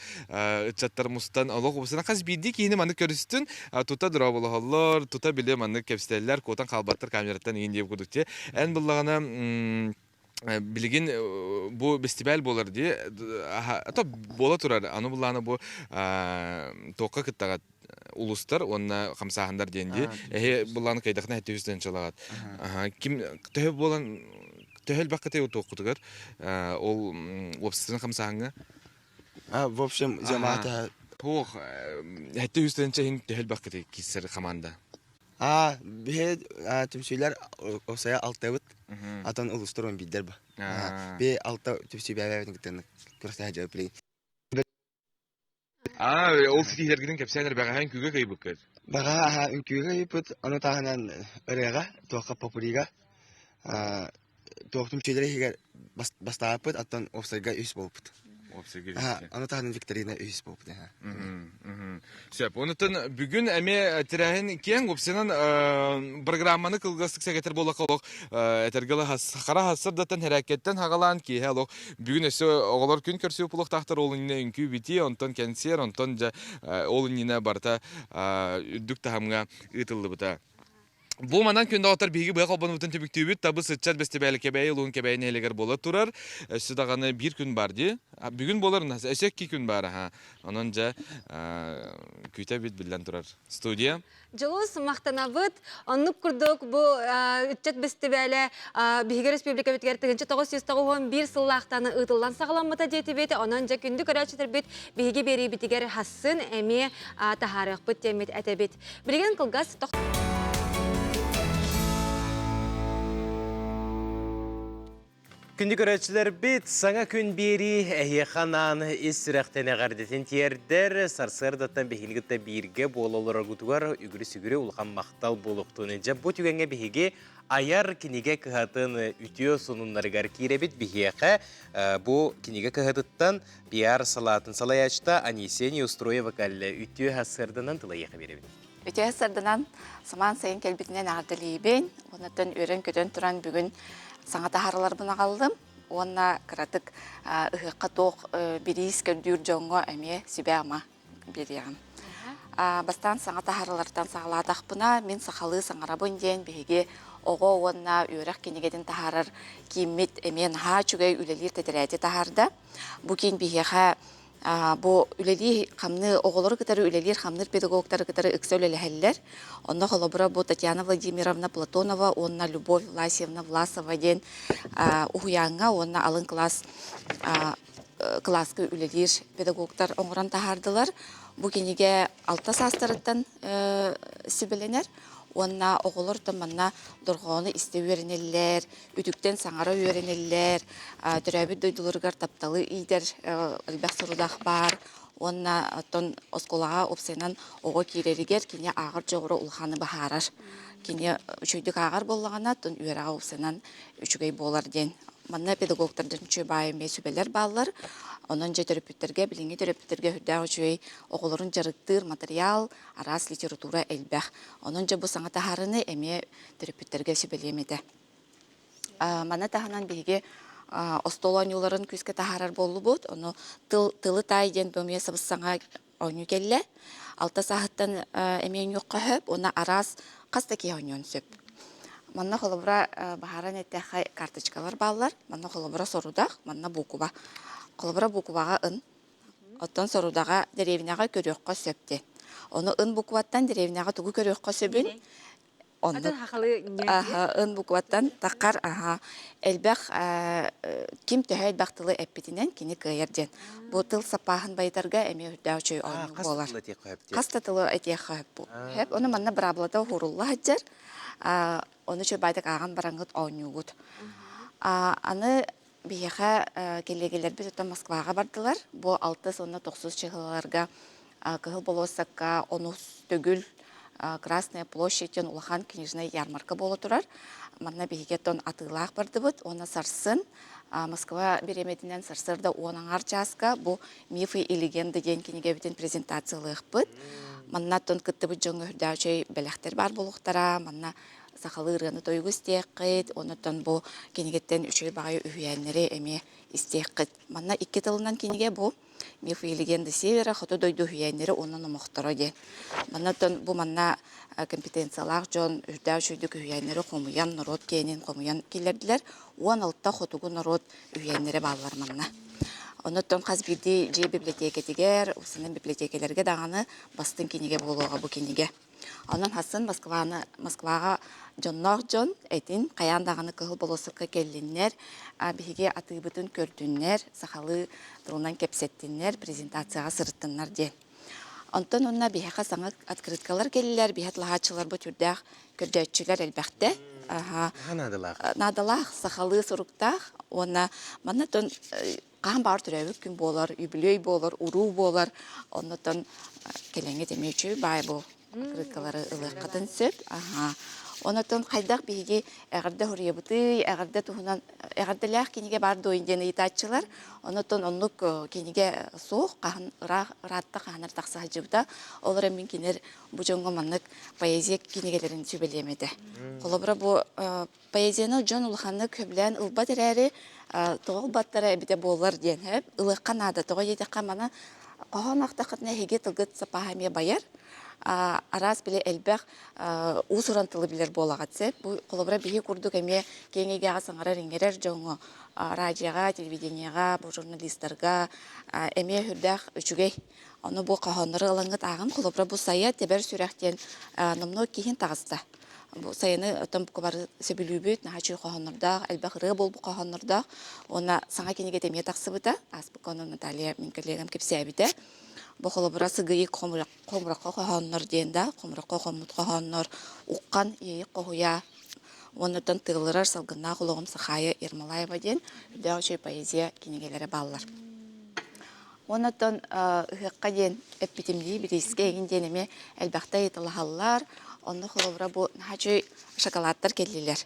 ыччаттар мустан олох убусана хас биирдии киһини маннык көрүстүн тута дорооболоһоллор, тута били маннык кэпсэтэллэр, куотан хаалбаттар камераттан иин диэбит курдук ти. Эн буллаҕына билигин бу бэстибээл буолар дии, ато буола турар, аны буллаҕына бу туохха кыттаҕат улустар уонна хамсааһындар диэн дии. Эһи буллаҕына кайдахна хэттүүс тыһынчалаҕат. Ким төһө буолан төһө элбэххитий туоххутугар ол уопсастыбаннай хамсааһыҥҥа А, в общем, жамаата Туох хэттэ үс тыһыынча иһин төһө элбэххитий киирсэр команда? А, биһи түмсүүлэр осая алтабыт, атын улустар он биддер ба. Би алта түмсүү бэбэбитин кыттан күрэхтэһэ дьэ билигин. А, ол ситиһэргитин кэпсээн эрбэҕэһэн күүгэ кыйбыккыт. Баҕа үҥкүүгэ ыйыппыт, ону таһынан ырыаҕа, туохха попурига, туох түмсүүлэр иһигэр бастаабыппыт, оттон уопсайга үс буолбут. Уопсайга үс. Ону таһынан викторина үс буолбут. Сөп. Онутун бүгүн эмиэ тэрээһин киэҥ уопсайынан программаны кылгастык сэгэтэр буоллахха олох этэргэ хара хассардаттан хэрээккэттэн хагалаан киэһэ олох бүгүн өссө оҕолор күн көрсүө буолуохтаахтар ол иннинэ үҥкүү битии онтон кэнсиэр онтон дьэ ол иннинэ барыта үрдүк таһымҥа ыытыллыбыта. Бу манан күн доҕоттор биһиги быа холбонубутун түмүктүүбүт. Табыс ыччат бэстибээлэ Кэбээйи улуун Кэбээйи нэһилиэгэр буола турар. Өссө даҕаны биир күн бар дии. Бүгүн буолар, өссө икки күн бар аха. Онон дьэ күүтэбит биллэн турар. Студия. Дьулус махтанабыт. Оннук курдук бу ыччат бэстибээлэ биһиги республикабытыгар 1991 сыллаахтан ыытыллан саҕаламмыта диэтибит. Онон дьэ күндү көрөөччүлэрбит биһиги биэриибитигэр хассын эмиэ таһаарыахпыт диэммит этэбит. Билигин кылгас Күндү көрөөччүлэрбит, саҥа күн биэрии эһиэхэ анаан ис сүрэхтэн эҕэрдэтин тиэрдэр, сарсыардаттан биһигини кытта бииргэ буола олороргутугар үгүрү-сүгүрү улахан махтал буолуохтун. Дьэ, бу түгэҥҥэ биһиги айар кинигэ кыһатын үтүө сонуннарыгар киирэбит. Биһиэхэ бу кинигэ кыһатыттан пиар салаатын салайааччыта Анисия Неустроева кэллэ. Үтүө сарсыарданан тылайыаха биэрэбит. Үтүө сарданан самаан сайын кэлбитинэн эҕэрдэлиибин. Оннуттан үөрэн-көтөн туран бүгүн саҥа таһаараларбын аҕаллым. Уонна кыратык ыһыахха туох бириис көрдүүр дьоҥҥо эмиэ сүбэ-ама биэриэҕим. Бастаан саҥа таһааралартан саҕалаатахпына, мин сахалыы саҥарабын диэн биһиги оҕо уонна үөрэх кинигэтин таһаарар кииммит эмиэ наһаа үчүгэй үлэлиир тэтэрээти таһаарда. Бу киин биһиэхэ бу үлэлии хамны оҕолору кытары үлэлиир хамныыр педагогтары кытары ыкса үлэлэһэллэр. Онно холобура бу Татьяна Владимировна Платонова уонна Любовь Власьевна Власова диэн уһуйааҥҥа уонна алын кылаас кылааска үлэлиир педагогтар оҥорон таһаардылар. Бу кинигэ алта саастарыттан сүбэлэнэр уонна оҕолор да манна дорҕоону истэ үөрэнэллэр, үтүктэн саҥара үөрэнэллэр, төрөөбүт дойдуларыгар тапталы иитэр элбэх сорудах баар уонна оттон оскуолаҕа уопсайынан оҕо киирэригэр кини ааҕар дьоҕура улаханы баһаарар. Кини үчүгэйдик ааҕар буоллаҕына, оттон үөрэҕэ уопсайынан үчүгэй буолар диэн. Манна педагогтардан үчүгэй баай эмиэ сүбэлэр бааллар. Онон дьэ төрөппүттэргэ, билиҥҥи төрөппүттэргэ сүрдээх үчүгэй оҕолорун дьарыктыыр матырыйаал, араас литература элбэх. Онон дьэ бу саҥа таһаарыыны эмиэ төрөппүттэргэ сүбэлиэм этэ. Маны таһынан биһиги остуол оонньууларын күүскэ таһаарар буоллубут. Ону тыл, тылы таай диэн бу эмиэ сабыс-саҥа оонньуу кэллэ. Алта сааһыттан эмиэ оонньуохха сөп уонна араас хас да киһи оонньуон сөп. Манна холобура баһааран эттэххэ карточкалар бааллар. Манна холобура сорудах, манна буукуба. Холобура буукубаҕа ын. Оттон сорудаҕа дэриэбинэҕэ көрүөххэ сөп диэн. Ону ын букваттан дэриэбинэҕэ тугу көрүөххэ сөбүн оннук ын букваттан таххар аха элбэх ким төһө элбэх тылы эппитинэн кини кыайар диэн. Бу тыл сапааһын байытарга эмиэ үрдээх үчүгэй оонньуу буолар. Хас да тылы этиэххэ сөп. Сөп. Ону манна быраабылата уһуурулла сылдьар. Ону үчүгэй баайдык ааҕан бараҥҥыт оонньуугут. Аны Биһиэхэ кэллиэгэлэрбит оттон Москваҕа бардылар. Бу алтыс уонна тохсус чыһылаларга Кыһыл болуоссакка онус төгүл Красная площадь диэн улахан книжнай ярмарка буола турар. Манна биһиги оттон атыылаах бардыбыт уонна сарсын Москва бириэмэтинэн сарсыарда уон аҥаар чааска бу «Мифы и легенды» диэн кинигэбитин презентациялыахпыт. Манна оттон кыттыбыт дьоҥҥо үрдээх үчүгэй бэлэхтэр баар буолуохтара. Манна сахалыы ырыаны-тойугу истиэххит, онуттан бу кинигэттэн үчүгэй баҕайы үһүйээннэри эмиэ истиэххит. Манна икки тылынан кинигэ бу «Мифы и легенды Севера», «Хоту дойду үһүйээннэрэ уонна номохторо» диэн. Манна оттон бу манна компетенциялаах дьон үрдээх үчүгэйдик үһүйээннэри хомуйан, норуот киэнин хомуйан киллэрдилэр. 16 хотугу норуот үһүйээннэрэ бааллар манна. Онуттан хас биирдии дьиэ библиотекэтигэр, уопсайынан библиотекэлэргэ даҕаны бастыҥ кинигэ буолуоҕа бу кинигэ. Онон хассын Москваны, Москваҕа дьонноох дьон этин хайаан даҕаны Кыһыл болуоссакка кэллиннэр, биһиги атыыбытын көрдүннэр, сахалыы тылынан кэпсэттиннэр, презентацияҕа сырыттыннар диэн. Онтон уонна биһиэхэ саҥа открыткалар кэллилэр, биһи атлаһааччыларбыт үрдээх көрдөөччүлэр элбэхтэ. Наадалаах. Наадалаах, сахалыы суруктаах уонна манна хаһан баҕар төрөөбүт күн буолар, үбүлүөй буолар, уруу буолар, оннуттан кэлэҥҥит эмиэ үчүгэй баай бу открыткалары ылыаххытын сөп. Аһаа. Онотон хайдах биһиги эҕэрдэ суруйабытый, эҕэрдэ туһунан эҕэрдэлээх кинигэ баар дуо диэн ыйытааччылар. Онотон оннук кинигэ суох, хаһан ыраах ыраатта хаһанар тахса сылдьыбыта. Ол эрэн мин кинилэр бу дьоҥҥо маннык поэзия кинигэлэрин сүбэлиэм этэ. Холобура бу Поэзияны дьон улаханнык сөбүлээн ылбат эрээри, тоҕо ылбаттара эбитэ буоллар диэн сөп. Ылыахха наада. Тоҕо диэтэххэ, маны хоһоон аахтаххытына эһиги тылгыт сапааһа эмиэ байар. Араас били элбэх уус-уран тылы билэр буолаҕыт сөп. Бу холобура биһи курдук эмиэ киэҥ эйгэҕэ саҥарар-иҥэрэр дьоҥҥо радиоҕа, телевидениеҕа, бу журналистарга эмиэ сүрдээх үчүгэй. Ону бу хоһооннору ылаҥҥыт ааҕын холобура бу Сайа тэбэр сүрэх диэн номнуо киһин таҕыста. Бу сайыны оттон бука бары сөбүлүүбүт, наһаа үчүгэй хоһооннордоох, элбэх ырыа буолбут хоһооннордоох. Уонна саҥа кинигэтэ эмиэ тахсыбыта. Ааспыкка ону Наталья мин коллегам кэпсээбитэ. Бу холобура сыгыйык хомурахха хоһооннор диэн да, хомурахха хоммут хоһооннор, Уххан иэйик хоһуйа, уоннаттан тыалырар салгыннаах олоҕум Сахаайа Ермолаева диэн үрдээх үчүгэй поэзия кинигэлэрэ бааллар. Уоннаттан ыһыахха диэн эппитим дии, бириискэ эҥин диэн эмиэ элбэхтэ ыйыталаһаллар. Онно холобура бу наһаа үчүгэй шоколадтар кэллилэр.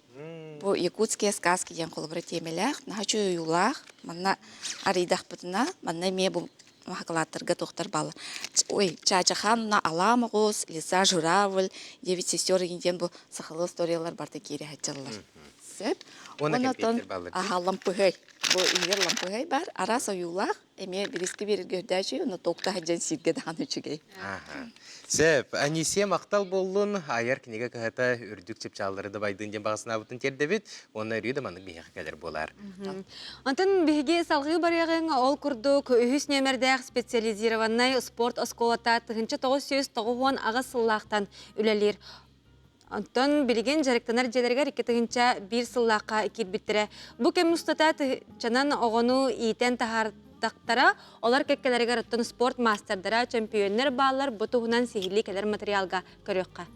Бу якутские сказки диэн холобура тиэмэлээх, наһаа үчүгэй ойуулаах. Манна арыйдахпытына, манна эмиэ бу шоколадтарга туохтар бааллар. Ой, Чаачахан уонна Алаа Моҕус, Лиса Журавль, Девять сестер диэн бу сахалыы историялар барыта киирэ сылдьаллар. Сөп. Уонна Онон кэмпиэттэр бааллар дии. аһаллампыһый. Бу иһигэр лампыһай бар, араас ойуулаах, эмиэ бириски биэрэргэ үрдээчүй, онно туохта сылдьан сииргэ даҕаны үчүгэй. Сөп, Анисия махтал буоллун, айар кинигэ кыһата үрдүк чыпчааллары да байдын диэн баҕасынаабытын тиэрдэбит, уонна өрүү да маннык биһиэхэ кэлэр буолар. Онтон биһиги салҕыы барыаҕыҥ ол курдук үһүс нүөмэрдээх специализированнай спорт оскуолата 1998 сыллаахтан үлэлиир. Онтон билигин дьарыктанар дьиэлэригэр 2001 сыллаахха киирбиттэрэ. Бу кэм устата тыһыынчанан оҕону иитэн таһаартахтара, олор кэккэлэригэр оттон спорт маастардара, чөмпүйүөннэр бааллар. Бу туһунан сиһилии кэлэр материалга көрүөххэ.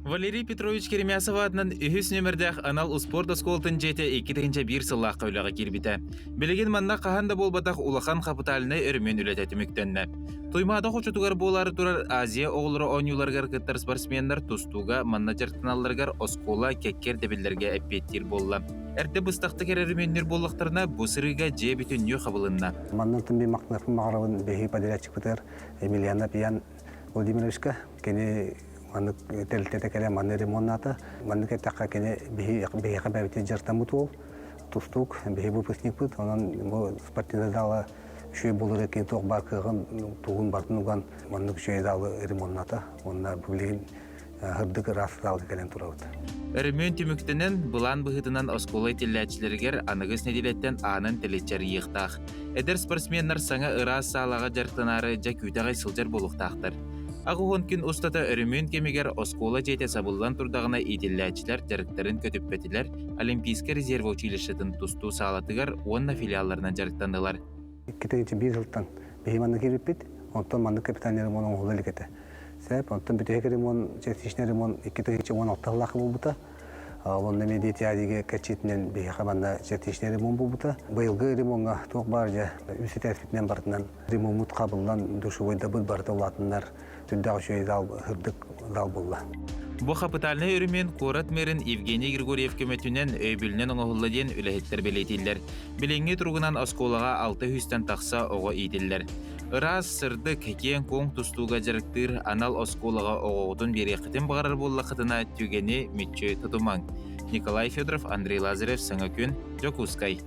Валерий Петрович Керемясов аатынан үһүс нүөмэрдээх анал успуорт оскуолатын дьиэтэ 2001 сыллаахха үлэҕэ киирбитэ. Билигин манна хаһан да буолбатах улахан хапытаальнай өрөмүөн үлэтэ түмүктэннэ. Туймаада хочотугар буолаары турар Азия оҕолоро оонньууларыгар кыттар спортсменнар тустууга манна дьарыктаналларыгар оскуола кэккэ ирдэбиллэргэ эппиэттиир буолла. Эрдэ быстахтык эрэ өрөмүөннүүр буоллахтарына, бу сырыыга дьиэ бүтүннүү хабылынна. Манна би мактанарбын баҕарабын биһиги подрядчикпытыгар Емельяна Пьян Владимировичка. Кини маннык тэрилтэтэ кэлэн манна ремоннаата. Маннык эттэххэ кини биһиэхэ бэйэбитин дьарыктаммыт уол. Тустуук, биһи выпускникпыт. Онон бу спортивный зала үчүгэй буолар кини туох баар кыаҕын тугун барытын уган маннык үчүгэй залы ремонната. Уонна билигин сырдык ыраас залга кэлэн турабыт. Өрөмүөн түмүктэнэн, былаан быһыытынан оскуола итиллээччилэригэр аныгыс нэдиэлэттэн аанын тэлэччэрийиэхтээх. Эдэр спортсменнар саҥа ыраас саалаҕа дьарыктанаары дьэ күүтэҕэй сылдьар буолуохтаахтар. 80 күн устата өрөмүөн кэмигэр оскуола дьиэтэ сабыллан турдаҕына иитиллээччилэр дьарыктарын көтүппэтилэр, Олимпийскай резервэ училищетын тустуу саалатыгар уонна филиалларынан дьарыктаннылар. 2001 сылтан биһи манна киирбиппит, онтон маннык капитальный ремонт оҥоһулла илик этэ. Сөп, онтон бүтэһик ремонт, частичный ремонт 2016 сыллаахха буолбута. Онно медиа кэрчитинэн биһиэхэ манна частичный ремонт буолбута. Быйылгы ремоҥҥа туох баар дьэ үс этээспитинэн барытынан ремоммут хабыллан, душевойдабыт барыта улаатыннар, сүрдээх үчүгэй зал, сырдык зал буолла. Бу хапытальнай өрөмүөн куорат мэрин Евгений Григорьев көмөтүнэн өйөбүлүнэн оҥоһулла диэн үлэһиттэр бэлиэтииллэр. Билиҥҥи туругунан оскуолаҕа 600-тэн тахса оҕо иитиллэр. Ыраас, сырдык, киэҥ-куоҥ тустууга дьарыктыыр анал оскуолаҕа оҕоҕутун биэриэххитин баҕарар буоллаххытына түгэни мүччү тутумаҥ. Николай Федоров, Андрей Лазарев, Саҥа күн, Дьокуускай.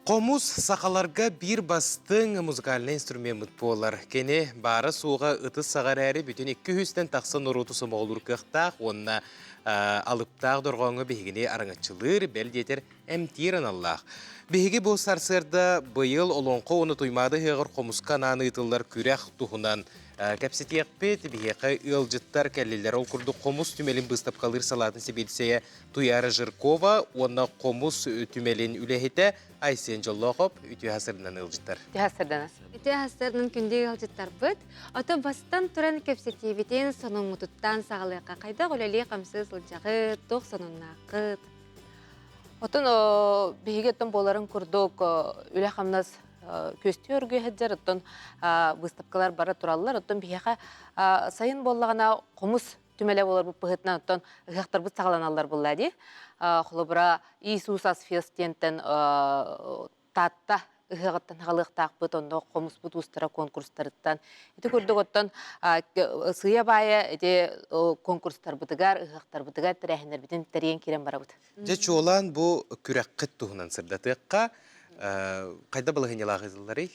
Хомус сахаларга биир бастыҥ музыкальнай инструмеммыт буолар. Кини баара-суоҕа ытыс саҕа эрээри бүтүн 200-тэн тахса норуоту сомоҕолуур кыахтаах уонна алыптаах дорҕооҥҥо биһигини араҥаччылыыр, бэл диэтэр, эмтиир аналлаах. Биһиги бу сарсыарда быйыл Олоҥхо уонна Туймаада ыһыаҕар хомуска анаан ыытыллар күрэх туһунан кэпсэтиэхпит. Биһиэхэ ыалдьыттар кэллилэр. Ол курдук хомус түмэлин быыстапкалыыр салаатын сэбиэдиссэйэ Туйаара Жиркова уонна хомус түмэлин үлэһитэ Айсен Дьоллоохоп үтүө сарсыарданан ыалдьыттар. Үтүө сарсыарданан. Үтүө сарсыарданан күндү ыалдьыттарбыт. Ото бастан туран кэпсэтиибитин сонуҥҥутуттан саҕалыахха. Хайдах үлэлии-хамсыы сылдьаҕыт, туох сонуннааххыт? Отон биһиги оттон буоларын курдук үлэ-хамнас күөстүү өргүө сылдьар, оттон выставкалар бара тураллар. Оттон биһиэхэ сайын буоллаҕына хомус түмэлэ буоларбыт быһыытынан оттон ыһыахтарбыт саҕаланаллар буолла дии. Холобура, Иисус Асфест диэнтэн Таатта ыһыаҕыттан аҕалыахтаахпыт, онно хомуспут уустара конкурстарыттан. Ити курдук оттон сыыйа-баайа ити конкурстарбытыгар, ыһыахтарбытыгар тэрээһиннэрбитин тэрийэн киирэн барабыт. Дьэ, чуолаан бу күрэххит туһунан сырдатыахха, хайда балаһыанньалаах ыытылларый?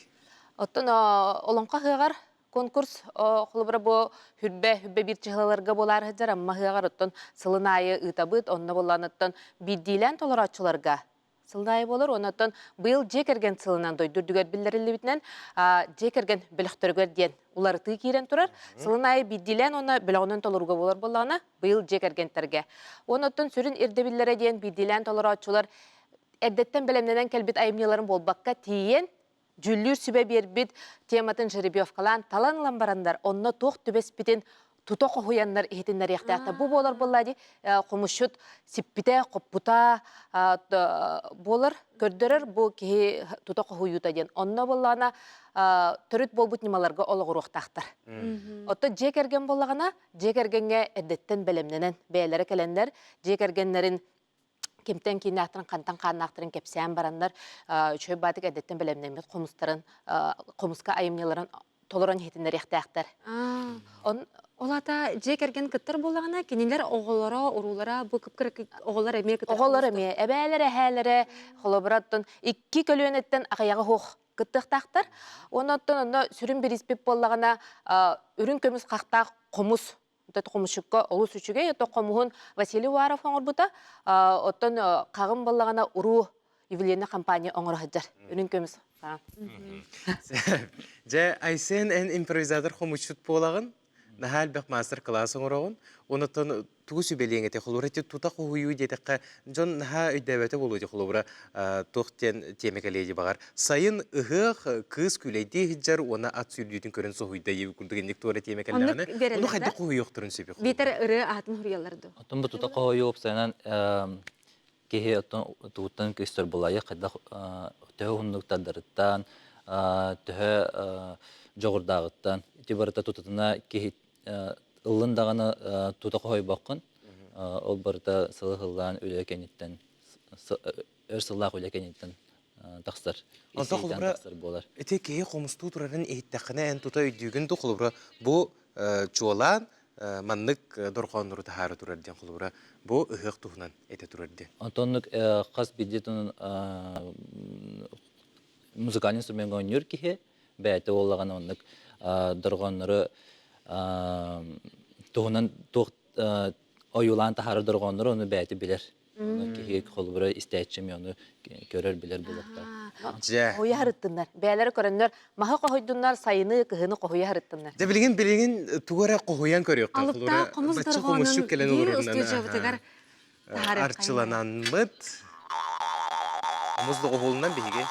Оттон Олоҥхо ыһыаҕар Конкурс холобура бу хүрбэ хүрбэ биир чыһылаларга буолаары сылдьар Амма ыһыаҕар оттон сылын аайы ыытабыт онно буолланыттан биирдиилээн толорооччуларга сылын аайы буолар уонна оттон быйыл дьиэ кэргэн сылынан дойду үрдүгэр биллэриллибитинэн дьиэ кэргэн бөлөхтөрүгэр диэн уларытыы киирэн турар. Сылын аайы биирдиилээн уонна бөлөҕүнэн толорууга буолар буоллаҕына быйыл дьиэ кэргэнтэргэ. Уонна оттон сүрүн ирдэбиллэрэ диэн биирдиилээн толорооччулар эрдэттэн бэлэмнэнэн кэлбит айымньыларын буолбакка тиийэн дьүүллүүр сүбэ биэрбит тематын жеребьевкалаан талан ылан бараннар, онно туох түбэспитин тута хоһуйаннар иһитиннэриэхтээхтэр. Бу буолар буолла дии, хомусчут сиппитэ, хоппута буолар, көрдөрөр бу киһи тута хоһуйуута диэн. Онно буоллаҕына төрүт буолбут ньымаларга олоҕуруохтаахтар. Оттон дьиэ кэргэн буоллаҕына, дьиэ кэргэҥҥэ эрдэттэн бэлэмнэнэн, бэйэлэрэ кэлэннэр, дьиэ кэргэннэрин кимтэн кииннээхтэрин, хантан хааннаахтарын кэпсээн бараннар, үчүгэй баатык эрдэттэн бэлэмнэммит хомустарын, хомуска айымньыларын толорон иһитиннэриэхтээхтэр. Он Ол ата дьиэ кэргэн кыттар буоллаҕына, кинилэр оҕолоро, уруулара бу кып-кыра оҕолор эмиэ кыттар. Оҕолор эмиэ, эбээлэр, эһээлэрэ, холобура, оттон икки көлүөнэттэн аҕыйаҕы суох кыттыахтаахтар. Уонна оттон онно сүрүн бирииспит буоллаҕына, үрүҥ көмүс хахтаах хомус хомусчукка олус үчүгэй. Оттон хомуһун Василий Уаров оҥорбута. Оттон хаҕын буоллаҕына уруу ювелирный компания оҥоро сылдьар. Үрүҥ көмүс Дьэ, Айсен, эн импровизатор хомусчут буолаҕын, наһаа элбэх маастар-кылаас оҥороҕун. Онтон тугу сүбэлиэҥ этэ? Холобура, ити тута хоһуйуу диэтэххэ, дьон наһаа өйдөөбөтө буолуо дии, холобура, туох диэн тиэмэ кэлиэ дии баҕар. Сайын ыһыах, кыыс күүлэйдии сылдьар уонна ат сүүрдүүтүн көрөн соһуйда диэбит курдук инник туора тиэмэ Оннук кэллэҕинэ, ону биэрэллэр хайдах да? хоһуйуохтарын сөбүй? Биитэр ырыа аатын суруйаллар дуу? Оттон бу тута хоһуйуу уопсайынан киһи оттон тугуттан көстөр булайы хайдах төһө уһуннук тардарыттан, төһө дьоҕурдааҕыттан ити барыта тутатына киһи ыллын даҕаны тута хоһуйбаккын. Ол барыта сылы сыллаан үлэ кэнниттэн өр сыллаах үлэ кэнниттэн тахсар. Онтон холобура тахсар буолар. Ити киһи хомустуу турарын иһиттэххинэ эн тута өйдүүгүн дуу холобура бу чуолаан маннык дорҕооннору таһаара турар диэн холобура бу ыһыах туһунан этэ турар диэн. Онтоннук хас биирдии музыкальный инструмент оонньуур киһи бэйэтэ буоллаҕына оннук дорҕооннору туһунан туох ойуулаан таһаарар дорҕооннору ону бэйэтэ билэр. Киһи холобура истээччим ону көрөр билэр буолуохтаах. Дьэ. Хоһуйа харыттыннар. Бэйэлэрэ көрөннөр маһы хоһуйдуннар, сайыны, кыһыны хоһуйа харыттыннар. Дьэ билигин билигин тугу эрэ хоһуйан көрүөххэ. Алыптаах хомус Бачча дорҕоонун хомусчук кэлэн биир олорорунан устуудьуйабытыгар арчыланаммыт. Хомус доҕуһуолунан биһиги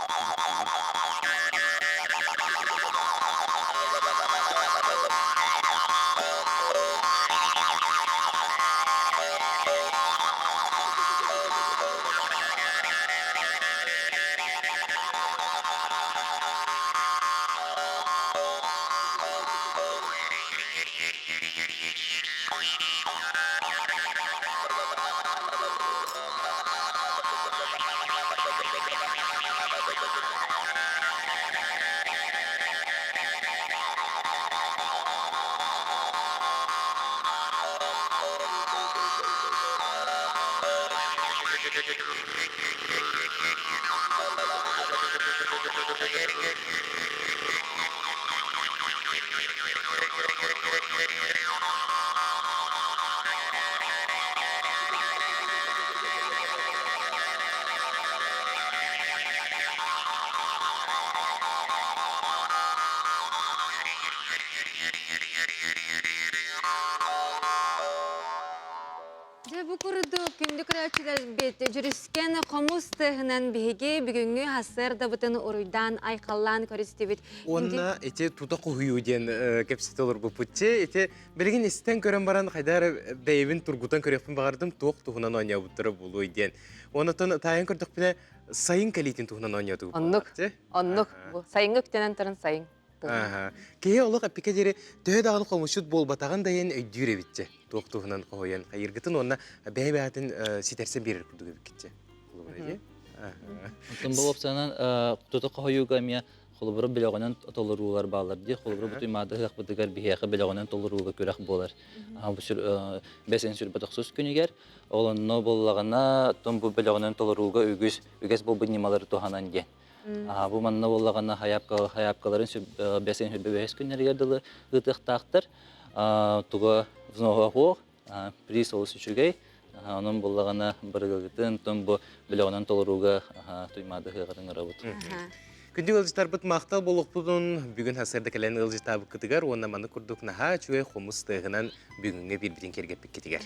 Дьэ бу курдук күндү көрөөччүлэрбит дьүрүскэн хомус тыаһынан биһиги бүгүҥҥү сарсыардабытын уруйдаан айхаллаан көрүстүбүт. Уонна ити тута куһуйуу диэн кэпсэтэ олорбуппут. Чэ, ити билигин истэн көрөн баран хайда эрэ бэйэбин тургутан көрүөхпүн баҕардым туох туһунан оонньообуттара буолуой диэн. Уонна таайан көрдөхпүнэ сайын кэлиитин туһунан оонньоотугут. Оннук, оннук. Сайыҥҥы үктэнэн туран сайын. Киһи олох эппикэ диэри төһө даҕаны хомусчут буолбатаҕын да иһин өйдүүр эбитчэ. Туох туһунан хоһуйан хайыргытын уонна бэйэ-бэйэтин ситэрсэн биэрэр курдук эбиккитчэ. Оттон бу уопсайынан тута хоһуйууга эмиэ холобура бөлөҕүнэн толоруулар бааллар дии. Холобура бу Туймаада ыһыахпытыгар биһиэхэ бөлөҕүнэн толорууга күрэх буолар. Бу бэс сүрбэ тохсус күнүгэр ол онно буоллаҕына, оттон бу бөлөҕүнэн толорууга үгүс үгэс буолбут ньымалары туһанан диэн. Бу манна буоллаҕына хайаапкаларын бэсин сүрбэ бэһис күннэригэр дылы ыытыахтаахтар. Туга взноһа суох, приз олус үчүгэй. Онон буоллаҕына барыгыгытын, тон бу бөлөҕүнэн толорууга туймаада ыһыаҕарын ыҥырабыт. Күндү ыалдьыттарбыт махтал буолуохпутун бүгүн сарсыарда кэлэн ыалдьыттаабыккытыгар уонна маны курдук наһаа үчүгэй хомус тыаһынан бүгүҥҥү биирбитин киэргэппиккитигэр.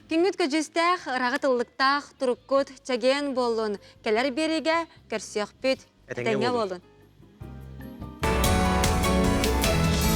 Күҥҥүт көдьүүстээх, ыраҕыт ыллыктаах, туруккут чэгиэн буоллун, кэлэр биэриигэ көрсүөхпүт. Этэҥҥэ буолун.